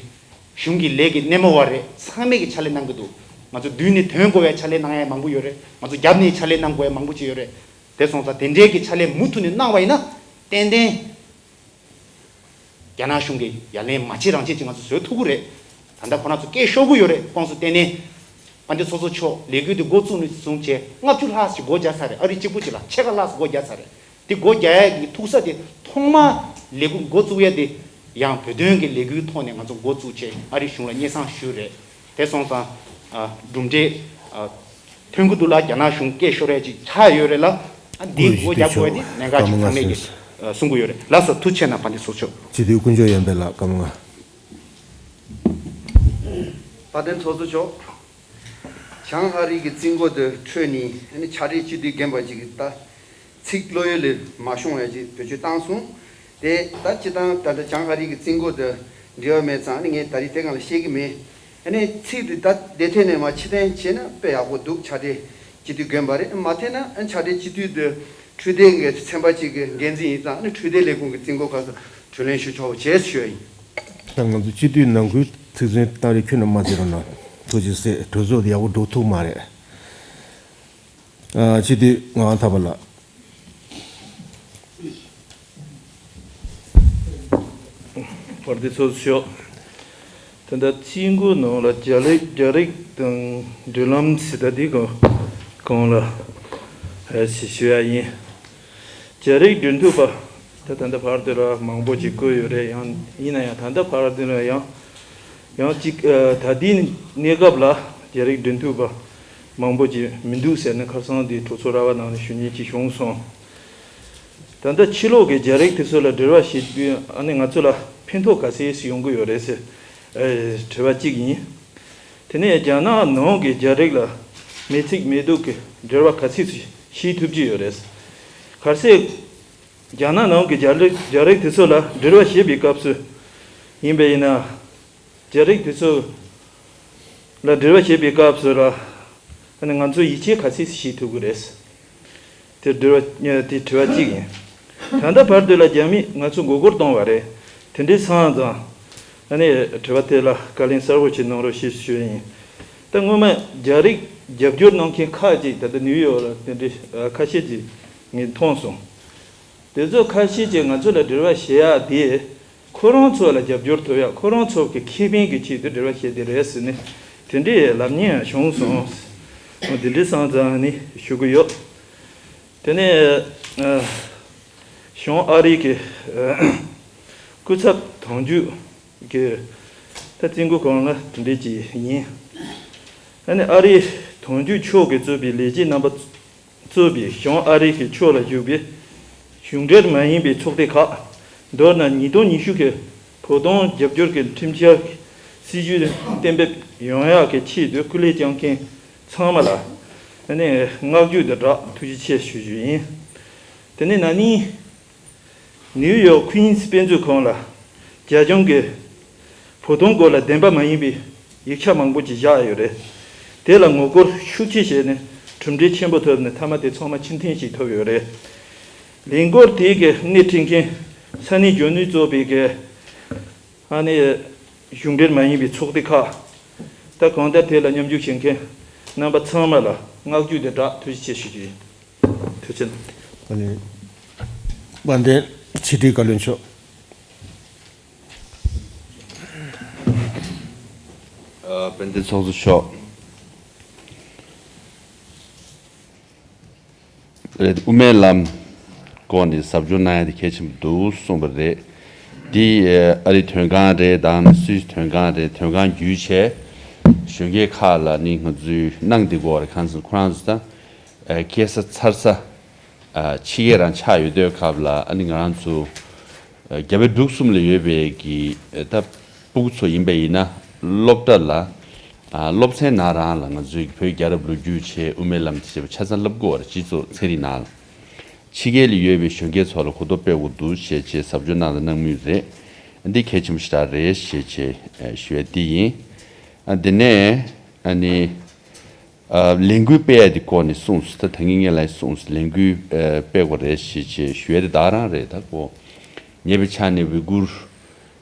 གཞུང་གི་ལས་ཀྱི་སྣེ་མོ་བ་རེད། ཚང་མས་ཀྱི་ཕྱག་ལས་གནང་གི་འདུག་ང་ཚོ་མདུན་ནས་ཐོན་དགོས་པའི་ཕྱག་ལས་གནང་ཡ་མང་པོ་ཡོད་རེད། ང་ཚོ་རྒྱབ་ནས་ཕྱག་ལས་གནང་དགོས་ཡ་མང་པོ་ཅིག་ཡོད་རེད། དེ་སོང་ཙང་དེ་འདྲའི་གི་ཕྱག་ལས་མུ་མཐུད་ནས་གནང་བ་ཡིན་ན་ཏན་ཏན་རྒྱ་ནག་གཞུང་གི་ཡ་ལན་མ་བྱེད་རང་བྱེད་ཅིག་ང་ཚོ་བཟོ་ཐུབ་ཀྱི་རེད། ད་ལྟ་ཁོ་རང་ཚོ་སྐད་ཤོར་གྱི་ཡོད་རེད། ཁོང་ཚོ་ལྟས་ནས་དཔལ་ལྡན་ཚོགས་གཙོ་མཆོག་ལས་འགུལ་དེ་འགོ་བཙུགས་ནས་བཟུང་བྱས་ལྔ་བཅུ་ལྷག་ཅིག་སྒོ་བརྒྱབ་ཚར་རེད། ཨ་རི་གཅིག་པུ་ཅིག་ལ་ཕྱེད་ཀ་ལྷག་ཙམ་སྒོ་བརྒྱབ་ཚར་རེད། དེ་སྒོ་རྒྱག་ཡ་གི་ཐུག་ས་དེ་ཐོག་མ་ལས་འགུལ་འགོ་བཙུགས་ཡ་དེ་ཡང་བོད་དོན་གྱི་ལས་འགུལ་ཐོག་ནས་ང་ཚོ་འགོ་བཙུགས་བྱས་ཨ་རི་གཞུང་ལ་སྙན་སེང་ཞུས་རེད། དེ་སོང་ཙང་ཨ་གྲུབ་འབྲས་ཨ་ཐོན་གྱི་འདུག་ལ། རྒྱ་ནག་གཞུང་སྐད་ཤོར་ཡ་ཅིག་ཆགས་ཡོད་རེད་ལ། ཨ་འདི་སྒོ་རྒྱག་དགོས་ཡ་དེ་གནད་འགག་ཅིག་ཚང་མས་ཀྱི་ཨ་གསུང་གི་ཡོད་རེད། ལགས་སོ། ཐུགས་རྗེ་ཆེ་གནང་། དཔལ་ལྡན་ཚོགས་གཙོ་མཆོག་སྤྱི་འཐུས་དཀོན་མཆོག་ཡོན་ཏན་ལགས། བཀའ་མོལ་ལ། དཔལ་ལྡན་ཚོགས་གཙོ་མཆོག་བྱང་ཨ་རི་གི་རྩིས་འགོ་དེ་འཕྲོས་ནས་ཨ་ནི་ཕྱག་སྦྲེལ་སྤྱི་འཐུས་རྒན་པ་ཅིག་གིས་ད་ཚིག་བློ་ཡུལ་ལས་མ་ཤོང་བ་ཅིག་བེད་སྤྱོད་བཏང་སོང་། དེ་ད་སྤྱིར་བཏང་ད་ལྟ་བྱང་ཨ་རི་གི་རྩིས་འགོ་དེ་འབྲེལ་བ་མེད་ཙང་ཨ་ནི་ངས་ད་རེས་དེ་སྒང་ལ་བཤད་ཀྱི་མེད། ཨ་ནི་ཚིག་དེ་ད་དེ་ཐད་ནས་མ་ཕྱིར་འཐེན་བྱས་ན་དཔེ་ཡག་པོ་འདུག་ཕྱག་སྦྲེལ་སྤྱི་འཐུས་རྒན་པ་རེད། མ་འཐེན་ན་ཨ་ནི་ཕྱག་སྦྲེལ་སྤྱི་འཐུས་དེ་འཕྲོད་བསྟེན་གྱི་ཚན་པ་ཅིག་གི་འགན་འཛིན་ཡིན་ཙང་ཨ་ནི་འཕྲོད་བསྟེན་ལས་ཁུངས་ཀྱི་རྩིས་འགོ་ཁག་ཚོ་དྲི་ལན་ཞུ་ཆོག་པ་བྱས་ཞུ་ཡ་ཡིན། ད་ང་ཚོ་སྤྱི་འཐུས་ནང་ཁུལ་ཚིག་མཚོན་གཏང་རེས་ཁྱོན་ནས་མ་བྱེད་རོགས་གནང་། ཐུགས་རྗེ་ཆེ། གྲོས་ཚོགས་དེ་ཡག་པོ་འགྲོ་ཐུབ་མ་རེད། ཨ། སྤྱི་འཐུས་ངག་དབང་ཐར་པ་ལགས། དཔལ་ལྡན་ཚོགས་གཙོ་མཆོག་ད་ལྟ་རྩིས་འགོའི་ནང་ལ་རྒྱ་རིགས་རྒྱ་རིགས་དང་འབྲེལ་ལམ་ཟེར་ད་འདི་གང་གང་ལ་ཨེ་ཞེས་ཞུ་ཡ་ཡིན། རྒྱ་རིགས་འབྲེལ་མཐུད་པ་ད་ད་ལྟ་བར་དུ་ལ་མང་པོ་ཅིག་བཀོད་ཡོད་རེད། ཡང་ཡིན་ན་ཡང་ད་ལྟ་བར་དུ་ལ་ཡང་ཡང་ཅིག་ཨ་ད་ལྟའི་གནས་སྐབས་ལ་རྒྱ་རིགས་འབྲེལ་མཐུད་པ་མང་པོ་ཅིག་མི་འདུག་ཟེར་ནས་ཁ་སང་འདི་གྲོས་ཚོགས་ར་བ་ནང་ནས་ཞུ་མཁན་ཅིག་བྱུང་སོང་། ད་ལྟ་ཕྱི་ལོགས་ཀྱི་རྒྱ་རིགས་དེ་ཚོ་ལ་འབྲེལ་བ་བྱེད་དུས་ཨ་ནི་ང་ཚོ་ལ་ཕན་ཐོགས་ག་ཚད་ཡོང་གི་ཡོད་རེད་ཟེར་ཨ་དྲི་བ་གཅིག་ཡིན། དེ་ནས་རྒྱ་ནག་ནང་གི་རྒྱ་རིགས་ལ་མི་ཚེ་མི་སྡུག་གི་འབྲེལ་བ་ག་ཚད་ཞིག་ཐུབ་ཀྱི་ཡོད་རེད། གལ་སྲིད་རྒྱ་ནག་ནང་གི་རྒྱ་རིགས་རྒྱ་རིགས་དེ་ཚོ་ལ་འབྲེལ་བ་བྱེད་པའི་སྐབས་སུ་ཡིན་པ་ཡིན་ན། རྒྱ་རིགས་དེ་ཚོ་ལ་འབྲེལ་བ་བྱེད་པའི་སྐབས་སུ་ལ་ཨ་ནི་ང་ཚོ་ཡིད་ཆེས་ག་ཚད་ཞིག་ཐུབ་ཀྱི་རེད། དེ་འབྲེལ་བ་དེ་དྲི་བ་གཅིག་ཡིན། ད་ལྟ་བར་དུ་ལ་རྒྱ་མིས་ང་ཚོ་མགོ་སྐོར་གཏོང་བ་རེད། དེ་འདྲའི་སོང་ཙང་ཨ་ནི་དྲི་བ་དེ་ལ་བཀའ་ལན་གསལ་པོ་ཅིག་གནང་རོགས་ཞེས་ཞུ་ཡ་ཡིན། ད་སྔོན་མ་རྒྱ་རིགས་རྒྱབ་སྐྱོར་གནང་མཁན་ཁག་ཅིག་ད་ལྟ་ནིའུ་ཡོག་ལ་དེ་འདྲའི་ཁ་ཤས་ཅིག་ངས་མཐོང་སོང་། དེ་ཚོ་ཁ་ཤས་ཀྱིས་ང་ཚོ་ལ་འབྲེལ་བ་བྱེད་ཡག་དེ། ཁོ་རང་ཚོ་ལ་རྒྱབ་སྐྱོར་ཐོབ་ཡག་ཁོ་རང་ཚོ་གི་ཁེ་ཕན་གྱི་ཆེད་དུ་འབྲེལ་བ་བྱས་ཏེ་རེད་ཟེར་ནས་དེ་འདྲའི་ལབ་མཁན་ཡང་བྱུང་སོང་། འོ་དེ་འདྲའི་སང་ཙང་ནི་ཞུ་གི་ཡོད། དེ་ནས་ཨ། གཞུང་ཨ་རི་གི་ཨ། སྐུ་ཚབ་དོན་གཅོད་ཀྱི་ད་རྩིས་འགོ་གོང་ལ་དེ་འདྲས་ཅིག་ཡིན། ཨ་ནི་ཨ་རིའི་དོན་གཅོད་མཆོག་གིས་གཙོས་པའི་ལས་བྱེད་རྣམ་པ་གཙོས་པའི་གཞུང་ཨ་རི་གི་ཕྱོགས་ལ་བཞུགས་པའི་གཞུང་འབྲེལ་མ་ཡིན་པའི་ཚོགས་སྡེ་ཁག་མདོར་ན་ཉིས་སྟོང་ཉི་ཤུ་གི་བོད་དོན་རྒྱབ་སྐྱོར་གྱི་ཁྲིམས་འཆར་གྱི་སྲིད་ཇུས་གཏན་འབེབས་ཡོང་ཡག་གི་ཆེད་དུ་སྐུ་ལས་བསྐྱངས་མཁན་ཚང་མ་ལ་ཨ་ནི་བསྔགས་བརྗོད་དང་སྦྲགས་ཐུགས་རྗེ་ཆེ་ཞུ་རྒྱུ་ཡིན། དེ་ནས་ན་ནིང་ནིའུ་ཡོག་ཁུན་སི་དཔེ་མཛོད་ཁང་ལ་རྒྱ་གཞུང་གིས་བོད་དོན་སྐོར་ལ་བདེན་པ་མ་ཡིན་པའི་ཡིག་ཆ་མང་པོ་ཅིག་བཞག་ཡོད་རེད། དེ་ལ་ངོ་རྒོལ་ཤུགས་ཆེ་བྱས་ནས་གྲུབ་འབྲས་ཆེན་པོ་ཐོབ་ནས་མཐའ་མ་དེ་ཚང་མ་ཕྱིར་འཐེན་ཞིག་ཐོབ་ཡོད་རེད། ལས་འགུལ་དེ་གི་སྣེ་ཁྲིད་མཁན་ས་གནས་གཞོན་ནུས་གཙོས་པའི་གི་ཨ་ནི་གཞུང་འབྲེལ་མ་ཡིན་པའི་ཚོགས་སྡེ་ཁག་ད་གང་ལྟར་དེ་ལ་མཉམ་ཞུགས་བྱེད་མཁན་རྣམ་པ་ཚང་མ་ལ་བསྔགས་བརྗོད་དང་སྦྲགས་ཐུགས་རྗེ་ཆེ་ཞུ་རྒྱུ་ཡིན། ཐུགས་རྗེ་ཆེ། ཨ་ནི་དཔལ་ལྡན་ཕྱི་དྲིལ་བཀའ་བློན་མཆོག་ཨ། དཔལ་ལྡན་ཚོགས་གཙོ་མཆོག་རེད། དབུ་མའི་ལམ་སྐོར་ནས་ཟབ་སྦྱོང་གནང་ཡ་དེ་གལ་ཆེན་པོ་འདུག་གསུངས་པ་རེད། འདི་ཨ་རི་དོན་ཁང་རེད་དང་སུད་སི་དོན་ཁང་རེད། དོན་ཁང་བརྒྱུད་བྱས་གཞོན་སྐྱེས་ཁག་ལ་ནི་ང་ཚོས་གནང་བསྡད་ཀྱི་ཡོད་རེད། གང་ཟེར་ན་ཁོ་རང་ཚོ་ད་ཨ་སྐྱེས་ས་འཚར་ས་ཨ་ཕྱི་རྒྱལ་རང་ཆགས་ཡོད་དུས་སྐབས་ལ་ཨ་ནི་ང་རང་ཚོ་ཨ་རྒྱ་བལ་འབྲུག་གསུམ་ལ་ཡོད་པའི་གི་ཨ་ད་སྤུ་གུ་ཚོ་ཡིན་པ་ཡིན་ན་སློབ་གྲྭ་ལ་ཨ་སློབ་ཚན་ནང་རང་ལ་ང་ཚོའི་བོད་རྒྱལ་རབས་ལོ་རྒྱུས་བྱས་དབུ་མའི་ལམ་དེ་བྱས་པ་ཆ་ཚང་བསླབ་དགོས་པ་རེད། སྤྱི་ཚོགས་ཚན་རིག་ནང་ལ་ཕྱི་རྒྱལ་ལ་ཡོད་པའི་གཞོན་སྐྱེས་ཚོ་ལ་གོ་རྟོགས་སྤེལ་དགོས་འདུག་ཞེས་བྱས་ཟབ་སྦྱོང་གནང་དང་གནང་མུས་རེད། འདི་གལ་ཆེན་པོ་ཞེ་དྲག་རེད་ཞེས་བྱས་ཞུ་ཡ་འདི་ཡིན། ཨ་འདི་ནས་ཨ་ནི། ཨ་ལས་འགུལ་སྤེལ་ཡ་དེ་སྐོར་ནས་གསུངས་སོང་། ད་ད་གིན་ངས་ལབ་སོང་། ལས་འགུལ་ཨ་སྤེལ་དགོས་རེད་ཞེས་བྱས་ཞུ་ཡ་དེ་ད་རང་རེད། ད་ཁོ་ཉེ་བའི་ཆར་ནས་ཝི་གུར་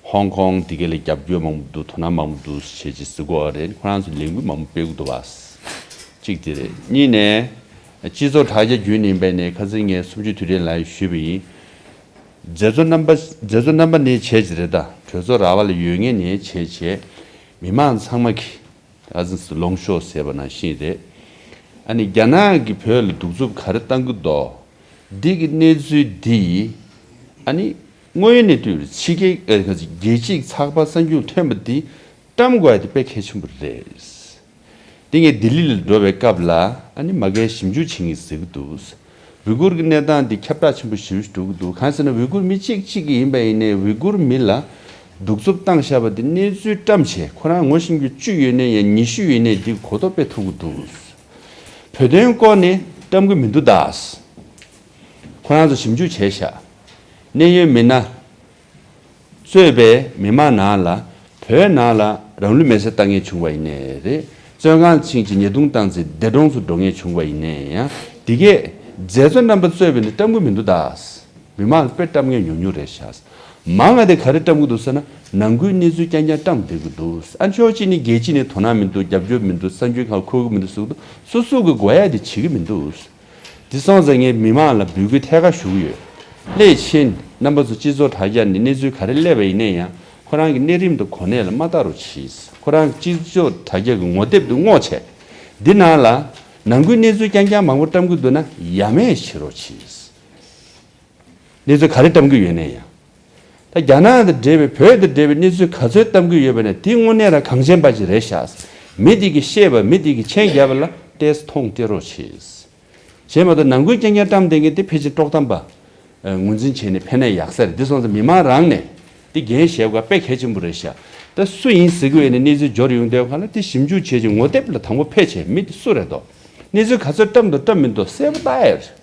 ཧོང་ཀོང་དེ་ག་ལ་རྒྱབ་སྐྱོར་མང་པོ་འདུག་དོ་སྣང་མང་པོ་འདུག་ཞེས་བྱས་ཟེར་གོ་རེད། ཁོ་རང་ཚོ་ལས་འགུལ་མང་པོ་སྤེལ་གི་འདུག་བ། གཅིག་དེ་རེད། གཉིས་ནས་སྤྱི་ཚོགས་དྲ་རྒྱ་བརྒྱུད་ནས་ཡིན་པ་ནས་ཁ་སང་ངས་གསུམ་བཅུ་དུས་དྲན་ལ་ཞུས་པ་ཡིན། མཛད་གཙོ་རྣམ་པ་མཛད་གཙོ་རྣམ་པ་ནས་བྱས་ཀྱི་རེད། ད་གྲོས་ཚོགས་ར་བ་ལ་ཡོད་མཁན་ནས་བྱས་བྱས་མི་མང་ཚང་མ་གི་ཨ་ཙི་ལོངས་ཤོག་ཟེར་བ་ནང་བཞིན་རེད། ཨ་ནི་རྒྱ་ནག་གིས་བོད་ལ་གདུག་རྩུབ་ག་རེ་བཏང་གི་འདུག་འདི་གི་གནས་ཚུལ་འདི་ཡིས་ཨ་ནི་དངོས་ཡོད་གནས་ཚུལ་ཕྱི་རྒྱལ་ཨ་རྒྱལ་སྤྱིའི་ཚགས་པར་གསར་འགྱུར་ཐོན་པ་འདི་བཀྲམ་དགོས་ཡ་དེ་དཔེ་གལ་ཆེན་པོ་རེད། འདི་ངས་ལྡི་ལི་ལ་འགྲོ་བའི་སྐབས་ལ་ཨ་ནི་མ་གིར་ཞིབ་འཇུག་བྱེད་མཁན་ཟེར་གི་འདུག་ཝི་གུར་གྱི་གནས་སྟངས་འདི་ཁྱབ་བསྒྲགས་ཆེན་པོ་ཞེ་པོ་ཞིག་འགྲོ་གི་འདུག་གང་ཟེར་ན་ཝི་གུར་མི་གཅིག་གཅིག་གིས་ཡིན་པ་ཡིན་ནའི་ཝི་གུར་མི་ལ་གདུག་རྩུབ་བཏང་བཞག་པ་འདི་གནས་ཚུལ་བཀྲམ་བྱས་ཁོ་རང་ངོ་ཤེས་རྒྱུ་བཅུ་ཡོད་ནའི་ཡང་ཉི་ཤུ་ཡོད་ནའི་འདི་གོ་རྟོགས་སྤེལ་ཐུབ་ཀྱི་འདུག་བོད་དོན་སྐོར་ནས་བཀྲམ་གྱི་མི་འདུག་ད། ཁོ་རང་ཚོ་ཞིབ་འཇུག་བྱས་ཤག་གནད་ཡོད་མི་སྣ་གཙོས་པའི་མི་མང་ནང་ལ་བོད་ནང་ལ་རང་ལུས་མེར་སྲེག་བཏང་མཁན་བྱུང་བ་ཡིན་ནའི་རེད། བཙོན་ཁང་ཕྱིན་ཅི་ཉེས་རྡུང་བཏང་ཚེ་འདས་གྲོངས་སུ་འགྲོ་མཁན་བྱུང་བ་ཡིན་ནའི་ཡང་འདི་གས་མཛད་གཙོ་རྣམ་པ་གཙོས་པའི་ནི་བཀྲམ་གྱི་མི་འདུག་ད། མི་མང་ལ་དཔེ་བཀྲམ་མཁན་ཉུང་ཉུང་རེད་ཤག་མང་ང་དེ་ག་རེ་བཀྲམ་གྱི་འདུག་ཟེར་ན་ནང་ཁུལ་གནས་ཚུལ་རྐྱང་རྐྱང་བཀྲམ་བསྡད་ཀྱི་འདུག་ཨ་ཕྱོགས་གཅིག་ནི་རྒྱལ་སྤྱི་ནས་དོ་སྣང་མི་འདུག་རྒྱབ་སྐྱོར་མི་འདུག་གསར་འགྱུར་ཁག་མཁོ་གི་མི་འདུག་ཟེར་གྱི་འདུག་སོ་སོ་གི་དགོས་ཡ་དེ་བྱེད་ཀྱི་མི་འདུག་འདི་སོང་ཙང་ངས་མི་མང་ལ་འབོད་སྐུལ་ཐད་ཀར་ཞུ་གི་ཡོད། སླད་ཕྱིན་རྣམ་པ་ཚོ་སྤྱི་ཚོགས་དྲ་རྒྱ་ནས་གནས་ཚུལ་ག་རེ་སླེབས་པ་ཡིན་ན་ཡང་ཁོ་རང་གི་གནས་རིམ་དང་གོ་གནས་ལ་མ་ལྟ་རོགས་གྱིས། ཁོ་རང་གི་སྤྱི་ཚོགས་དྲ་རྒྱ་གི་ངོ་དེབ་དེ་སྔོག་བྱས། འདི་ནང་ལ་ནང་ཁུལ་གནས་ཚུལ་རྐྱང་རྐྱང་མང་པོ་བཀྲམ་གི་འདུག་ན་ཡ་མེད་བྱེད་རོགས་གྱིས། གནས་ཚུལ་ག་རེ་བཀྲམ་གི་ཡོད་ན་ཡང་། ད་རྒྱ་ནག་དང་འབྲེལ་བའི་བོད་དང་འབྲེལ་བའི་གནས་ཚུལ་ག་ཚོད་བཏབ་ཀྱི་ཡོད་པ་ན་དེ་དངོས་གནས་རང་གངས་ཅན་པ་ཅིག་རེད་ཤག་མི་དེ་གིས་བཤད་པ་མི་དེ་གིས་མཆན་བརྒྱབ་པ་ལ་ཏོག་ཙམ་མཐོང་སྟེར་རོགས་བྱེད། བྱས་མ་གཏོགས་ནང་ཁུལ་རྐྱང་རྐྱང་བཀྲམ་བསྡད་མཁན་དེ་ཕལ་ཆེར་དཀྲོག་གཏམ་པ་ངོས་འཛིན་བྱས་ནས་ཕན་ན་ཡག་ས་རེད། དེ་སོང་ཙང་མི་མང་རང་ནས་དེ་འགན་བཞེས་དགོས་དཔེ་གལ་ཆེན་པོ་རེད་ཤག་ད་སུ་ཡིན་ཟེར་གི་ཡོད་ནས་གནས་ཚུལ་འབྱོར་ཡོང་དུས་གང་ལ་དེ་ཞིབ་འཇུག་བྱས་ཀྱི་ངོ་དེབ་ལ་དང་པོ་ཕེབས་བྱས་མི་དེ་སུ་རེད་དོ། གནས་ཚུལ་ག་ཚོད་བཀྲམ་འདུག་བཀྲམ་མི་འདུག་གསལ་པོ་ལྟ་ཡ་རེད།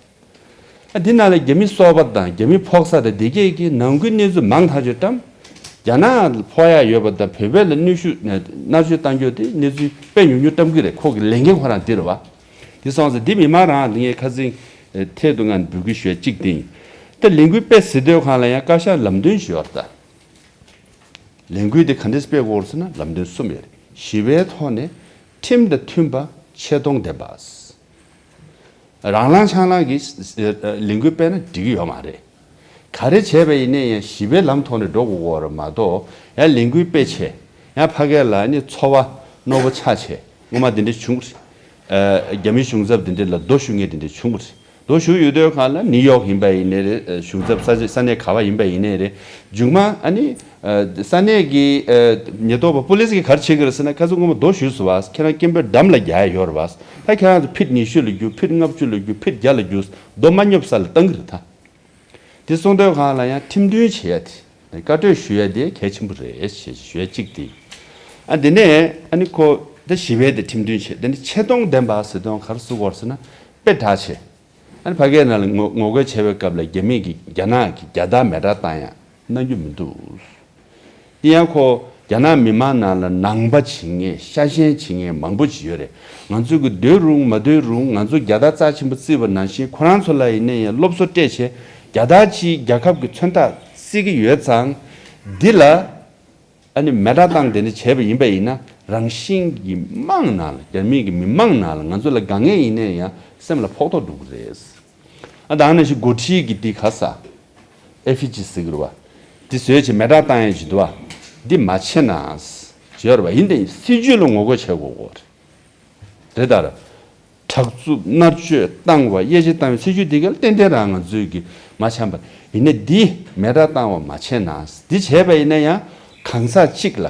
ཨ་འདི་ནང་ལ་རྒྱ་མི་སོ་པ་དང་རྒྱ་མི་ཕོག་ས་དང་དེ་གས་ཀྱི་ནང་ཁུལ་གནས་ཚུལ་མང་ཐག་ཆོད་བཀྲམ། རྒྱ་ནག་ལ་ཕོག་ཡག་ཡོད་པ་དང་བོད་པ་ལ་གནོན་ཤུགས་མནར་གཅོད་བཏང་རྒྱུ་དེ་གནས་ཚུལ་དཔེ་ཉུང་ཉུང་བཀྲམ་གི་རེད། ཁོ་གི་ལས་འགན་ཁོ་རང་འདི་རེད་བ། འདི་སོང་ཙང་འདི་མི་མང་རང་ངས་ཁ་སང་ཐད་དུ་ང་འབོད་སྐུལ་ཞུ་ཡ་གཅིག་དེ་ཡིན། ད་ལས་འགུལ་སྤེལ་ཟེར་དུས་གང་ལ་ཡང་བཀའ་ཤག་ལམ་སྟོན་ཞུ་ཡ་རེད་ད། ལས་འགུལ་དེ་ག་འདྲས་སྤེལ་དགོས་ཟེར་ན་ལམ་སྟོན་གསུམ་ཡོད་རེད། ཞི་བའི་ཐོག་ནས་ཁྲིམས་དང་མཐུན་པ་ཆེ་མཐོང་ལྡན་པ། རང་ལངས་ཆང་ལངས་ཀྱི་ལས་འགུལ་སྤེལ་ན་འགྲིག་གི་ཡོད་མ་རེད། ག་རེ་བྱས་པ་ཡིན་ནའི་ཡང་ཞི་བའི་ལམ་ཐོག་ནས་འགྲོ་དགོས་ཀྱི་ཡོད་རེད་མ་གཏོགས། ཡང་ལས་འགུལ་སྤེལ་བྱས། ཡང་ཕ་གི་ལ་ནི་ཚོར་བ་རྣོ་པོ་ཆགས་བྱས། སྔོན་མ་དེ་འདྲ་བྱུང་རེད། ཨ། རྒྱ་མིའི་གཞུང་ཚབ་དེ་འདྲ་ལ་རྡོ་གཞུ་མཁན་དེ་འདྲ་བྱུང་རེད། རྡོ་གཞུ་ཡོད་དུས་སྒང་ལ་ནིའུ་ཡོག་ཡིན་པ་ཡིན་ནའི་རེད། གཞུང་ཚབ་ས་ཆ་ས་གནས་ག་བ་ཡིན་པ་ཡིན་ནའི་རེད། མཇུག་མ་ཨ་ནི། ཨ། ས་གནས་ཀྱི། ཨ། ཉེན་རྟོག་པ་པུ་ལིས་ཀྱིས་ག་རེ་བྱེད་ཀྱི་རེད་ཟེར་ན། ཁ་སང་སྔོན་མ་རྡོ་གཞུས་སོང་བ། ཁྱེད་རང་སྐད་འབོད་འགྲམ་ལ་རྒྱག་ཡ་ཡོད་རེད་བ། ད་ཁྱེད་རང་ཚོ་ཕིཊ་ཉི་ཤུ་ལ་རྒྱུགས། ཕིཊ་ལྔ་བཅུ་ལ་རྒྱུགས། ཕིཊ་བརྒྱ་ལ་རྒྱུགས། རྡོ་མ་སྙོབ་ས་ལ་བཏང་གི་རེད་ད། དེ་སོང་དུས་སྒང་ལ་ཡང་ཁྲིམས་མཐུན་བྱེད་ཡ་དེ། བཀའ་གྲོས་ཞུ་ཡ་དེ་གལ་ཆེན་པོ་རེད་ཞེས་ཞུ་ཡ་གཅིག་དེ། ཨ། དེ་ནས་ཨ་ནི་ཁོ་ད་ཞི་བའི་དེ་ཁྲིམས་མཐུན་བྱེད། དེ་ནས་ཆེ་མཐོང་ལྡན་པ་ཟེར་དུས་ག་རེ་ཟེར་དགོས་རེད་ཟེར་ན། དཔེ་དྲག་ཆེ། ཨ་ནི་ཕ་གིའི་ནང་ལ་ངོ་ངོ་རྒོལ་བྱས་པའི་སྐབས་ལ་རྒྱ་མི་གིས། རྒྱ་ནག་གིས་རྒྱལ་དར་མེ་སྲེག་བཏང་ཡ་གནང་རྒྱུ་མི་འདུག། དེ་ཡང་ཁོ་རྒྱ་ནག་མི་མང་ནང་ལ་ནང་པ་བྱེད་མཁན། ཤ་ཞེན་བྱེད་མཁན་མང་པོ་ཅིག་ཡོད་རེད། ང་ཚོ་གིས་འདོད་རུང་མ་འདོད་རུང་ང་ཚོ་རྒྱལ་དར་རྩ་ཆེན་པོ་བརྩིས་པ་ནང་བཞིན། ཁོ་རང་ཚོ་ལ་ཡིན་ན་ཡང་སློབ་གསོ་སྤྲད་བྱས། རྒྱལ་དར་གཅིག་རྒྱལ་ཁབ་ཀྱི་མཚོན་རྟགས་བརྩི་གི་ཡོད་ཙང་། འདི་ལ་ཨ་ནི་མེ་སྲེག་བཏང་དེ་འདྲ་བྱས་པ་ཡིན་པ་ཡིན་ན། རང་བཞིན་གྱི་དམངས་ནང་ལ། རྒྱ་མི་གི་མི་མང་ནང་ལ། ང་ཚོ་ལ་དཀའ་ངལ་ཡིན་ནའི་ཡང་སེམས་ལ་ཕོག་ཐུག་འགྲོ་གི་རེད། ཨ། ད་ནང་བཞིན་འགོ་ཁྲིད་ཀྱི་འདི་ག་ས། ཨེ་ཕི་ཇི་ཟེར་གི་རེད་བ། འདི་བཟོས་བྱས་མེ་སྲེག་བཏང་ཡ་ཞིག་འདུག་བ། འདི་མ་བྱེད་ན་ཟེར་བ་ཡིན་ཏེ། སྲིད་ཇུས་ལ་ངོ་རྒོལ་བྱེད་དགོས་ཀྱི་རེད། དེ་ལྟར་དྲག་རྩུབ་མནར་གཅོད་བཏང་བ། དབྱེ་ཞིབ་བཏང་བའི་སྲིད་ཇུས་འདི་ག་ལ་ཏན་ཏན་རང་ང་ཚོས་ཀྱིས་མ་འཆམ་པ་ཡིན་ན། འདི་མེ་སྲེག་བཏང་བ་མ་བྱེད་ན། འདི་བྱས་པ་ཡིན་ན་ཡང་གང་ཟག་གཅིག་ལ།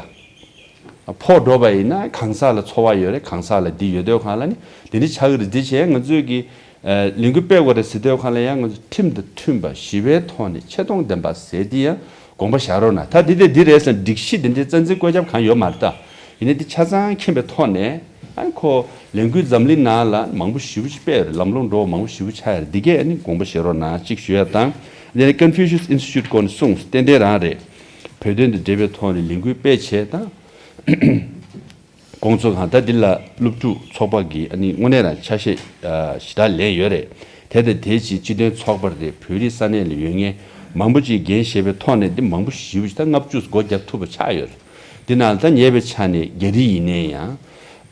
ཕོག་འགྲོ་བ་ཡིན་ན་གང་ཟག་ལ་ཚོར་བ་ཡོད་རེད། གང་ཟག་ལ་འདི་ཡོད་དུས་སྒང་ལ་ནི་འདི་འདྲ་ཆགས་ཀྱི་རེད། འདི་བྱས་ང་ཚོས་ཀྱིས། ཨ། ལས་འགུལ་སྤེལ་དགོས་རེད་ཟེར་དུས་སྒང་ལ་ཡང་ང་ཚོ་ཁྲིམས་དང་མཐུན་པ། ཞི་བའི་ཐོག་ནས་ཆེ་མཐོང་ལྡན་པ་ཟེར་འདི་ཡང་དགོངས་པ་བཞག་རོགས་གནང་། ད་འདི་དེ་འདི་རེད་ཟེར་སྒྲིག་གཞི་འདི་འདྲའི་རྩ་འཛིན་བཀོད་ཁྱབ་གང་ཡོད་མ་རེད་ད། ཡིན་ནའི་འདི་ཆ་ཚང་མཁྱེན་པའི་ཐོག་ནས། ཨ་ནི་ཁོ་ལས་འགུལ་འཛམ་གླིང་ནང་ལ་མང་པོ་ཞེ་པོ་ཅིག་སྤེལ་ཡོད་རེད། ལམ་ལྷོང་འགྲོ་བ་མང་པོ་ཞེ་པོ་ཆགས་ཡོད་རེད། འདི་གས་ཨ་ནི་དགོངས་པ་བཞེས་རོགས་གནང་གཅིག་ཞུ་ཡ་དང་། དེ་ནས་ཀོན་ཕུ་ཤུས་ཨིན་སི་ཊི་ཊུཊ་སྐོར་ནས་གསུངས། ཏན་ཏན་རང་རེད། བོད་དོན་དང་འབྲེལ་བའི་ཐོག་ནས་ལས་འགུལ་སྤེལ་བྱས་དང་། དགོངས་ཚུལ་གང་། ད་འདི་ལ་སློབ་ཕྲུག་ཚོགས་པ་གིས་ཨ་ནི་དངོས་གནས་རང་ཆ་ཤས་ཞེ་དྲག་ལེན་ཡོད་རེད། དེ་དང་དེ་བཞིན་སྤྱི་མཐུན་ཚོགས་པ་རེད། བོད་རིགས་ས་གནས་ལ་ཡོད་མཁན་མང་པོ་ཅིག་འགན་བཞེས་པའི་ཐོག་ནས། འདི་མང་པོ་ཞེ་པོ་ཅིག་ད་ལྔ་བཅུ་སྒོ་བརྒྱབ་ཐུབ་པ་ཆགས་ཡོད་རེད། འདི་ནང་ལ་ད་ཉེ་བའི་ཆར་ནས་རྒྱ་རིགས་ཡིན་ནའི་ཡང་།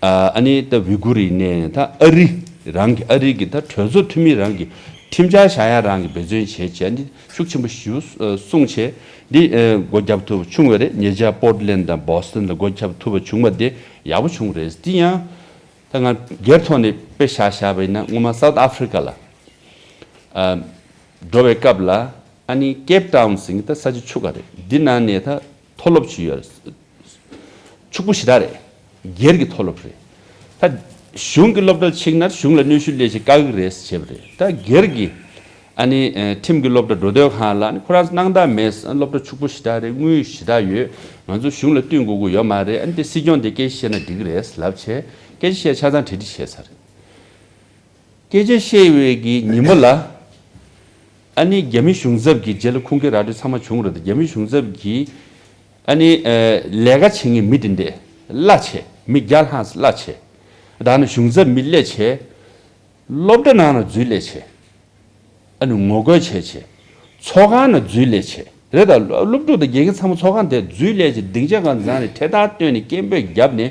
ཨ་ནི་ད་ཝི་གུར་ཡིན་ནའི་ཡང་། ད་ཨ་རི་རང་གི། ཨ་རི་གི་ད་གྲོས་ཚོགས་འཐུས་མི་རང་གི་ཁྲིམས་འཆར་བཞག་ཡ་རང་གི་འབད་བརྩོན་བྱས་བྱས། ཨ་ནི་ཤུགས་ཆེན་པོ་ཞེ་པོ་གསུངས་བྱས། འདི་སྒོ་བརྒྱབ་ཐུབ་པ་བྱུང་བ་རེད། ཉེ་ཆར་པོར་ཊི་ལན་དང་བྷོ་སི་ཊོན་ལ་སྒོ་བརྒྱབ་ཐུབ་པ་བྱུང་བ་དེ་ཡག་པོ་བྱུང་རེད། འདི་ཡང་ད་ང་སྒེར་ཐོག་ནས་དཔེ་བཞག་བཞག་པ་ཡིན་ན། སྔོན་མ་སའུ་ཐི་ཨ་ཕི་རི་ཀ་ལ་འགྲོ་བའི་སྐབས་ལ། ཨ་ནི་ཀེབ་ཊའུན་ཟེར་གྱི་ད་ས་ཆ་ཕྱུག་པོ་རེད། འདི་ནང་ནས་ད་མཐོ་སློབ་ཅིག་ཡོད་རེད། ཕྱུག་པོ་ཞེ་དྲག་རེད། སྒེར་གྱི་མཐོ་སློབ་རེད། ད་གཞུང་གི་སློབ་གྲྭར་ཕྱིན་ན་གཞུང་ལ་གནོན་ཤུགས་སླེབས་བྱས་བཀག་གི་རེད་ཟེར་བྱས་པ་རེད། ད་སྒེར་གྱི་ཨ་ནི་ཁྲིམས་ཀྱི་སློབ་གྲྭར་འགྲོ་དུས་སྒང་ལ། ཨ་ནི་ཁོ་རང་ཚོ་སྣང་དག་མེད། སློབ་གྲྭ་ཕྱུག་པོ་ཞེ་དྲག་རེད། དངུལ་ཞེ་དྲག་ཡོད། ང་ཚོ་གཞུང་ལ་བསྟུན་དགོས་ཀྱི་ཡོད་མ་རེད། ཨ་ནི་དེ་སྲིད་སྐྱོང་དེ་སྐད་ཆ་བཤད་ན་འགྲིག་གི་རེད་ལབ་བྱས། སྐད་ཆ་བཤད་ཆ་ཚང་གྲ་སྒྲིག་བྱས་ཚར་རེད། སྐད་ཆ་བཤད་པའི་གི་ཉིན་མོ་ལ། ཨ་ནི་རྒྱ་མི་གཞུང་ཚབ་ཀྱི་རྗེས་ལ་ཁུངས་སྐྱེལ་ར་སྤྲོད་ཚང་མ་བྱུང་རེད། རྒྱ་མི་གཞུང་ཚབ་ཀྱིས་ཨ་ནི་ཨ་ལས་ཀ་བྱེད་མཁན་མི་དེ་འདྲས་གླ་བྱས། མི་བརྒྱ་ལྷག་གླ་བྱས། ད་ནི་གཞུང་ཚབ་མི་སླེབས་བྱས། སློབ་གྲྭ་ནང་ལ་འཛུལ་སླེབས་བྱས། ཨ་ནི་ངོ་རྒོལ་བྱས་བྱས། ཚོགས་ཁང་ནང་འཛུལ་སླེབས་བྱས། རེད། ད་སློབ་ཕྲུག་དང་དགེ་རྒན་ཚང་མ་ཚོགས་ཁང་དེར་འཛུལ་སླེབས་བྱས། སྡིངས་ཆ་སྒང་འཛེགས་ནས་འཕྲེད་དར་བཏོན་ནས་སྐད་འབོད་བརྒྱབ་ནས་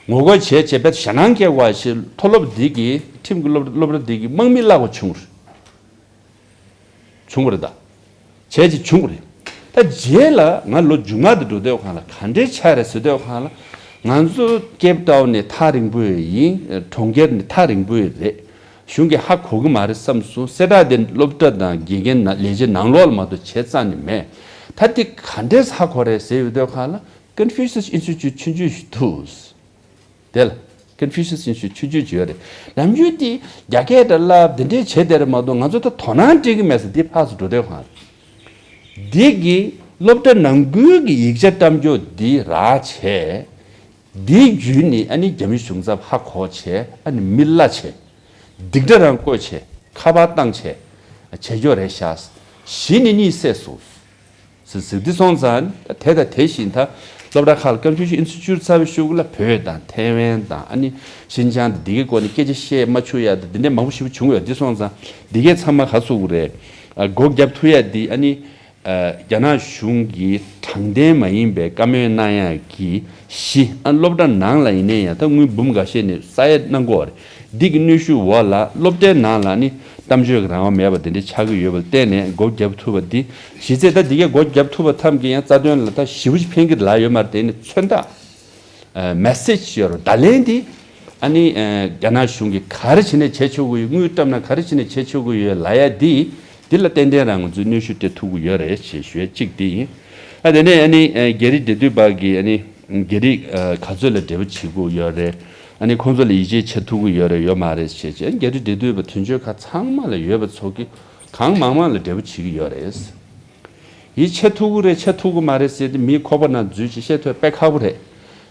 ངོ་རྒོལ་བྱས་བྱས། དཔེ་ཞེད་སྣང་སྐྱེ་བ་ཞིག་མཐོ་སློབ་འདི་གི་ཁྲིམས་ཀྱི་སློབ་སློབ་གྲྭ་འདི་གི་དམག་མི་བརླག་པ་བྱུང་རེད། བྱུང་བ་རེད་ད། བྱས་ཅིག་བྱུང་བ་རེད། ད་རྗེས་ལ་ང་ལོ་མཇུག་མ་དེ་འགྲོ་དུས་སྒང་ལ་ག་འདྲས་ཆགས་རེད་ཟེར་དུས་སྒང་ལ། ང་ཚོ་ཀེབ་ཊའུན་ནས་ཐག་རིང་པོ་ཡིན། གྲོང་ཁྱེར་ནས་ཐག་རིང་པོ་རེད། གཞུང་གིས་ཧ་གོ་གི་མ་རེད་བསམ་སོང་། གསལ་བསྒྲགས་དེ་སློབ་གྲྭ་དང་དགེ་རྒན་ནང་ལས་བྱེད་ནང་ལོགས་ལ་མ་གཏོགས་བྱས་རྩ་ནས་མེད། ད་དེ་ག་འདྲས་ཧ་གོ་རེད་ཟེར་ཡོང་དུས་སྒང་ལ། ཀོན་ཕུ་ཤུས་ཨིན་སི་ཊི་ཊུཊ་ཆུང་ཆུང་ཞིག་འདུག། དེ་ལ་ཀོན་ཕུ་ཤུས་ཨིན་སི་ཊི་ཊུཊ་ཆུང་ཆུང་ཅིག་ཡོད་རེད། ནམ་རྒྱུན་དེ་རྒྱ་སྐད་འདྲ་ལབ། དེ་འདྲས་བྱས་བསྡད་རེད་མ་གཏོགས། ང་ཚོ་ད་དོ་སྣང་སྤྲད་ཀྱི་མེད་ཟེར། འདི་ཕར་ཚུར་འགྲོ་དུས་སྒང་ལ། འདི་གི་སློབ་གྲྭ་ནང་ཁུལ་གྱི་ཡིག་ཆ་བཀྲམ་ཕྱོགས་འདི་རག་བྱས། འདི་བརྒྱུད་ནས་ཨ་ནི་རྒྱ་མི་གཞུང་ཚབ་ཧ་གོ་བྱས། ཨ་ནི་མི་གླ་བྱས། སྡིག་སྒྲ་རང་བཀོད་བྱས། ཁ་པར་བཏང་བྱས། བྱེད་ཕྱོགས་རེད་ཤག། གཞི་ནས་གཉིད་སད་སོང་། ཟེར་ཟེར། འདི་སོང་ཙང་དེ་དང་དེ་བཞིན་ད་སློབ་གྲྭ་ཁག་ལ་ཀོན་ཕུ་ཤུས་ཨིན་སི་ཊི་ཊུཊ་ཚར་བའི་གཞུག་ལ་བོད་དང་ཐའེ་ཝན་དང་། ཨ་ནི་ཤིན་ཅང་དང་། འདི་གའི་སྐོར་ནས་སྐད་ཆ་བཤད་མ་བཅུག་ཡ་དང་། འདི་འདྲ་མང་པོ་ཞེ་པོ་བྱུང་ཡོད། འདི་སོང་ཙང་འདི་གའི་ཚང་མ་ག་ཟེར་དགོས་རེད། ཨ། སྒོ་བརྒྱབ་ཐུབ་ཡ་འདི། ཨ་ནི་ཨ་རྒྱ་ནག་གཞུང་གིས་དྲང་བདེན་མ་ཡིན་པའི་བཀའ་མོལ་གནང་ཡ་གི་གཞི། ཨ། སློབ་གྲྭ་ནང་ལ་ཡིན་ནའི་ཡང་ད་དངུལ་འབུམ་འགའ་ཤས་ནས་ས་ཡ་གནང་གི་ཡོད་རེད། འདི་གི་གནོན་ཤུགས་འོག་ལ་སློབ་གྲྭའི་ནང་ལ་ནི་ གཏམ་བརྗོད་ཀྱི་རང་དབང་མེད་པ་དེ་འདྲ་ཆགས་ཀྱི་ཡོད་པ་ལ་བརྟེན་ནས་སྒོ་བརྒྱབ་ཐུབ་པ་འདི་གཞི་རྩའི་ད་འདི་གའི་སྒོ་བརྒྱབ་ཐུབ་པ་ཐམས་ཀྱིས་ཡང་རྩ་དོན་ལ་ད་ཞེ་པོ་ཅིག་ཕན་གྱི་ལ་ཡོད་མ་རེད། དེ་ནི་མཚོན་རྟགས། མེ་སེ་ཇི་ཡོད་རེད། བརྡ་ལན་འདི་ཨ་ནི་རྒྱ་ནག་གཞུང་གིས་ག་རེ་བྱས་ནས་བྱེད་ཆོག་གི་ཡོད། དངུལ་བཀྲམ་ན་ག་རེ་བྱས་ནས་བྱེད་ཆོག་གི་ཡོད་ལབ་ཡ་འདི་འདི་ལ་ཏན་ཏན་རང་ང་ཚོས་གནོན་ཤུགས་སྤྲད་ཐུབ་ཀྱི་ཡོད་རེད་ཅེས་ཞུ་ཡ་གཅིག་འདི་ཡིན། ཨ་དེ་ནས་ཨ་ནི་རྒྱ་རིགས་འབྲེལ་མཐུད་པ་གིས་ཨ་ནི། རྒྱ་རིགས་ག་ཚོད་ལ་འབྲེལ་བ་བྱེད་དགོས་ཡོད་རེད། ཨ་ནི་ཁོང་ཚོ་ལ་ཡིད་ཆེས་བྱེད་ཐུབ་ཀྱི་ཡོད་རེད་ཡོད་མ་རེད་ཞེས་བྱས། རྒྱ་རིགས་འབྲེལ་མཐུད་པ་དོན་གཅོད་ཁག་ཚང་མ་ལ་ཡོད་པ་ཚོ་གིས་གང་མང་མང་ལ་འབྲེལ་བ་བྱེད་ཀྱི་ཡོད་རེད། ཡིད་ཆེས་ཐུབ་ཀྱི་རེད་ཆེས་ཐུབ་ཀྱི་མ་རེད་ཟེར་ཏེ་མིའི་ཁོག་པ་ནང་འཛུལ་ཅིག་བཤད་ཐུབ་དཔེ་ཁག་པོ་རེད།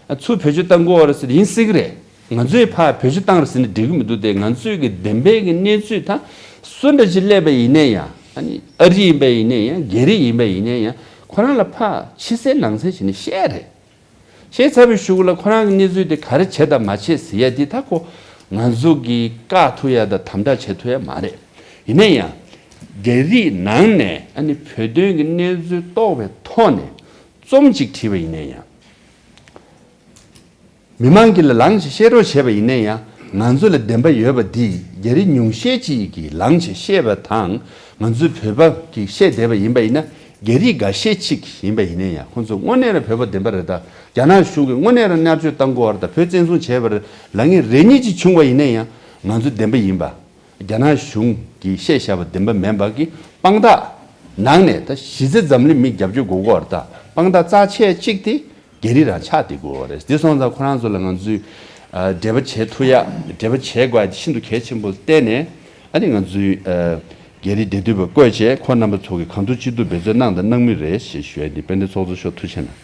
ཨ་ཚུར་བེད་སྤྱོད་བཏང་དགོས་རེད་ཟེར་ཡིན་སྲིད་ཀྱི་རེད། ང་ཚོས་ཕར་བེད་སྤྱོད་བཏང་རེད་ཟེར་ནས་འགྲིག་གི་མི་འདུག་སྟེ། ང་ཚོས་ཀྱི་བདེན་པའི་གི་གནས་ཚུལ་དང་སུ་འདྲ་ཅིག་སླེབས་པ་ཡིན་ན་ཡང་། ཨ་ནི་ཨ་རི་ཡིན་པ་ཡིན་ན་ཡང་། རྒྱ་རིགས་ཡིན་པ་ཡིན་ན་ཡང་ཁོ་རང་ལ་ཕར་ཕྱི་གསལ་ནང་གསལ་བྱས་ནས་བཤད་རེད། བཤད་ཚར་བའི་གཞུག་ལ་ཁོ་རང་གི་གནས་ཚུལ་དེ་ག་རེ་བྱེད་དང་མ་བྱེད་ཟེར་ཡ་དེ་ད་ཁོ་ང་ཚོ་གིས་བཀག་ཐུབ་ཡ་དང་དམ་དྲག་བྱེད་ཐུབ་ཡ་མ་རེད། ཡིན་ན་ཡང་རྒྱ་རིགས་ནང་ནས་ཨ་ནི་བོད་དོན་གྱི་གནས་ཚུལ་རྟོགས་པའི་ཐོག་ནས་རྩོམ་ཅིག་བྲིས་པ་ཡིན་ན་ཡང་། མི་མང་གིས་ལ་ལངས་ཤིག་བཤད་རོགས་བྱས་པ་ཡིན་ན་ཡང་། ང་ཚོ་ལ་བདེན་པ་ཡོད་པ་འདི་རྒྱ་རིགས་ཉུང་ཤས་ཅིག་གིས་ལངས་ཤིག་བཤད་པ་དང་། ང་ཚོའི་བོད་པ་གིས་བཤད་བསྡད་པ་ཡིན་པ་ཡིན་ན། རྒྱ་རིགས་འགའ་ཤས་ཅིག་ཡིན་པ་ཡིན་ན་ཡང་། ཁོང་ཚོ་དངོས་གནས་རང་བོད་པ་བདེན་པ་རེད་ད། རྒྱ་ནག་གཞུང་གིས་དངོས་གནས་རང་མནར་གཅོད་བཏང་དགོས་པ་རེད་ད། བོད་བཙན་བཟུང་བྱས་པ་རེད་ལབ་མཁན་རེ་གཉིས་ཅིག་བྱུང་བ་ཡིན་ན་ཡང་། ང་ཚོ་བདེན་པ་ཡིན་པ། རྒྱ་ནག་གཞུང་གིས་བཤད་བཞག་པ་བདེན་པ་མིན་པ་གི་དཔང་རྟགས། ནང་ནས་ད་གཞི་རྩའི་འཛམ་གླིང་མི་རྒྱབ་སྐྱོར་དགོས་ཀྱི་ཡོད་རེད་ད། དཔང་རྟགས་རྩ་ཆེ་གཅིག་དེ་རྒྱ་རིགས་རང་ཆགས་བསྡད་ཀྱི་ཡོད་རེད། དེ་སོང་ཙང་ཁོ་རང་ཚོ་ལ་ང་ཚོས་ཨ་འབྲེལ་བ་བྱེད་ཐུབ་ཡ། འབྲེལ་བ་བྱེད་དགོས་ཡ་དེ་ཤིན་ཏུ་གལ་ཆེན་པོ་ལ་བརྟེན་ནས། ཨ་ནི་ང་ཚོས་ཨ་རྒྱ་རིགས་འབྲེལ་མཐུད་པ་བསྐོས་བྱས། ཁོང་རྣམ་པ་ཚོ་གིས་གང་ཐུབ་ཅི་ཐུབ་འབད་བརྩོན་གནང་དང་གནང་མུས་རེད་ཅེས་ཞུ་ཡ་ཡིན། དཔལ་ལྡན་ཚོགས་གཙོ་མཆོག་ཐུགས་རྗེ་གནང་།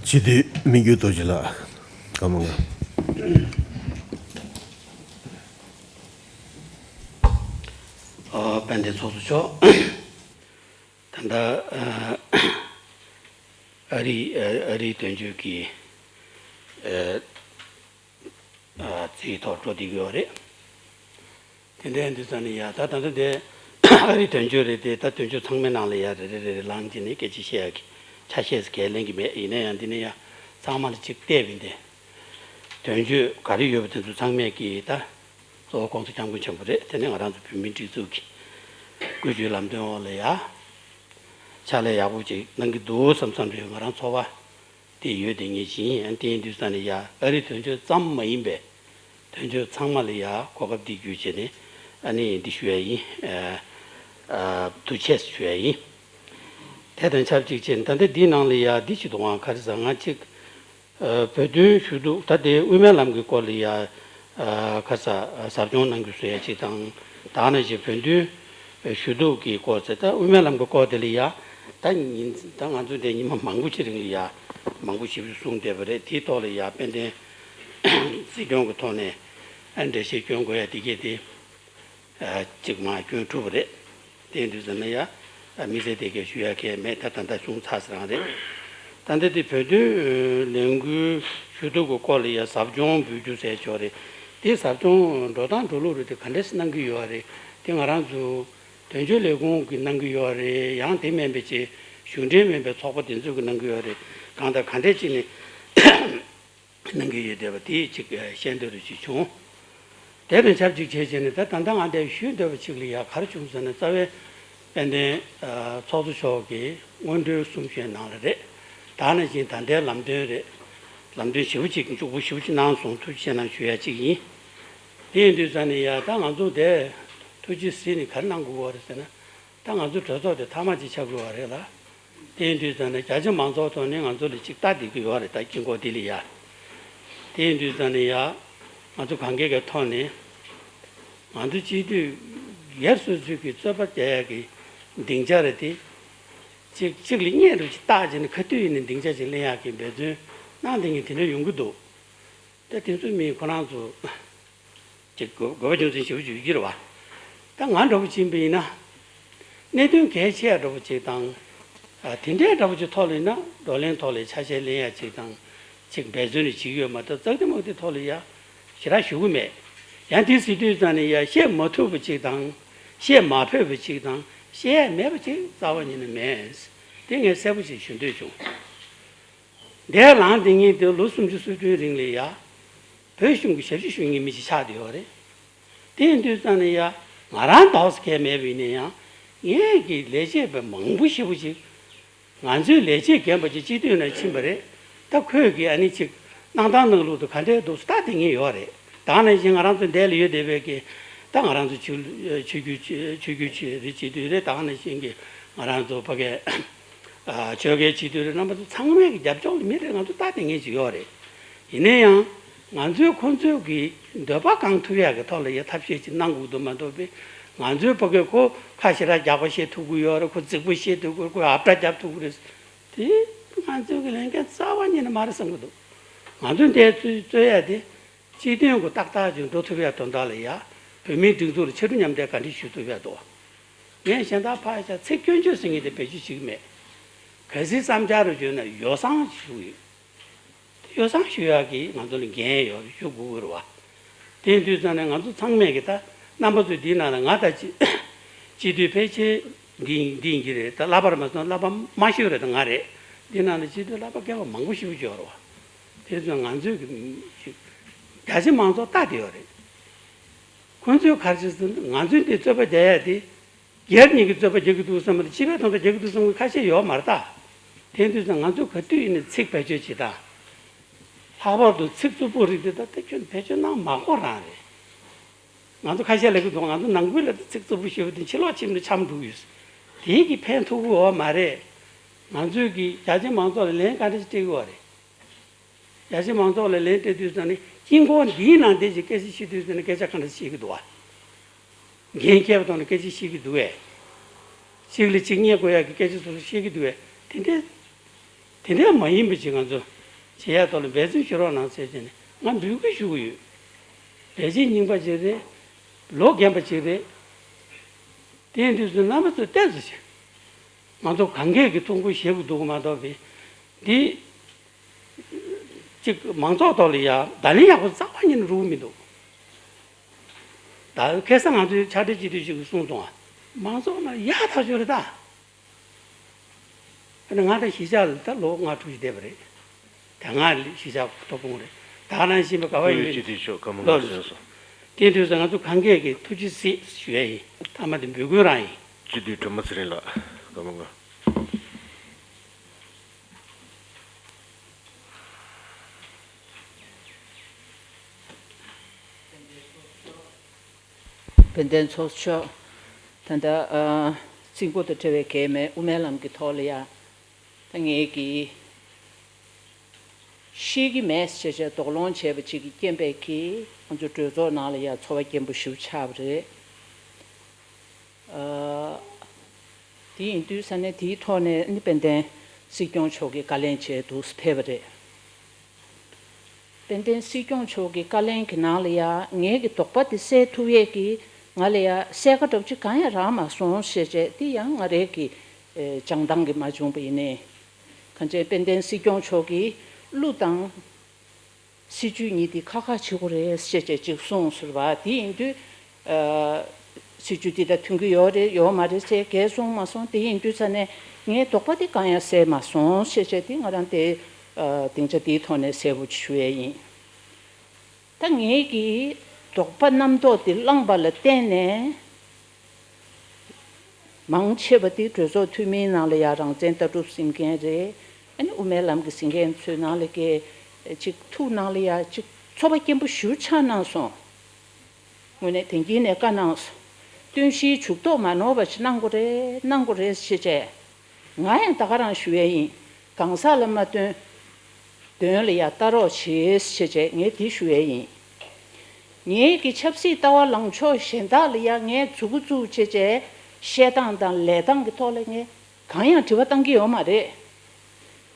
སྤྱི་འཐུས་མི་འགྱུར་རྡོ་རྗེ་ལགས། བཀའ་མོལ་གནང་། ཨ་དཔལ་ལྡན་ཚོགས་གཙོ་མཆོག། ད་ལྟ་ཨ་ཨ་རི་ཨ་ཨ་རིའི་དོན་གཅོད་ཀྱི་ཨ་ཨ་རྩིས་ཐོག་འགྲོ་བསྡད་ཀྱི་ཡོད་རེད། དེ་འདྲ་ཡིན་དུས་ཙང་ནས་ཡ། ད་ད་ལྟ་དེ་ཨ་རིའི་དོན་གཅོད་རེད་དེ། ད་དོན་གཅོད་ཚང་མའི་ནང་ལ་ཡ་རེ་རེ་རེ་རེ་ལངས་ཀྱི་ནས་སྐད་ཆ་བཤད་ཡ་གི་ཆ་ཤས་སུ་གས་ལེན་གྱི་མེད། ཡིན་ན་ཡང་འདི་ནས་ཡ་ཚང་མ་ལ་གཅིག་བལྟས་པ་ཡིན་ཏེ། དོན་གཅོད་ག་རེ་ཡོད་པ་དེ་ཚོ་ཚང་མས་ཀྱིས་ད། གཙོ་བོ་༸གོང་ས་༸སྐྱབས་མགོན་ཆེན་པོ་རེད། དེ་ནས་ང་རང་ཚོ་བོད་མིའི་སྒྲིག་འཛུགས་ཀྱི་བཀོད་ཇུས་ལམ་སྟོན་འོག་ལ་ཡ། ཕྱག་ལས་ཡག་པོ་ཅིག་གནང་གི་འདུག་བསམ་བསམ་པའི་ང་རང་ཚོར་བ་དེ་ཡོད་དེ་ངེས་ཅིང་། ཡང་དེ་ཡིན་དུས་ཙང་ནས་ཡ། ཨ་རི་དོན་གཅོད་ཙམ་མ་ཡིན་པའི་དོན་གཅོད་ཚང་མ་ལ་ཡ་གོ་སྐབས་འདི་བརྒྱུད་བྱས་ནས་ཨ་ནི་འདི་ཞུ་ཡ་ཡིན། ཨ་ཨ་ཐུགས་རྗེ་ཆེ་ཞུ་ཡ་ཡིན། དེ་དང་ཆབས་ཅིག་བྱས་ནས་ད་ལྟ་འདིའི་ནང་ལ་ཡ་འདི་ཅིག་འདུག་ཨང་། ག་རེ་ཟེར་ང་ཅིག་ཨ་བོད་དོན་ཞུ་གཏུག་ད་ལྟའི་དབུ་མའི་ལམ་གྱི་སྐོར་ལ་ཡ། ཨ་ཁ་ས་ཟབ་སྦྱོང་གནང་རྒྱུ་བཟོ་ཡ་གཅིག་དང་། ད་ནང་བཞིན་བོད་དོན་ཞུ་གཏུག་གི་སྐོར་ཟེར། ད་དབུ་མའི་ལམ་གྱི་སྐོར་དེ་ལ་ཡ། ད་ཉིན་ད་ང་ཚོ་འདི་ཉི་མ་མང་པོ་ཅིག་རིང་ལ་ཡ་མང་པོ་ཞིབ་ཞིབ་གསུངས་བསྡད་པ་རེད། དེའི་ཐོག་ལ་ཡ་དཔལ་ལྡན་སྲིད་སྐྱོང་གི་ཐོག་ནས་ཨ་འགྲེལ་བཤད་སྐྱོན་དགོས་ཡ་དེ་གས་དེ། ཨ་གཅིག་མ་སྐྱོན་གྲུབ་པ་རེད། དེ་ཡིན་དུས་ཙམ་ན་ཡ། ཨ་དམིགས་བསལ་དེ་གས་ཞུ་ཡ་གས་མེད། ད་ད་ལྟ་གསུངས་ཚར་ས་རང་རེད། ད་ལྟ་དེ་བོད་དོན་ལས་འགུལ་ཞུ་གཏུག་གི་སྐོར་ལ་ཡ་ཟབ་སྦྱོང་འབུལ་རྒྱུ་ཟེར་ཆོག་རེད། དེ་ཟབ་སྦྱོང་འགྲོ་སྟངས་འགྲོ་ལུགས་རེད་དེ་ག་འདྲས་སེ་གནང་གི་ཡོད་རེད། དེ་ང་རང་ཚོ་དོན་གཅོད་ལས་ཁུངས་ཀྱིས་གནང་གི་ཡོད་རེད། ཡང་དེ་མིན་པའི་ཆེད་གཞུང་འབྲེལ་མིན་པའི་ཚོགས་པ་དེ་ཚོ་གིས་གནང་གི་ཡོད་རེད། གང་ལྟར་ག་འདྲས་ཅིག་ནས། གནང་གི་ཡོད་བསྡད་པ་དེ་ཅིག་ཤེས་འདོད་རེ་ཅིག་བྱུང་། དེ་དང་ཆབས་ཅིག་བྱས་བྱས་ནས་ད་ད་ལྟ་ང་འདིར་ཞུ་འདོད་པ་ཅིག་ལ་ཡ་ག་རེ་བྱུང་ཟེར་ན། རྩ་བའི་དཔལ་ལྡན་ཚོགས་གཙོ་མཆོག་གིས་སྔོན་འགྲོའི་གསུང་བཤད་ནང་ལ་རེད། ད་ནང་བཞིན་ད་ལྟའི་ལམ་སྟོན་རེད། ལམ་སྟོན་ཞིབ་པོ་ཅིག་མགྱོགས་པོ་ཞིབ་པོ་ཅིག་གནང་སོང་། ཐུགས་རྗེ་ཆེ་གནང་ཞུ་ཡ་ཅིག་ཡིན། དེ་ཡིན་དུས་ཙང་ནས་ཡ་ད་ང་ཚོ་འདིར་ཐུགས་རྗེ་གཟིགས་ནས་ག་རེ་གནང་དགོས་པ་རེད་ཟེར་ན། ད་ང་ཚོ་གྲོས་ཚོགས་དེ་མཐའ་མ་ཅིག་ཆགས་དགོས་པ་རེད་ལ། དེ་ཡིན་དུས་ཙང་ནས་རྒྱ་ཆེ་མང་ཚོགས་ཐོག་ནས་ང་ཚོ་ལ་ཅིག་ལྟ་བསྡད་ཀྱི་ཡོད་རེད། ད་དཀྱིལ་འཁོར་འདི་ལ་ཡ། དེ་ཡིན་དུས་ཙང་ནས་ཡ། ང་ཚོ་གང་གའི་གའི་ཐོག་ནས་ང་ཚོ་སྤྱི་འཐུས་སྒེར་སོ་སོའི་གི་རྩོད་པ་རྒྱག་ཡ་གི་སྡིངས་ཆ་རེད་དེ། གཅིག་གཅིག་ལ་གཉིས་རུ་ཅིག་བལྟས་བྱས་ནས་ཁ་ཐུག་ཡིན་ནས་སྡིངས་ཆ་ཅིག་ལེན་ཡ་གི་འབད་བརྩོན་གནང་བསྡད་མཁན་དེ་འདྲ་ཡོང་གི་འདུག་ད་དེ་ཚོ་མི་ཁོ་རང་ཚོ་ཅིག་དགོས་དགོས་པ་རྒྱུ་མཚན་ཞེ་པོ་ཅིག་ཡོད་ཀྱི་རེད་བ། ད་ང་འདྲ་པོ་ཅིག་ཡིན་པ་ཡིན་ན། གནད་དོན་གལ་ཆེ་ཡ་འདྲ་པོ་ཅིག་དང་། ཨ་དེ་འདྲའི་འདྲ་པོ་ཅིག་ཐོག་ལ་ཡིན་ན་བགྲོ་གླེང་ཐོག་ལ་ཆ་ཤས་ལེན་ཡ་ཅིག་དང་། ཅིག་འབད་བརྩོན་རེ་བྱེད་ཀྱི་ཡོད་མ་གཏོགས། ཙག་སྡེ་མག་སྡེ་ཐོག་ལ་ཡ་ཞེ་དྲག་ཞུ་གི་མེད། ཡང་དེ་ཟེར་དུས་ཙང་ནས་ཡ་བཤད་མ་ཐུབ་པ་ཅིག་དང་། བཤད་མ་ཕོད་པ་ཅིག་དང་། བཤད་ཡ་མེད་པ་ཅིག་རྩ་བ་ཉིད་ནས་མེད། དེ་ངས་གསལ་པོ་ཅིག་ཞུ་འདོད་བྱུང་། འདས་ལངས་དེ་ཉིད་དེ་ལོ་སུམ་ཅུ་སོ་བདུན་རིང་ལ་ཡ། བོད་གཞུང་གི་ཞབས་ཕྱི་ཞུ་མཁན་མི་ཞིག་ཆགས་བསྡད་ཡོད་རེད། དེ་ཡིན་དུས་ཙང་ནས་ཡ། ང་རང་འདྲ་བོ་གལ་མེད་པ་ཡིན་ན་ཡང་ངས་ཀྱི་ལས་བྱེད་པ་མང་པོ་ཞེ་པོ་ཅིག་ང་ཚོའི་ལས་བྱེད་རྒན་པ་ཅིག་སྤྱི་འཐུས་ནང་ཕྱིན་པ་རེད། ད་ཁོས་ཀྱི་ཨ་ནི་ཅིག་གནང་སྟངས་གནང་ལུགས་དང་ག་འདྲས་འདུག་ལྟ་དེ་ངས་ཡོད་རེད། ད་ནང་བཞིན་ང་རང་ཚོ་འདས་ལ་ཡོད་བསྡད་པའི་གི་ད་ང་རང་ཚོ་ཆོས་ཆོས་བརྒྱུད་ཆོས་བརྒྱུད་ཆོས་རིག་སྤྱི་འཐུས་རེད། ད་ནང་བཞིན་གྱི་ང་རང་ཚོ་ཕ་གི་ཆོལ་ཁའི་སྤྱི་འཐུས་རེད། རྣམ་པ་ཚོ་ཚང་མས་ཀྱི་རྒྱབ་ཕྱོགས་ལ་མི་རེད། ང་ཚོ་ལྟ་དེ་ངས་ཅིག་ཡོད་རེད། ཡིན་ན་ཡང་ང་ཚོས་ཁོང་ཚོའི་གི་འདོད་པ་བསྐང་ཐུབ་ཡག་གི་ཐོག་ལ་ཡ་ཐབས་ཤེས་ཅིག་གནང་དགོས་འདུག་མ་གཏོགས་པའི་ང་ཚོའི་ཕ་གི་ཁོ་ཁ་ཞེ་དྲག་རྒྱག་པ་བཤད་ཐུབ་ཀྱི་ཡོད་རེད། ཁོ་རྫིག་པོ་བཤད་ཐུབ་ཀྱི་རེད། ཁོ་ཨབ་ཕྲ་རྒྱབ་ཐུབ་ཀྱི་རེད། དེ་ང་ཚོའི་གི་ལས་འགན་རྩ་བ་ཉིད་ནས་མ་རེད་བསམ་གྱི་འདུག་ང་ཚོས་འདི་རྩོད་རྩོད་ཡ་དེ་སྤྱི་དོན་གྱི་ཏག་ཏག་ཅིག་འགྲོ་ཐུབ་ཡ་དོན་དག་ལ་ཡ་བོད་མིའི་སྒྲིག་འཛུགས་ལ་ཕྱར་གྲུ་མཉམ་འདེགས་ག་འདྲ་ཞུ་ཐུབ་ཡ་འདུག་ངས་གཞན་དག་ཕར་བཞག་ཚིག་སྐྱོན་བརྗོད་ཟེར་མཁན་དེ་བེད་སྤྱོད་བྱེད་ཀྱི་མེད། གལ་སྲིད་བསམ་འཆར་རུ་བརྗོད་ན་ཡོ་བསྲང་ཞུ་གི་ཡོད། ཡོ་བསྲང་ཞུ་ཡག་གི་ང་ཚོ་ལ་འགན་ཡོད་ཞུ་དགོས་ཀྱི་རེད་བ། དེ་ཡིན་དུས་ཙང་ནས་ང་ཚོ་ཚང་མས་ཀྱི་ད་རྣམ་པ་ཚོས་འདིའི་ནང་ལ་ང་ད་ཅི་སྤྱི་འཐུས་ཕལ་ཆེར་འདི་འདི་ཡིན་གྱི་རེད། ད་བསླབ་པར་མ་སོང་བསླབ་པ་མ་ཤོད་རེད། ད་ང་རེད། འདི་ནང་ལ་སྤྱི་འཐུས་བསླབ་པ་མཁས་པ་མང་པོ་ཞེ་པོ་ཅིག་ཡོད་རེད་བ། དེ་ཚོ་ང་ཚོས་ཀྱི་ཅིག་རྒྱ་ཆེ་མང་ཚོགས་ལྟ་བསྡད་ཡོད་རེད། ཁོང་ཚོས་ག་རེ་བྱེད་ཟེར་ན་ང་ཚོས་འདི་རྩོད་པ་རྒྱག་ཡ་དེ། སྒེར་གཉིས་ཀྱི་རྩོད་པ་རྒྱག་གི་འདུག་བསམ་པ་དང་སྤྱི་པའི་དོན་དག་རྒྱག་གི་འདུག་བསམ་མཁན་ཁ་ཤས་ཡོད་མ་རེད་ད། དེ་དུས་ཙང་ང་ཚོས་ག་དུས་ཡིན་ནའི་ཚིག་བེད་སྤྱོད་བྱེད་སྟངས། ལྷག་པར་དུ་ཚིག་རྩུབ་པོ་རིགས་དེ་དག་ཐག་ཆོད་བེད་སྤྱོད་གནང་མ་དགོས་རང་རེད། ང་ཚོ་ཁ་ཤས་ལབ་ཀྱི་འདུག་ང་ཚོ་ནང་ཁུལ་ལ་ཚིག་རྩུབ་པོ་ཞེ་པོ་དེ་ཕྱི་ལོགས་ཕྱིན་ནས་འཆམ་འདུག་ཡོད། དེའི་གི་ཕན་ཐོགས་ཀྱི་ཡོད་མ་རེད། ང་ཚོས་གི་རྒྱ་ཆེ་མང་ཚོགས་ལ་ལན་ག་འདྲ་ཞིག་སྤྲད་ཀྱི་ཡོད་རེད། རྒྱ་ཆེ་མང་ཚོགས་ལ་ལན་སྤྲད་དུས་ཙམ་ནས་དཀྱིལ་འཁོར་འདིའི་ནང་དེ་ཅིག་སྐད་ཆ་བཤད་དུས་ཙམ་ནས་སྐད་ཆ་གང་འདྲ་བཤད་ཀྱི་འདུག་བ། འགན་འཁྱེར་བ་ཐོག་ནས་སྐད་ཆ་བཤད་ཀྱི་འདུག་བས། གཅིག་ལ་གཅིག་བརྙས་དགོས་ཡག་གི་སྐད་ཆ་སོ་སོ་བཤད་ཀྱི་འདུག་བས། དེ་འདྲའི་དེ་འདྲའི་མ་ཡིན་པ་ཅིག་ང་ཚོ་བྱེད་ཡག་ཐོག་ལ་འབད་བརྩོན་བྱེད་རོགས་གནང་ཟེར་བྱས་ནས་ང་འབོད་སྐུལ་ཞུ་གི་ཡོད། ལས་བྱེད་རྙིང་པ་ཅིག་རེད། ལོ་རྒན་པ་ཅིག་རེད། དེ་ཡིན་དུས་ཚོད་རྣམ་པ་ཚོས་བལྟས་ཚོད་བྱས། ང་ཚོ་གང་གས་ཀྱི་ཐུགས་ཁུར་བཞེས་དགོས་འདུག་མ་གཏོགས་པའི་འདི། གཅིག་མང་ཚོགས་ཐོག་ལ་ཡ་བརྡ་ལན་ཡག་པོ་རྩ་བ་ཉིད་ནས་རུ་མི་འདུག་ད་ཁ་སང་ང་ཚོའི་ཕྱག་སྦྲེལ་སྤྱི་འཐུས་ཤིག་གིས་གསུངས་སོང་ང་། མང་ཚོགས་ལ་ཡག་ཐག་ཆོད་རེད་ད། ཨ་ནི་ང་ད་གཞིས་ཆགས་ལ་ད་ལོ་ལྔ་དྲུག་ཅིག་བསྡད་པ་རེད། ད་ང་གཞིས་ཆགས་ཐོབ་ཁུངས་རེད། ད་ནང་བཞིན་པའི་ག་བ་ཡིན་པའི་སྤྱི་འཐུས་མཆོག་བཀའ་མོལ་ལོ་གསན་སོང་། དེ་དུས་ཙང་ང་ཚོ་གང་གས་ཀྱི་ཐུགས་རྗེ་གཟིགས་ཞུ་ཡ་ཡིན། མཐའ་མ་དེ་འབོད་སྐུལ་རང་ཡིན། སྤྱི་འཐུས་སྒྲོལ་མ་ཚེ་རིང་ལགས་བཀའ་མོལ་གནང་། དཔལ་ལྡན་ཚོགས་གཙོ་མཆོག་ད་ལྟ་ཨ་རྩིས་འགོ་དང་འབྲེལ་བའི་གལ་མེད་དབུ་མའི་ལམ་གྱི་ཐོག་ལ་ཡ་ད་ངེད་ཀྱིས་ཤེས་ཀྱི་མེད་ཟེར་བྱས་དོགས་སློང་བྱས་པ་ཅིག་གི་རྐྱེན་པས་ཀྱིས་ང་ཚོ་གྲོས་ཚོགས་ནང་ལ་ཡ་ཚོར་བ་སྐྱེན་པོ་ཞེ་པོ་ཆགས་པ་རེད། ཨ། དེ་ཡིན་དུས་ས་གནས་དེའི་ཐོག་ནས་ནི་དཔལ་ལྡན་སྲིད་སྐྱོང་མཆོག་གིས་བཀའ་ལན་བྱས་འདུག་ཕེབས་པ་རེད། དཔལ་ལྡན་སྲིད་སྐྱོང་མཆོག་གི་བཀའ་ལན་གྱི་ནང་ལ་ཡ་ངེད་ཀྱི་དོགས་པ་དེ་སེལ་ཐུབ་ཡས་ཀྱི་ང་ལ་ཡ་གསལ་ཁ་འདྲ་པོ་ཅིག་གང་ཡང་རག་མ་སོང་ཞེས་བྱས་དེ་ཡང་ང་རང་གི་ཨེ་སྦྱང་སྟངས་ཀྱིས་མ་བྱུང་པ་ཡིན་ནའི། གང་ཅི་དཔལ་ལྡན་སྲིད་སྐྱོང་མཆོག་གིས་གླུ་དང་། སྲིད་ཇུས་གཉིས་དེ་ཁ་ཁ་བྱེད་དགོས་རེད་ཞེས་བྱས་ཅིག་གསུངས་ཟེར་བ་དེ་ཡིན་དུས། ཨ། སྲིད་ཇུས་དེ་དང་མཐུན་གྱི་ཡོད་རེད་ཡོད་མ་རེད་ཟེར་གས་གསུངས་མ་སོང་། དེ་ཡིན་དུས་ས་ནས་ངའི་དོགས་པ་དེ་གང་ཡང་སེལ་མ་སོང་ཞེས་བྱས་དེ་ང་རང་དེ་ཨ། སྡིངས་ཆ་དེའི་ཐོག་ནས་གསལ་པོ་ཞུ་ཡས་ཡིན། ད་ངེད་ཀྱིས་དོགས་པ་རྣམ་རྟོག་དེ་བསླངས་པ་ལ་བརྟེན་ནས། མང་ཆེ་བ་དེ་གྲོས་ཚོགས་འཐུས་མིའི་ནང་ལ་ཡང་རང་བཙན་ལྟ་གྲུབ་ཟིན་མཁན་རེད། ཨ་ནི་དབུ་མའི་ལམ་གྱི་ཟིན་མཁན་ཚོའི་ནང་ལ་ཀྱེ་ཅིག་ཐུགས་ནང་ལ་ཡང་ཅིག་ཚོར་བ་སྐྱེན་པོ་ཞེ་པོ་ཆགས་གནང་སོང་། དངོས་གནས་དེང་གི་ནས་བཀའ་གནང་སོང་། བསྟུན་བཤེར་འཇུག་ཐོག་མ་ནོར་བ་ཞིག་གནང་དགོས་རེད་གནང་དགོས་རེད་ཞེས་བྱས། ང་ཡང་ད་ག་རང་ཞུ་ཡས་ཡིན། གང་ཟག་ལ་མ་བསྟུན། དོན་ལ་ཡང་ལྟ་རོགས་བྱེད་ཞེས་བྱས་ངས་འདི་ཞུ་ཡས་ཡིན། ངེད་ཀྱི་ཆབ་སྲིད་ལྟ་བ་ལངས་ཕྱོགས་གཞན་དག་ལ་ཡང་ངས་མཛུ་གུ་བཙུགས་བྱས་བྱས་བཤད་སྟངས་དང་ལས་སྟངས་ཀྱི་ཐོག་ལ་ངས་གང་ཡང་དྲི་བ་བཏང་གི་ཡོད་མ་རེད།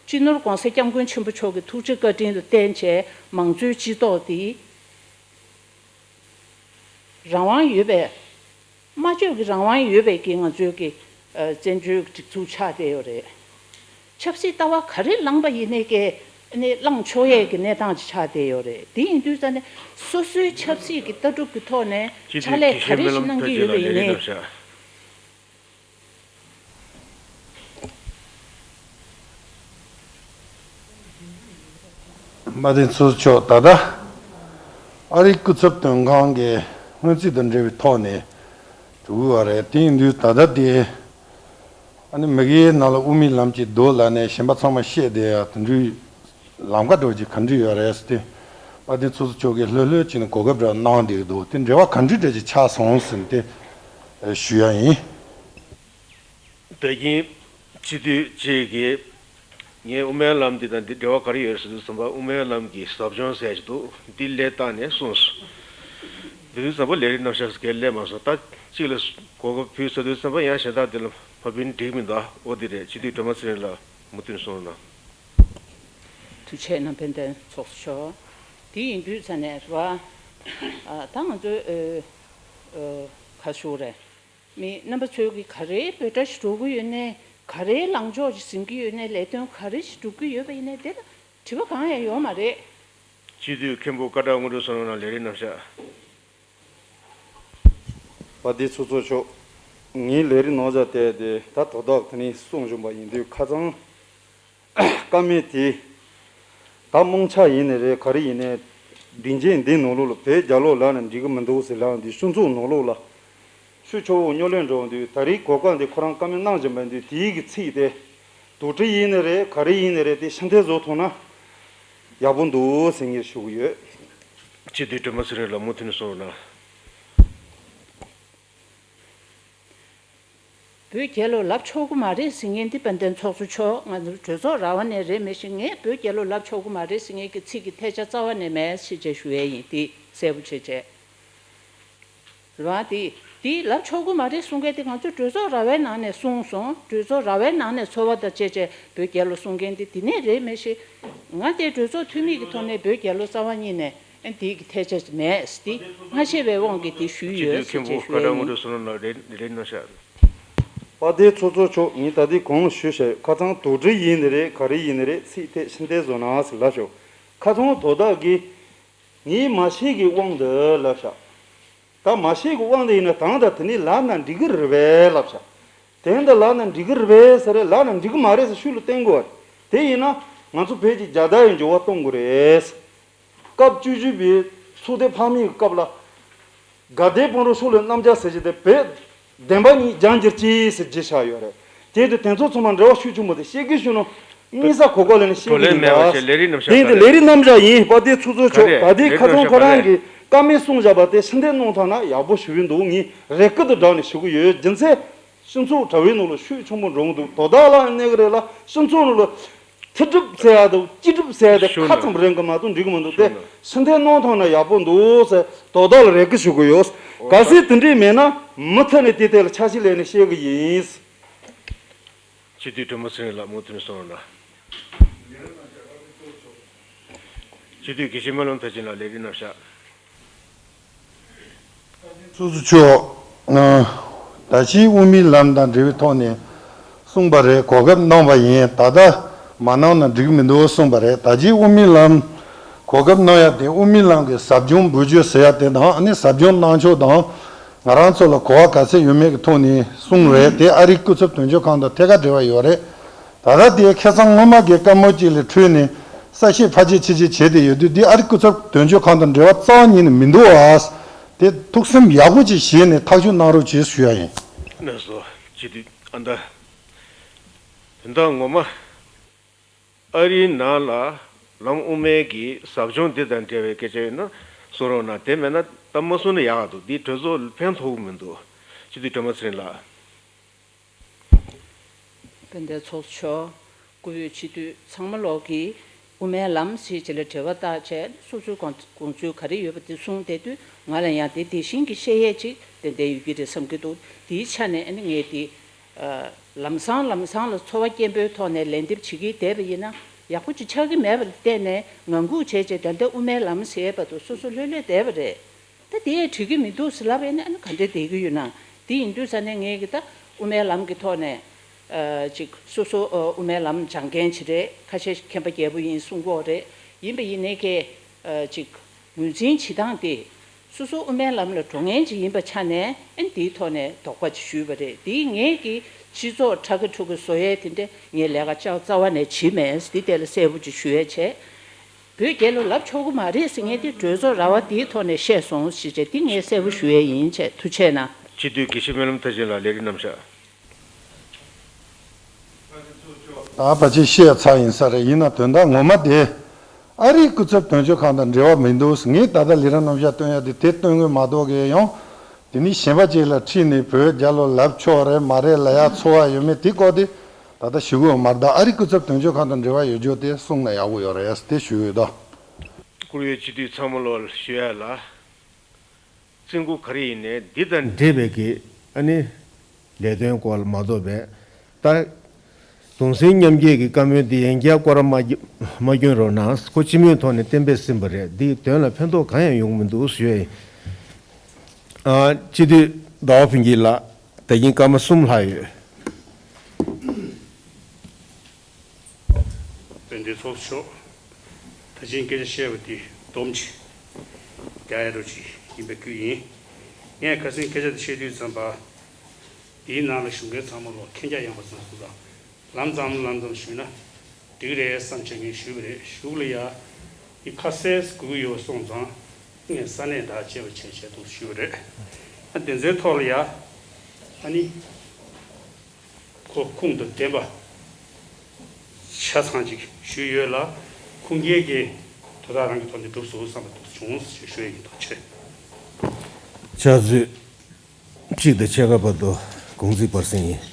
སྤྱི་ནོར་༸གོང་ས་༸སྐྱབས་མགོན་ཆེན་པོ་མཆོག་གི་ཐུགས་རྗེ་བཀའ་དྲིན་ལ་བརྟེན་བྱས་མང་གཙོའི་སྤྱི་ཚོགས་འདི། རང་དབང་ཡོད་པའི། སྨྲ་བརྗོད་ཀྱི་རང་དབང་ཡོད་པའི་གི་ང་ཚོའི་གི་ཨ། བཙན་བྱོལ་སྒྲིག་འཛུགས་ཆགས་བསྡད་ཡོད་རེད། ཆབ་སྲིད་ལྟ་བ་ག་རེ་བླངས་པ་ཡིན་ནའི་གི་ནི་བླངས་ཆོག་ཡས་ཀྱི་གནས་སྟངས་ཅིག་ཆགས་བསྡད་ཡོད་རེད། དེ་ཡིན་དུས་ཙང་ནས་སོ་སོའི་ཆབ་སྲིད་ཀྱི་ལྟ་གྲུབ་ཀྱི་ཐོག་ནས་ཕྱག་ལས་ག་རེ་ཞིག་གནང་གི་ཡོད་པ་ཡིན་ནའི། དཔལ་ལྡན་ཚོགས་གཙོ་མཆོག་ད་ལྟ་ཨ་རིའི་སྐུ་ཚབ་དོན་ཁང་གི་སྔོན་རྩིས་དང་འབྲེལ་བའི་ཐོག་ནས་ གྲུབ་པ་རེད། དེ་ཡིན་དུས་ད་ལྟ་དེ་ཨ་ནི་མི་སྒེར་ནང་ལ་དབུ་མའི་ལམ་གྱི་རྡོ་ལ་ནས་གཞན་པ་ཚང་མ་བཤད་བསྡད་ཡ་དེ་འདྲའི་ལམ་ཁ་འགྲོ་གི་ག་འདྲ་ཡོད་རེད་ཟེར་ཏེ། པ་དེ་ཚོ་ཚོ་ཆོག་གི་ལྷོད་ལྷོད་བྱས་ནས་གོ་སྐབས་ར་གནང་བསྡད་འདུག་དེ་འབྲེལ་བ་ག་འདྲ་འདྲ་ཅིག་ཆགས་སོང་ཟེར་ཏེ་ཞུ་ཡ་ཡིན། དེ་རིང་སྤྱི་འཐུས་གཅིག་གིས་ངས་དབུ་མའི་ལམ་འདི་དང་འདི་འབྲེལ་བ་ག་རེ་ཡོད་ཟེར་དུས་ཙམ་པ། དབུ་མའི་ལམ་གྱི་ཟབ་སྦྱོང་ཟེར་ཞིག་འདུག་འདི་སླེབས་བཏང་ནས་གསུངས་སོང་། དེ་དུས་ཙམ་པ་ལས་རིགས་རྣམ་གཞག་ཟེར་མཁན་སླེབས་མ་སོང་། ད་གཅིག་ལ་གོ་སྐབས་ཕུལ་ཟེར་དུས་ཙམ་པ་ཡང་གཞན་དག་འདི་ལ་ཕབ་པིན་འགྲིག་མི་འདུག་འོ་འདི་རེད། སྤྱི་འཐུས་སྒྲོལ་མ་ཚེ་རིང་ལགས་མུ་མཐུད་གསུངས་རོགས་གནང་། ཐུགས་རྗེ་གནང་། དཔལ་ལྡན་ཚོགས་གཙོ་མཆོག་དེ་ཡིན་དུས་ཙ་ནས་རེད་བ། ཨ། ད་ང་ཚོའི་ཨ་ཨ་ག་ཞུ་རེད། མི་རྣམ་པ་ཚོས་ཀྱི་ག་རེའི་འབོད་སྒྲ་ཞིག་སྒྲོག་གི་ཡོད་ནའི། ག་རེའི་ལངས་ཕྱོགས་ཤིག་འཛིན་གྱི་ཡོད་ནའི། ལས་དོན་ག་རེ་ཞིག་སྒྲུབ་ཀྱི་ཡོད་པ་ཡིན་ནའི། དེ་ལ་དྲི་བ་གང་ཡང་ཡོད་མ་རེད། སྤྱི་འཐུས་མཁན་པོ་སྐད་གྲགས་དངོས་གྲུབ་བསོད་ནམས་ལགས་ལས་རིམ་རྣམ་གཞག་པ་དེ་ཚོ་ཚོ་ཆོག་ངའི་ལས་རིམ་ནང་བཞག་བལྟས་ཏེ་ད་དོ་བདག་དེ་ནས་གསུངས་བྱུང་བ་ཡིན་དུས། ཁ་སང་བཀའ་མོལ་དེ་ད་རྨོངས་ཆ་ཡིན་ནི་རེད། ག་རེ་ཡིན་ནའི་སྡིངས་ཆའི་འདི་ནང་ལོགས་ལ་བོད་རྒྱལ་ལོ་ལབ་ན་འགྲིག་གི་མི་འདུག་ཟེར་ལབ་འདི་སྤྱི་ཚོགས་ནང་ལོགས་ལ་ཤུགས་ཆེ་བོ་རྙོག་གླེང་འགྲོ་འདུག་ད་རེས་གོ་སྐབས་འདི་ཁོ་རང་བཀའ་མོལ་གནང་བཞིན་པ་འདི་དེའི་གི་ཚིག་དེ་དོགས་འདྲི་ཡིན་ནི་རེད། ག་རེ་ཡིན་ནི་རེད། དེ་ཕྱིར་འཐེན་བཟོ་ཐུབ་ན་ཡག་པོ་འདུག་ཟེར་ངས་ཞུ་གི་ཡོད། སྤྱི་འཐུས་སྒྲོལ་མ་ཚེ་རིང་ལགས་མུ་མཐུད་ནས་གསུང་རོགས་གནང་། བོད་རྒྱལ་ལོ་ལབ་ཆོག་གི་མ་རེད་ཟེར་མཁན་འདི་དཔལ་ལྡན་ཚོགས་གཙོ་མཆོག་ང་ཚོ་གྲོས་ཚོགས་ར་བ་ནས་རེད་མི་ཤེས། ངས་བོད་རྒྱལ་ལོ་ལབ་ཆོག་གི་མ་རེད་ཟེར་མཁན་གྱི་ཚིག་གི་ཐལ་ཆ་རྩ་བ་ནས་མེད་ཟེར་བྱས་ཞུ་ཡས་ཡིན། འདི་གསལ་པོ་བྱས་བྱས། རེད་བ། འདི་འདི་ལབ་ཆོག་གི་མ་རེད་གསུང་མཁན་དེ་ང་ཚོ་གྲོས་ཚོགས་ར་བའི་ནང་ནས་གསུངས་སོང་། གྲོས་ཚོགས་ར་བའི་ནང་ནས་ཚོར་བ་དང་བཅས་བྱས་བོད་རྒྱལ་ལོ་གསུང་མཁན་དེ་འདི་ནས་རེད་མི་ཤེས། ང་དེ་གྲོས་ཚོགས་འཐུས་མི་གི་ཐོག་ནས་བོད་རྒྱལ་ལོ་རྩ་བ་ཉིད་ནས་ཨ་འདི་གི་ཐལ་ཆ་མེད། འདི་སྔ་ཤེས་པའི་དབང་གིས་འདི་ཞུས་ཡོད་ཟེར་བྱས་ཞུ་ཡ་ཡིན། པ་དེ་ཚོ་ཚོ་ཆོག་ངས་ད་ལྟའི་གོང་ལ་ཞུས་བྱས། ཁ་སང་དོགས་འདྲི་ཡིན་ནི་རེད། ག་རེ་ཡིན་ནི་རེད། ཚིག་དེ་ཕྱིར་འཐེན་བཟོ་ན་ཟེར་ལབ་ཤོག་ཁ་སང་དོ་བདག་གིས་ངས་མ་ཤེས་ཀྱི་དབང་དུ་ལབ་ཤག་ད་མ་ཤེས་ཀྱི་དབང་དུ་ཡིན་ན་ད་ལྟ་དེ་ནས་ལབ་ན་འགྲིག་གི་རེད་པས་ལབ་ཤག་དེ་འདི་ལབ་ན་འགྲིག་གི་རེད་པས་ཟེར་རེད། ལབ་ན་འགྲིག་གི་མ་རེད་ཟེར་ཤུགས་ལ་བསྟན་དགོས་པ་རེད། དེ་ཡིན་ན་ང་ཚོ་བོད་ཀྱི་རྒྱལ་དར་ཡི་འགྱུར་བ་གཏོང་དགོས་རེད། སྐབས་བཅུ་བཞི་པའི་ཚོགས་སྡེ་འཕར་མའི་སྐབས་ལ། དགའ་ལྡན་ཕོ་བྲང་ཕྱོགས་ལས་རྣམ་རྒྱལ་ཟེར་གྱི་དེ་བོད་བདེན་པ་གཉིས་རྒྱང་འགྱུར་གྱིས་ཟེར་བརྗོད་བཞག་ཡོད་རེད། དེ་དུས་དེ་ཚོ་ཚང་མ་འབྲེལ་བ་ཤུགས་ཆེན་པོ་དེ་བཤད་ཀྱི་ཞུ་ནོ། དངོས་ས་གོ་སྐབས་ལ་ནི་བཤད་ཀྱི་ཡིན་པ། དེ་དེ་ལས་རིམ་རྣམ་གཞག་ཡིན་པ། དེ་ཚོ་ཚོ་ཆོག་ད་དེ་ཚོ་ཆོག་ད་དེ་ཁ་སང་ཁོ་རང་གིས་བཀའ་མོལ་གསུངས་བཞག་པ་དེ་ཕྱིར་འཐེན་གནང་ཐུབ་ན་ཡག་པོ་ཞུ་གི་འདུག་ངས་རེ་སྐུལ་དུ་བསྒྲགས་ནས་ཞུ་གི་ཡོད། རྒྱུ་མཚན། སྤྱི་ཚོགས་དྲ་བའི་ནང་ལ་ཤུགས་ཆེན་པོ་འགྲོ་གི་འདུག་དོ་བདག་ལ་གནས་གི་རེད་ལ། སྤྱི་ཚོགས་ནང་ལ་མཐུན་སྒྲུབ་ཟེར་ཡ་དང་སྐྱིད་སྒྲུབ་ཟེར་ཡ་དེ་ཁ་ཙམ་རན་གི་མ་གཏོགས་འགྲིག་གི་མི་འདུག་དེ་ཕྱིར་འཐེན་གནང་ཐུབ་ན་ཡག་པོ་འདུག་ཟེར་དོ་བདག་ལ་རེ་སྐུལ་ཞུ་གི་ཡོད། གལ་སྲིད་དེ་འདྲས་མེད་ན་མུ་མཐུད་ནས་དེ་ཐད་ལ་འཆར་གཞི་ལས་ནས་བཤད་གི་ཡིན། སྤྱི་འཐུས་སྒྲོལ་མ་ཚེ་རིང་ལགས་མུ་མཐུད་ནས་གསུང་རོགས་གནང་། སྤྱི་འཐུས་དགེ་བཤེས་སྨོན་ལམ་མཐར་ཕྱིན་ལགས་ལས་རིམ་རྣམ་གཞག་ཚོགས་གཙོ་མཆོག་ད་ཕྱིན་དབུ་མའི་ལམ་དང་འབྲེལ་བའི་ཐོག་ནས་གསུངས་པ་རེད། གོ་སྐབས་གནང་བ་ཡིན། ད་ལྟ་མ་གནང་ན་འགྲིག་མི་འདུག་གསུངས་པ་རེད། ད་ཕྱིན་དབུ་མའི་ལམ་གོ་སྐབས་གནང་ཡ་དེ་དབུ་མའི་ལམ་གྱི་ཟབ་སྦྱོང་འབུལ་རྒྱུ་ཟེར་ཡ་དེ་དང་། ཨ་ནི་ཟབ་སྦྱོང་གནང་ཕྱོགས་དང་ང་རང་ཚོ་ལ་གོ་བ་ག་ཚད་ཡོད་མེད་ཀྱི་ཐོག་ནས་གསུངས་རེད། དེ་ཨ་རིའི་སྐུ་ཚབ་དོན་གཅོད་ཁང་དང་ཐད་ཀར་འབྲེལ་བ་ཡོད་རེད། ད་ལྟ་དེ་ཁ་སང་སྔོན་མ་གི་བཀའ་མོལ་གཅིག་ལས་འཕྲོས་ནས་གསལ་བཤད་ཕལ་ཆེར་ཕྱི་ཕྱིར་བྱས་ཏེ་ཡོད་དུས། འདི་ཨ་རི་སྐུ་ཚབ་དོན་གཅོད་ཁང་དང་འབྲེལ་བ་རྩ་བ་ཉིད་ནས་མི་འདུག་ཨ། དེ་ཐུགས་སེམས་ཡག་པོ་ཅིག་བཞེས་ནས་ཐག་གཅོད་གནང་རོགས་བྱེད་ཞུ་ཡ་ཡིན། ལགས་སོ། སྤྱི་འཐུས་ཨ་མདའ། དོན་དག་ངོ་མ། ཨ་རིའི་ནང་ལ་ལམ་དབུ་མའི་གི་ཟབ་སྦྱོང་འདི་དང་འབྲེལ་བའི་སྐད་ཆ་ཡོད་ན་གསུང་རོགས་གནང་། དེ་མེད་ན་ད་མ་གསུང་ན་ཡག་འདུག་འདི་གྲོས་ཚོགས་ལ་ཕན་ཐོགས་ཀྱི་མི་འདུག་སྤྱི་འཐུས་སྒྲོལ་མ་ཚེ་རིང་ལགས། དཔལ་ལྡན་ཚོགས་གཙོ་མཆོག་སྐུ་བོད་སྤྱི་འཐུས་ཚང་མ་ལོག་གིས་དབུ་མའི་ལམ་ཟེར་ཅིག་ལ་འབྲེལ་བ་བཏགས་བྱས། སོ་སོའི་དགོངས་དགོངས་ཚུལ་ག་རེ་ཡོད་པ་དེ་གསུངས་བསྡད་དུས། ང་ལ་ཡང་དེ་དེ་བཞིན་གྱི་བཤད་ཡས་ཅིག་ཏན་ཏན་ཡོད་ཀྱི་རེད་བསམ་གྱི་འདུག་དེའི་ཆ་ནས་ཨ་ནི་ངས་དེ་ཨ་ལམ་སང་ལམ་སང་ལ་ཚོར་བ་སྐྱེན་པོའི་ཐོག་ནས་ལན་འདེབས་བྱེད་ཀྱི་བསྡད་པ་ཡིན་ན་ཡག་པོ་ཅིག་ཆགས་ཀྱི་མེད་པ་ལ་བརྟེན་ནས། ངང་སྒུག་བྱས་བྱས་ད་ལྟ་དབུ་མའི་ལམ་ཟེར་བར་དུ་སོ་སོ་ལྷོད་ལྷོད་བསྡད་པ་རེད། ད་དེ་ཡང་འགྲིག་གི་མི་འདུག་ཟེར་ལབ་ཡས་ནི་ཨ་ནི་ག་འདྲ་བསྡད་ཀྱི་ཡོད་ན། དེ་ཡིན་དུས་ཙ་ནས་ངས་ཀྱི་ད་དབུ་མའི་ལམ་གྱི་ཐོག་ནས་ཨ་ཅིག་སོ་སོ་ཨ་དབུ་མའི་ལམ་སྦྱང་མཁན་ཅིག་རེད། ཁ་ཤས་མཁྱེན་པ་རྒྱལ་པོ་ཡིན་གསུང་གི་ཡོད་རེད། ཡིན་པ་ཡིན་ནའི་ཀྱི་ཨ་ཅིག་ངོས་འཛིན་བྱེད་སྟངས་དེ་སོ་སོ་དབུ་མའི་ལམ་ལ་འགྲོ་མཁན་ཅིག་ཡིན་པའི་ཆ་ནས་ཨ་ནི་དེའི་ཐོག་ནས་དོགས་པ་ཅིག་ཞུས་པ་རེད། དེ་ངས་ཀྱི་སྤྱི་ཚོགས་ཁྲ་གི་ཁྲུ་གི་བཟོ་ཡས་དེ་འདྲ་ངས་ལས་ཀ་ཅག་རྩ་བ་ནས་བྱེད་མེད། དེ་དེ་ལ་གསལ་པོ་ཅིག་ཞུ་ཡས་བྱས། བོད་རྒྱལ་ལོ་ལབ་ཆོག་གི་མ་རེད་ཟེར་མཁན་དེ་གྲོས་ཚོགས་ར་བ་དེའི་ཐོག་ནས་བཤད་སོང་ཞེས་བྱས། དེ་ངས་གསལ་པོ་ཞུ་ཡས་ཡིན་བྱས། ཐུགས་རྗེ་གནང་། སྤྱི་འཐུས་དགེ་བཤེས་སྨོན་ལམ་མཐར་ཕྱིན་ལགས་ལས་རིམ་རྣམ་གཞག་ད་ཕལ་ཆེར་བཤད་ཚར་ཡིན་ས་རེད། ཡིན་ན་དོན་དག་ངོ་མ་དེ། ཨ་རིའི་སྐུ་ཚབ་དོན་གཅོད་ཁང་དང་འབྲེལ་བ་མི་འདུག་ངས་ད་ལྟ་ལས་རིམ་རྣམ་གཞག་སྟོན་ཡ་དེ་དེ་སྟོན་དགོས་མ་གཏོགས་གི་ཡང་། དེ་ནས་གཞན་པ་ཅིག་ལ་ཁྲིད་ནས་བོད་རྒྱལ་ལོ་ལབ་ཆོག་རེད་མ་རེད་ལབ་ཡ་ཚོར་བ་ཡོད་མེད་དེ་སྐོར་དེ་ད་ལྟ་ཞུ་གི་ཡོད་མ་རེད། ད་ཨ་རིའི་སྐུ་ཚབ་དོན་གཅོད་ཁང་དང་འབྲེལ་བ་ཡོད་རྒྱུ་དེ་གསུངས་ན་ཡག་པོ་ཡོད་རེད་དེ་ཞུ་གི་ཡོད་ད། བཀུར་འོས་སྤྱི་འཐུས་ཚང་མ་ལོ་ཞུ་ཡ་ལ། བཙུན་སྐུ་ག་རེ་ཡིན་ནའི་འདི་དང་འབྲེལ་བའི་གི་ཨ་ནི་ལས་དོན་སྐོར་ལ་མ་གཏོགས་པའི་ད་གདུང་སེམས་མཉམ་སྐྱེད་ཀྱི་བཀའ་མོལ་འདི་ཡན་བསྐྱར་སྐོར་ར་མ་བརྒྱབ་མ་སྐྱོན་རོགས་གནང་། ཁོ་སྤྱི་མོས་ཐོག་ནས་གཏན་འབེབས་ཟིན་པ་རེད། འདིའི་དོན་ལ་ཕན་ཐོགས་གང་ཡང་ཡོང་གི་མི་འདུག་ཞུ་ཡ་ཡིན། ཨ་སྤྱི་འཐུས་ཟླ་བ་ཕུན་སྐྱིད་ལགས་ད་གིན་སྐར་མ་གསུམ་ལྷག་ཡོད། དཔལ་ལྡན་ཚོགས་གཙོ་མཆོག་ད་ཕྱིན་སྐད་ཆ་བཤད་པ་དེ་སྡོམ་ཅིག་རྒྱག་ཡ་རོགས་ཅིག་ཡིན་པའི་ཁུལ་ཡིན། ངས་ཁ་སང་སྐད་ཆ་དེ་བཤད་དུས་ཙམ་པ། དེའི་ནང་ལ་ཞུགས་མཁན་ཚང་མ་ལོ་མཁྱེན་རྒྱ་ཡངས་པ་ཙམ་སོང་ཙང་། ལམ་ཙམ་ལམ་ཙམ་ཞུས་ན་འགྲིག་རེད་བསམ་བྱས་ངས་ཞུས་པ་རེད། གཞུག་ལ་ཡ་ཡི་ཁ་གསལ་དགོས་ཀྱི་ཡོད་སོང་ཙང་ངས་ས་གནས་དང་བཅས་པ་བྱས་བྱས་འདུག་ཞུས་པ་རེད། ཨ་དེ་ཚོའི་ཐོག་ལ་ཡ་ཨ་ནི། ཁོ་ཁུངས་དང་ལྡན་པ་ཆ་ཚང་ཅིག་ཞུས་ཡོད་ལ། ཁུངས་སྐྱེལ་གྱི་དོ་བདག་རང་གི་ཐོག་ནས་གྲུབ་སོང་བསམ་པ་འདུག་བྱུང་ཞེས་ཞུ་ཡ་ཡིན། ཐུགས་རྗེ་ཆེ། ཕྱག་མཛོད་གཅིག་དང་ཕྱེད་ཀ་བར་དུ་དགོངས་ཚིག་པར་གསན་ཡིན།